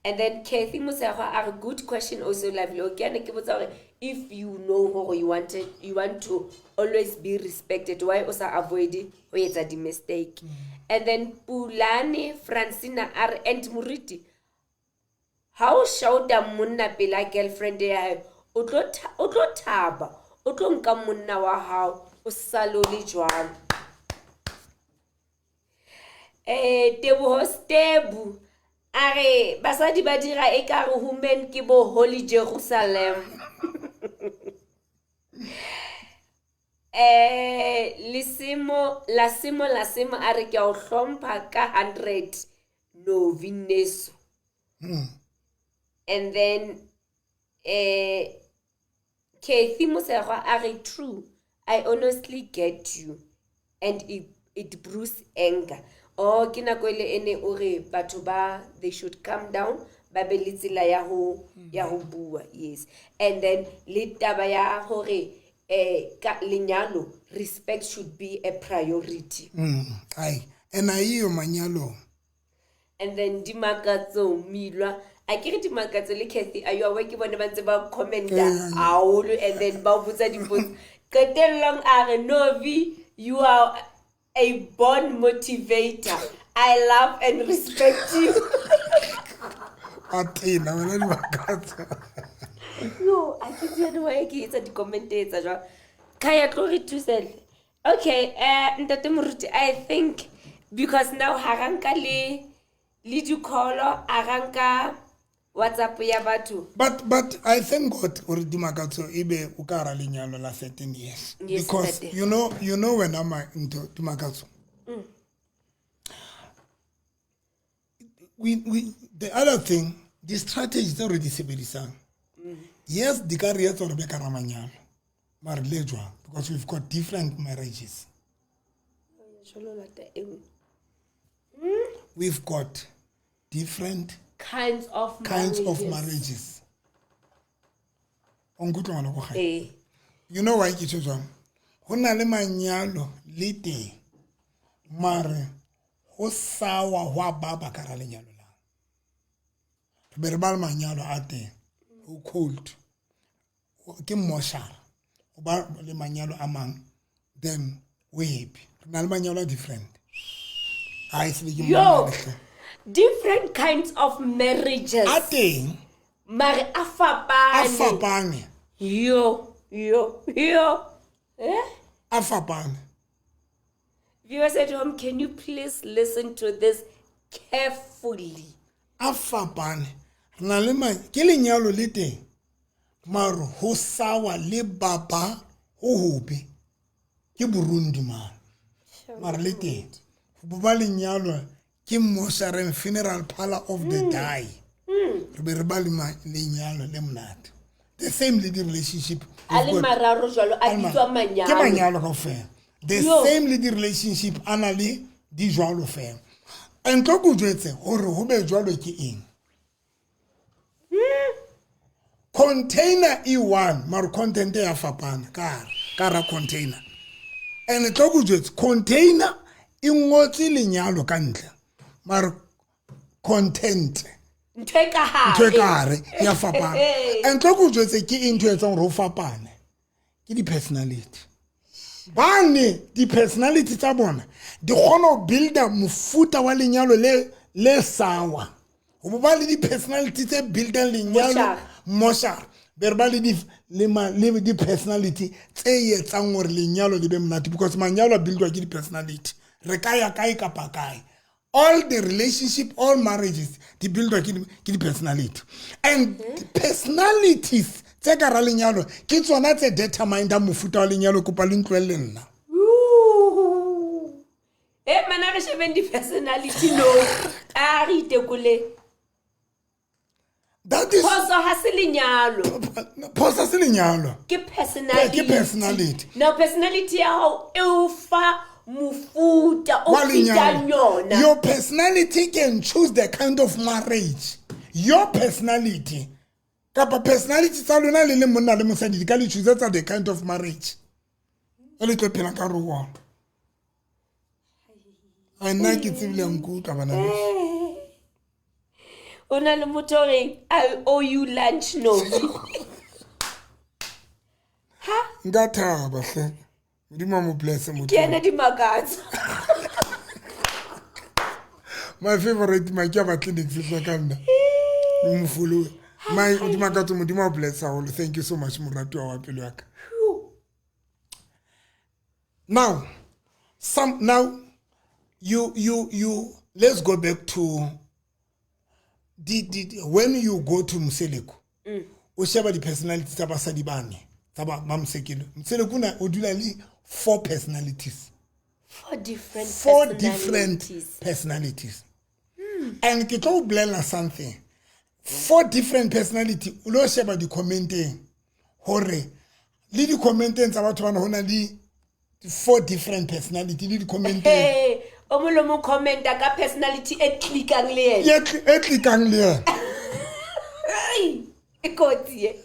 And then Kathy Mosego are good question also lovely. Okay, ne ke botsa hore if you know hore you wanted, you want to always be respected, why o sa avoid ho etsa di mistake? And then Pulane Francina are and Muriti, how shouta monna pela girlfriend ya hae, o tlo o tlo thaba, o tlo nka monna wa hao, o sale o le jwalo. Teboho Stebu a re basadi ba dira ekare women ke bo Holy Jerusalem. Lesimo, Lasimo, Lasimo a re ke a o hlompha ka 100 no vineso. And then Kathy Mosego a re true, I honestly get you and it brews anger. Oh, ke nako ele ene o re batho ba they should calm down, ba be le tsela ya ho, ya ho bua. Yes. And then le taba ya hore, ka lenyalo, respect should be a priority. Ai, and ayiyo manyalo. And then Dimakatso Milwa, a ke re Dimakatso le Kathy, are you aware ke bone ba ntse ba commenta haholo and then ba botsa dipotso. Qetellong a re Novi, you are a born motivator. I love and respect you. A tena wena Dimakatso. No, a ke tsebe why ke etsa di-comment etsa jwang. Khaya tlo re thusele. Okay, Ntate Moruti, I think because now ha ra nka le di-call, a ra nka WhatsApp ya batho. But I thank God hore Dimakatso ebe o ka hara lenyalo la 13 years. Yes, because Ntate. you know when I'm into Dimakatso. The other thing, the strategy tse re di sebedisang. Yes, di ka re etsa gore be ka ra manyalo, mare le jwang? Because we've got different marriages. Jwalo lata e nngwe. We've got different kinds of kinds of marriages. Marriages. O nkutlwa, ngwana ko gae? Ee. You know why ke tjho jwang? Ho na le manyalo le teng, mare ho sawa hwa baba ka ra lenyalo la re be re ba le manyalo a teng ho cold, ke mmoshara, ho ba le manyalo a mang, then o happy. Re na le manyalo a different. Ha e sebe ke Yo, monna hle. Different kinds of marriages. A teng. Mare a A fapane. Fapane. Yo, yo, yo. Eh? A fapane. Viewers at home, can you please listen to this carefully? A fapane. Re na le ke lenyalo le teng, mare ho sawa le baba ho hobe ke Burundi mane, mare le teng bo ba lenyalo ke moshareng, funeral parlor of the die. Re be re ba le lenyalo le monate. The same le di-relationship. A le mararo jwalo a bitswa Ke manyalo. Manyalo kaofela the Yo. same le di-relationship a na le di jwalo fela. And tlo ko jwetse gore ho be jwalo ke eng? Container e one, mare content ya fapana ka hare, ka hara container. And tlo ko jwetse, container e ngotse lenyalo ka ntle, mare content, ntho e ka hare, ntho e ka hare ya fapana. And tlo ko jwetse ke eng ntho e etsang gore o fapane? Ke di-personality. Bane di-personality tsa bona di kgona ho builda mofuta wa lenyalo le le sawa. Ho bo ba le di-personality tse buildang lenyalo Moshara. Moshara, be re ba le le di-personality tse etsang gore lenyalo le be monate, because manyalo a buildwa ke di-personality. Re ka ya kae kapa kae, all the relationship, all marriages di buildwa ke di-personality, and personalities tse ka ra lenyalo ke tsona tse determinedang mofuta wa lenyalo. Kopa le ntlohelle nna. Ooh. E mana re shebeng di-personality no, a re itekole. That is Phoso ha se lenyalo. Phoso se lenyalo. Ke personality. Ke personality. Now personality ya hao e o fa mofuta o Wa fitang lenyalo. yona. Your personality can choose the kind of marriage. Your personality kapa personality tsa lona le le monna le mosadi di ka le choosetsa the kind of marriage e le tlo phela ka re ona. A nna ke tsebile nkutlwa, bana beso. O na le motho o reng, "I owe you lunch." No, ha. Nka thaba hle, Modimo a mo blesse motho. Ke ena Dimakatso. My favorite, my ke a batle nix ka nna mo follow my Dimakatso. Modimo a bless haholo. Thank you so much, moratuwa wa pelo ya ka. Now some now you you you let's go back to the when you go to Mseleku, o sheba di-personality tsa basadi bane tsa ba Msekelo. Mseleku na o dula le four personalities. Four different Four different personalities. Personalities. And ke tlo o bolela something. Four different personality, o lo sheba di-commenteng hore le di-commenteng tsa batho bana ho na le four different personality le di-commenteng. Hey, o mong le mong commenta ka personality e clickang le yena. E clickang le yena. Ai, e kotsi e.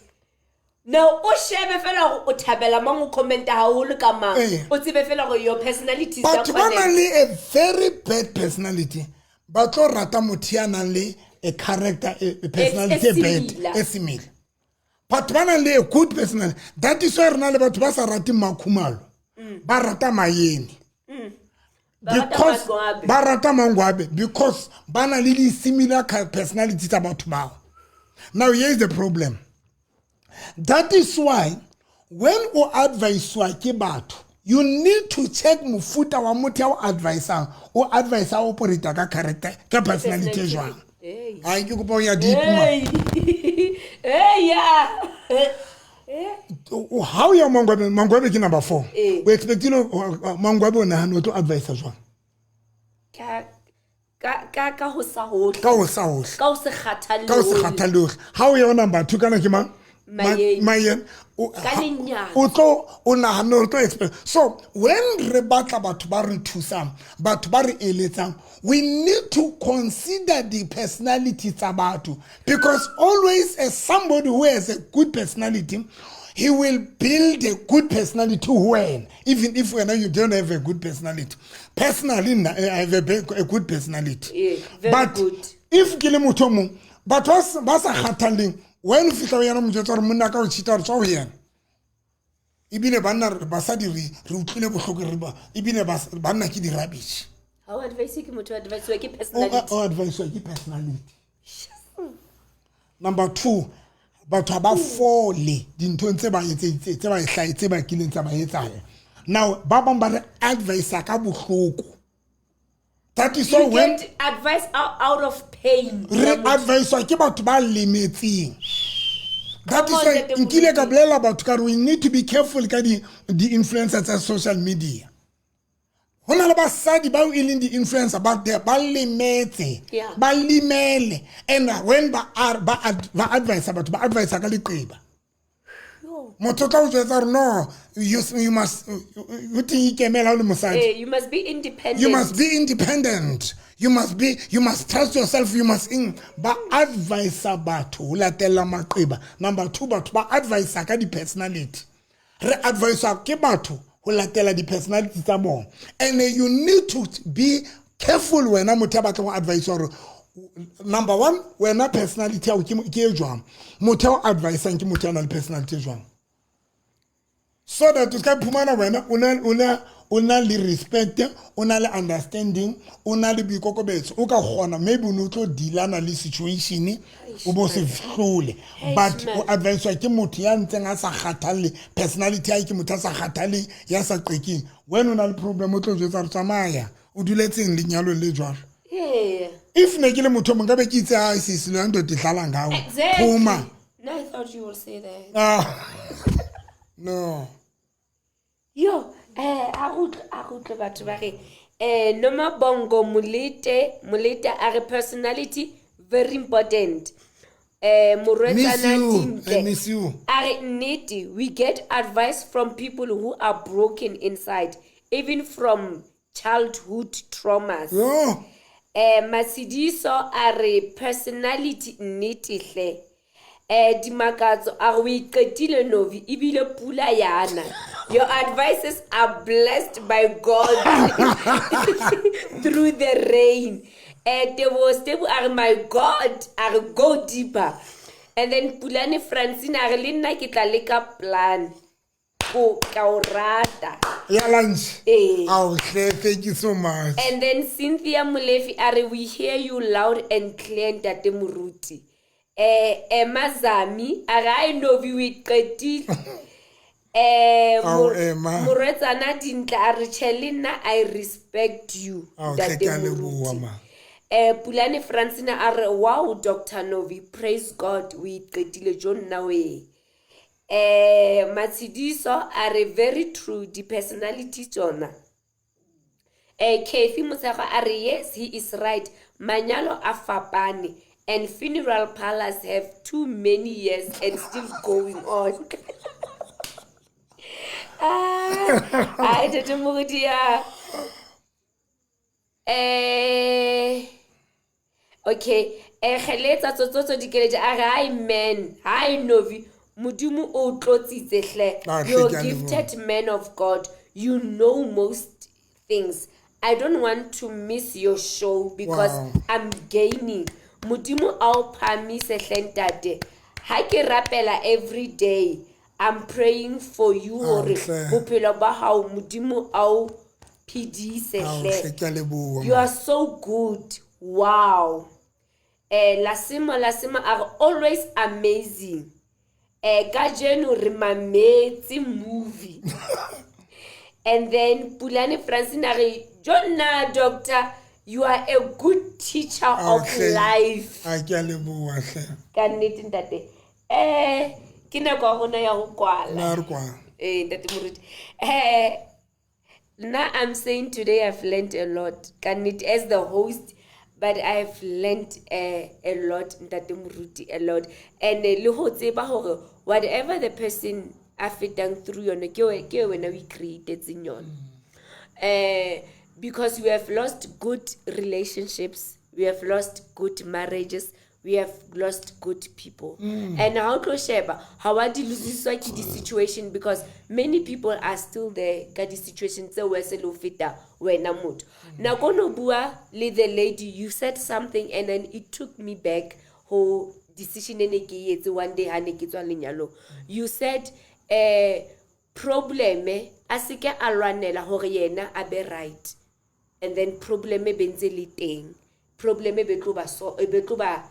Now o shebe fela hore o thabela mang, o commenta haholo ka mang. Ee. O tsebe fela hore your personality is Batho ba nang le a very bad personality ba tlo rata motho ya nang le a character, a personality e bad. Similar. E similar. Batho ba nang le a good personality, that is why re na le batho ba sa rateng Makhumalo, ba rata Mayeni. Ba rata Because Mangwabe. ba rata Mangwabe because ba na le di-similar personality tsa batho bao. Now here is the problem. That is why when o adviswa ke batho, you need to check mofuta wa motho ya o advisang. O advisa o operata ka character, ka personality e jwang? Hey. Ai, ke kopa ho ya deep ma. Hey. Hey, yeah. Ha o ya Mangwabe, Mangwabe ke number four. Ee. O expectile Mangwabe, o nahane o tlo advisa jwang? Ka ho sa hohle. Ka ho sa hohle. Ka ho se kgathalle. Ka ho se kgathalle hohle. Ha o ya ho number two, kana ke mang? Mayeng. Mayeng. Ka lenyatso. O tlo o nahane o tlo expect. So when re batla batho ba re thusang, batho ba re eletsang, we need to consider the personality tsa batho, because always as somebody who has a good personality, he will build a good personality ho wena, even if wena you don't have a good personality. Personally nna, I have a good personality. Yeah, very But good. if ke le motho o mong, batho ba sa kgathalleng, wena o fihla ho yena, o mo jwetsa hore monna ka o cheat-a, hore tswa ho yena. Ebile banna re basadi re utlwile bohloko, re ba ebile banna ke di-rubbish. Ha o advise ke motho, o advise ke personality. O advise ke personality. Number two, batho ha ba fole dinthong tse ba etseditse, tse ba hlae, tse ba kileng tsa ba etsahala. Now ba bang ba re advise ka bohloko. That is You so when get advice out of pain. Re advise ke batho ba lemetseng. That Come is on, why Ntate nkile ka Moruti. bolela batho ka re we need to be careful ka di-influencer tsa social media. Ho na le basadi bao e leng di-influencer, but ba lemetse, ba limele, and when ba advise batho, ba advise ka leqeba. Yo. Motho o tla o jwetsa hore no, you must, o teng ikemela ha o le mosadi. You must be independent. You must be independent. You must trust yourself. You must in ba advise batho ho latella maqeba. Number two, batho ba advise ka di-personality. Re advise ke batho ho latela di-personality tsa bona. And you need to be careful wena motho ya batlang ho advise hore number one, wena personality ya hao ke e jwang. Motho ya o advisang ke motho ya nang le personality e jwang. So that o ska iphumana wena o na le respect, o na le understanding, o na le boikokobetso, o ka kgona maybe o ne o tlo dealana le situation o bo se hlole, but man. o adviswa ke motho ya ntseng a sa kgathalle personality ya hae, ke motho a sa kgathaleng, ya sa qekeng. Wena o na le problem, o tlo jwetsa re tsamaya o duletseng lenyalong le jwalo. If ne ke le motho o mong, nkabe ke itse, "Ai, sisi, le nto dlala ngawe." Exactly. Phuma. No, I thought you would say that. Ah. No. Yo, a re utlwe batho ba re, Noma Bongo Molete, Molete a re personality very important. Morwetsana Miss you. Dintle I miss you. a re nnete, we get advice from people who are broken inside, even from childhood traumas. Yo. Masidiso a re personality nnete hle. Dimakatso a re o iqetile Novi ebile pula yana. Your advices are blessed by God through the rain. Tebo Stebu a re my God, a re go deeper. And then Pulane Francine a re le nna ke tla leka plan. Ko ka o rata. Ya lunch. Eh. Ao hle, thank you so much. And then Cynthia Molefi a re we hear you loud and clear, Ntate Moruti. Emma Zami a re ai Novi o iqetile. Ao, Emma. Morwetsana Dintle a re tjhe le nna I respect you, Ao, hle, Ntate ke a leboha, Moruti. ma. Pulane Francina a re wow Dr. Novi, praise God o iqetile jo nna we. Matshidiso a re very true, di personality tsona. Kathy Mosego a re yes, he is right. Manyalo a fapane and funeral parlors have too many years and still going on. Ah, ai Ntate Moruti ya. Okay, kgeletsa tsotsotso dikeletso a re hi man, hi Novi, Modimo o tlotsitse hle. Ah, hle, You're ke a leboha. gifted man of God. You know most things. I don't want to miss your show because Wow. I'm gaining. Modimo a o phahamise hle ntate. Ha ke rapela every day, I'm praying for you Ah, hore hle. bophelo ba hao Modimo a o phedise Ao, hle. hle, ke a leboha, You ma. are so good. Wow. Lasima, Lasima are always amazing. Kajeno re mametse movie. And then Pulane Francine a re, Jonna, doctor, you are a good teacher Ao, of hle. life. A ke a leboha hle. Ka nnete ntate. Ke nako ya rona ya ho kwala. Na re kwala. Ntate Moruti. Nna I'm saying today I've learned a lot. Ka nnete as the host, but I've learned a lot, Ntate Moruti, a lot. And le ho tseba hore Whatever the person a fetang through yone, ke wena o i-createtseng yona. Because we have lost good relationships, we have lost good marriages, we have lost good people. And ha o tlo sheba, ha wa di losiswa ke di-situation, because many people are still there ka di-situation tse worse le ho feta wena motho. Nako o no bua le the lady, you said something and then it took me back ho decision e ne ke e etse one day ha ne ke tswa lenyalong. You said, problem a se ke a lwanela hore yena a be right, and then problem e be ntse le teng, problem e be tlo ba so, e be tlo ba,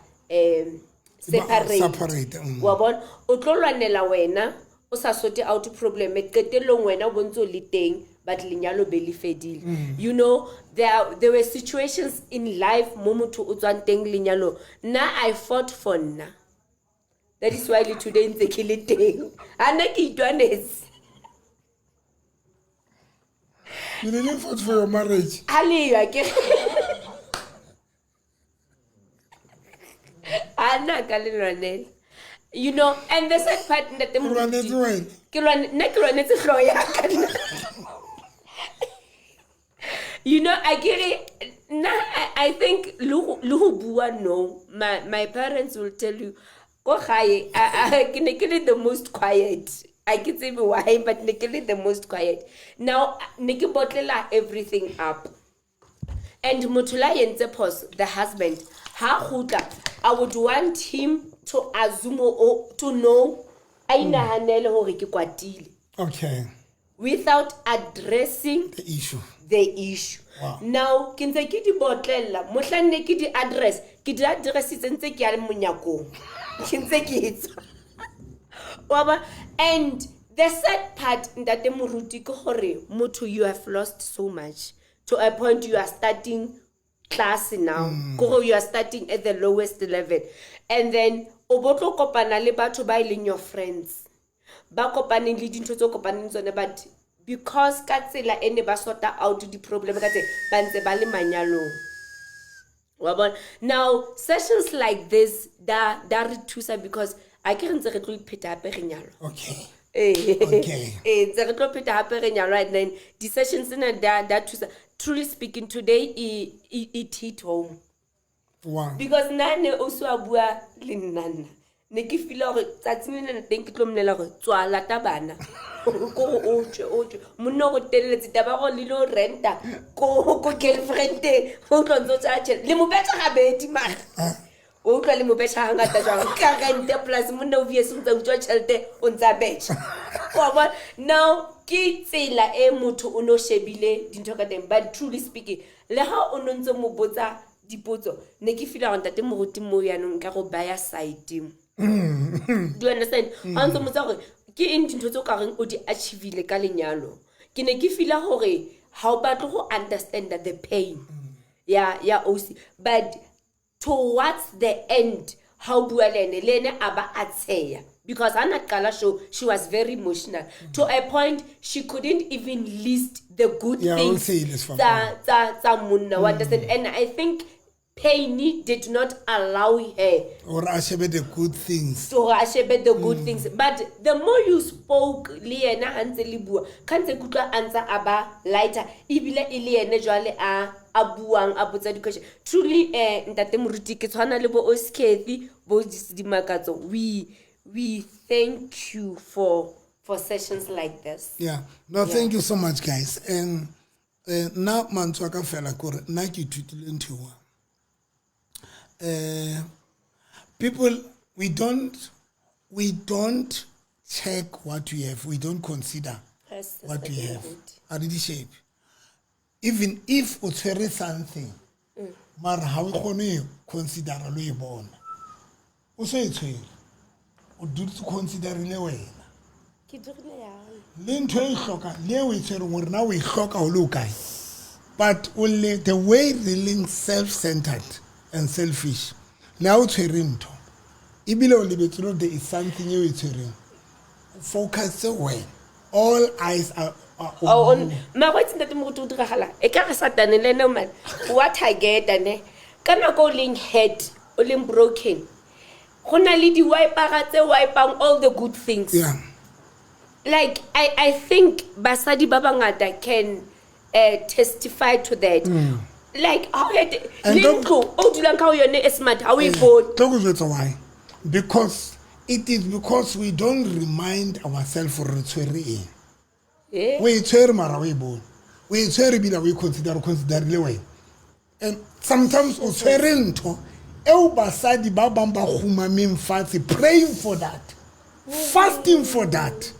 separate. Separate. Wa bona, o tlo lwanela wena o sa sorte out problem, qetellong wena o bontse o le teng, but lenyalo be le fedile. You know, there were situations in life mo motho o tswang teng lenyalo. Nna I fought for nna. That is why le today ntse ke le teng. Ha nna ke itwanetse. You didn't fight for your marriage. Ha le yo, ke Ha nna ka le lwanela. You know, and the sad part, ntate O lwanetse Moruti, wena? ke lwane, nna ke lwanetse hlooho ya ka nna. You know, I get it. Nna, I think le ho bua no. My parents will tell you, ko gae, ke ne ke le the most quiet. I ke tsebe why, but ne ke le the most quiet. Now, ne ke botlela everything up. And motho la entse phoso, the husband, ha kgutla, I would want him to assume or to know, a inahanele hore ke kwatile. Okay. Without addressing the issue. The issue. Wow. Now, ke ntse ke di botlella, mohlang ne ke di address, ke di addressitse ntse ke ya monyakong. Ke ntse ke tswa. Wa bona? And the sad part, Ntate Moruti, ke hore motho, you have lost so much. To a point you are starting class now. Ke hore you are starting at the lowest level. And then o bo tlo kopana le batho ba e leng your friends. Ba kopaneng le dintho tse o kopaneng tsone, but because ka tsela e ne ba sorta out di-problem ka tsela, ba ntse ba le manyalong. Wa bona? Now, sessions like this, da re thusa because a ke re ntse re tlo ipheta hape re nyalwa. Okay. Ee. Okay. Ee, ntse re tlo pheta hape re nyalwa, and then di-sessions tsena da thusa. Truly speaking, today it hit home. Wow. Because nna ne o se wa bua le nna nna. Ne ke feel hore tsatsing lena le teng ke tlo mmolela hore tswa lata bana. Ko gore o tswe, o tswe. Monna o go teleletse taba ya gore le lo renta ko girlfriend-eng, o tlo ntse o tsaya tjhelete. Le mo betjha gabedi mara. O utlwa le mo betjha hangata jwang? Ka rente plus monna o obvious o ntse a utswa tjhelete, o ntse a betjha. Wa bona? Now, ke tsela e motho o no shebile dintho ka teng, but truly speaking, le ha o no ntse mo botsa dipotso, ne ke feel-a hore ntate Moruti mo yanong nka go baya side mo. Do you understand? Ha o ntse mo botsa hore ke eng dintho tse o ka reng o di achieve-ile ka lenyalo, ke ne ke feel-a hore ha o batle go understand the pain ya OC, but towards the end ha o bua le ene, le ene a ba a tsheya, because ha na qala show, she was very emotional to a point she couldn't even list the good Yeah, things o tsheile sefapano. tsa monna, wa understand? And I think pain did not allow her Or a shebe the good things. To a shebe the good things. But the more you spoke le yena ha ntse le bua, ka ntse ke utlwa a ntse a ba lighter, ebile e le yene jwale a buang, a botsa di-question. Truly, Ntate Moruti, ke tshwana le bo Oskethi, bo Dimakatso. We thank you for sessions like this. Yeah. No, thank you so much, guys. And nna mantswe a ka fela ke hore nna ke ithutile ntho e one. People, we don't check what we have. We don't consider Yes, what we that's have. good. A re di shape. Even if o tshwere something, mara ha o kgone ho e consider-a le ho e bona. O so e tshwere. O dutse consider-ile wena. Ke dirile jang? Le ntho e hlokang, le eo o e tshwereng hore na o e hloka ho le hokae. But only the way re leng self-centered and selfish, le ha o tshwere ntho, ebile o lebetse hore there is something eo o e tshwereng. Focus wena. All eyes are on Oh, on you. Mara wa itse ntate Moruti o diragalang? E ka re Satane le ene man, wa target-a ne. Ka nako o leng hurt, o leng broken, Go na le di-wipera tse wipang all the good things. Like I think basadi ba bangata can testify to that. Like how And le ntlo o dulang ka ho yone e smart ha o e bone. Tlo go jwetsa why. Because it is because we don't remind ourselves gore re tshwere eng. O e tshwere mara o e bone. O e tshwere ebile o e consider, o considerile wena. And sometimes o tshwere ntho eo basadi ba bang ba kgumameng fatshe praying for that, fasting for that.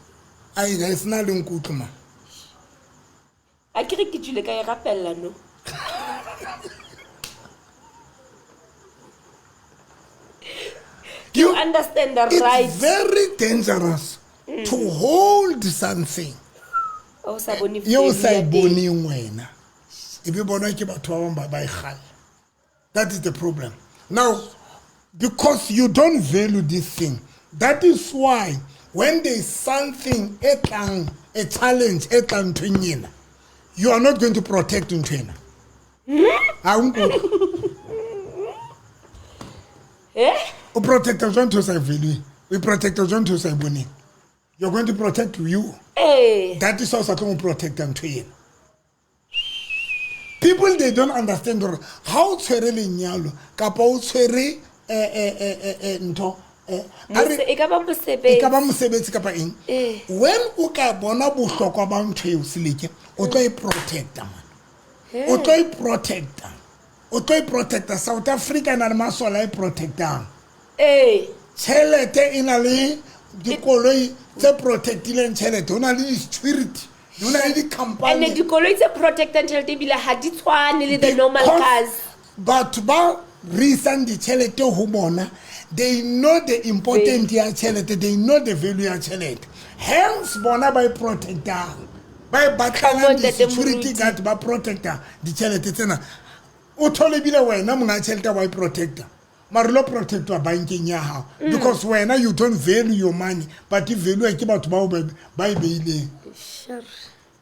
Ai, guys, na le nkutlo ma. A ke re ke tswile ka e rapella no. You understand the It's right. very dangerous to hold something O sa bone eo o sa e value ya teng. boneng wena. E be bonwa ke batho ba bang ba e kgalla. That is the problem. Now, because you don't value this thing, that is why when there is something e tlang, a challenge e tlang nthong ena, you are not going to protect ntho ena. Ha o nkutlwe. Eh? O protecta jwang ntho o sa e value-eng? O e protecta jwang ntho o sa e boneng? You're going to protect you. That is how o sa tlong ho protecta ntho ena. People, they don't understand hore ha o tshwere lenyalo kapa o tshwere, ntho, a re E ka ba mosebetsi. E ka ba mosebetsi kapa eng. When o ka bona bohlokwa ba ntho eo Seleke, o tlo e protecta, man. O tlo e protecta. O tlo e protecta. South Africa e na le masole a e protectang. Tjhelete e na le dikoloi tse protectileng tjhelete. Ho na le di-security. Ho na le di-company. And dikoloi tse protectang tjhelete ebile ha di tshwane le the normal Because cars. batho ba re isang ditjhelete ho bona, they know the important ya tjhelete, they know the value ya tjhelete. Hence bona ba e protectang. Ba e batlang Come on, Ntate di-security Moruti. guard ba protecta ditjhelete tsena. O thole ebile wena monga tjhelete wa e protecta. Mara lo protectwa bankeng ya hao. Because wena you don't value your money, but e value ke batho bao ba e beileng.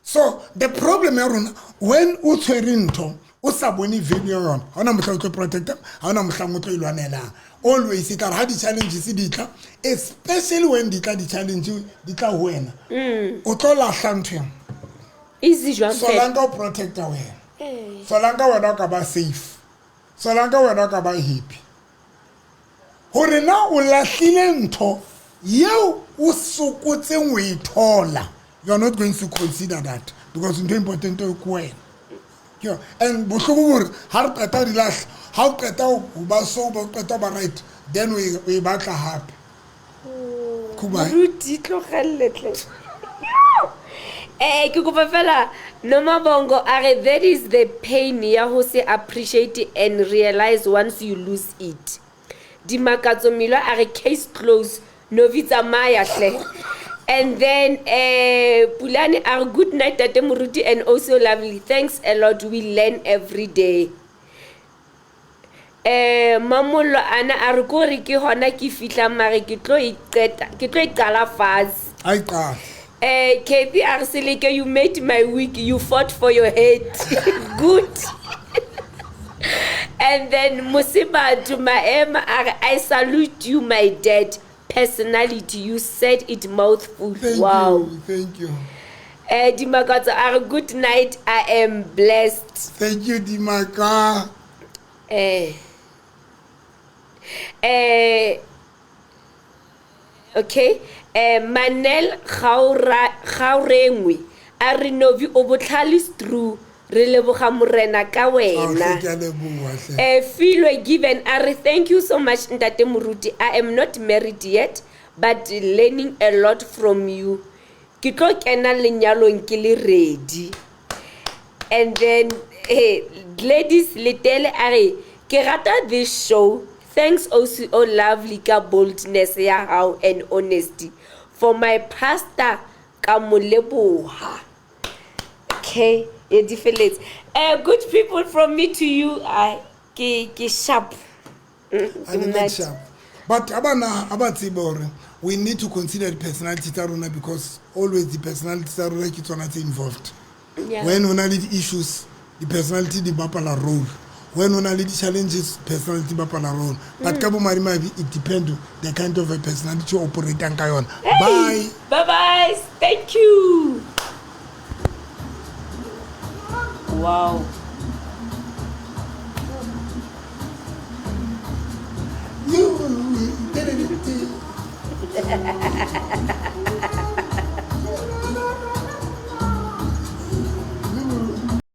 So the problem ya rona, when o tshwere ntho, o sa bone value ya yona, ha hona mohlang o tlo protecta, ha hona mohlang o tlo e lwanelang. Always e tla re ha di-challenges di tla, especially when di tla di-challenge di tla ho wena, o tlo lahla ntho ena. Easy jwang fela? Solanka o protecta wena. Solanka wena o ka ba safe. Solanka wena o ka ba happy. Hore na o lahlile ntho eo o sokotseng ho e thola, you are not going to consider that because ntho e important e ke wena. Ke yona. And bohloko bo hore ha re qeta ho di lahla, ha o qeta ho ba so, ba o qeta ho ba right, then o e batla hape. Kubai. Moruti, tlogelle tle. Ke kopa fela Nomabongo a re that is the pain ya ho se appreciate and realize once you lose it. Dimakatso Milo a re case closed, Novi tsamaya hle. And then Pulane a re good night Tate Moruti and also lovely. Thanks a lot, we learn every day. Mamollo ana a re ko re ke hona ke fihla mare ke tlo e qeta, ke tlo e qala fatshe. Ai qala. Kathy Arseleke, you made my week. You fought for your head. Good. And then Musibatu Maema, I salute you, my dad. Personality, you said it mouthful. Thank Wow. you. Thank you. Dimakatso, good night. I am blessed. Thank you, Dimaka. Okay. Manel Gaurengwe a re Novi o botlhale true, re leboga morena ka wena. Ke a leboha hle. Filwe Given a re thank you so much Ntate Moruti. I am not married yet but learning a lot from you. Ke tlo kena lenyalong ke le ready. And then Gladys Letele a re ke rata this show. Thanks also, oh lovely ka boldness ya hao and honesty. For my pastor ka mo leboha. Okay, e di feletse. Good people from me to you. I ke sharp. I did not sharp. But abana aba tsebe hore we need to consider the personality tsa rona because always the personality tsa rona ke tsona tse involved. Yeah. When ho na le di-issues, the personality di bapala role. When o na le di-challenges, personality bapala role, but ka bomadimabe it depend the kind of a personality o operatang ka yona. Bye. Bye bye. Thank you. Wow. You.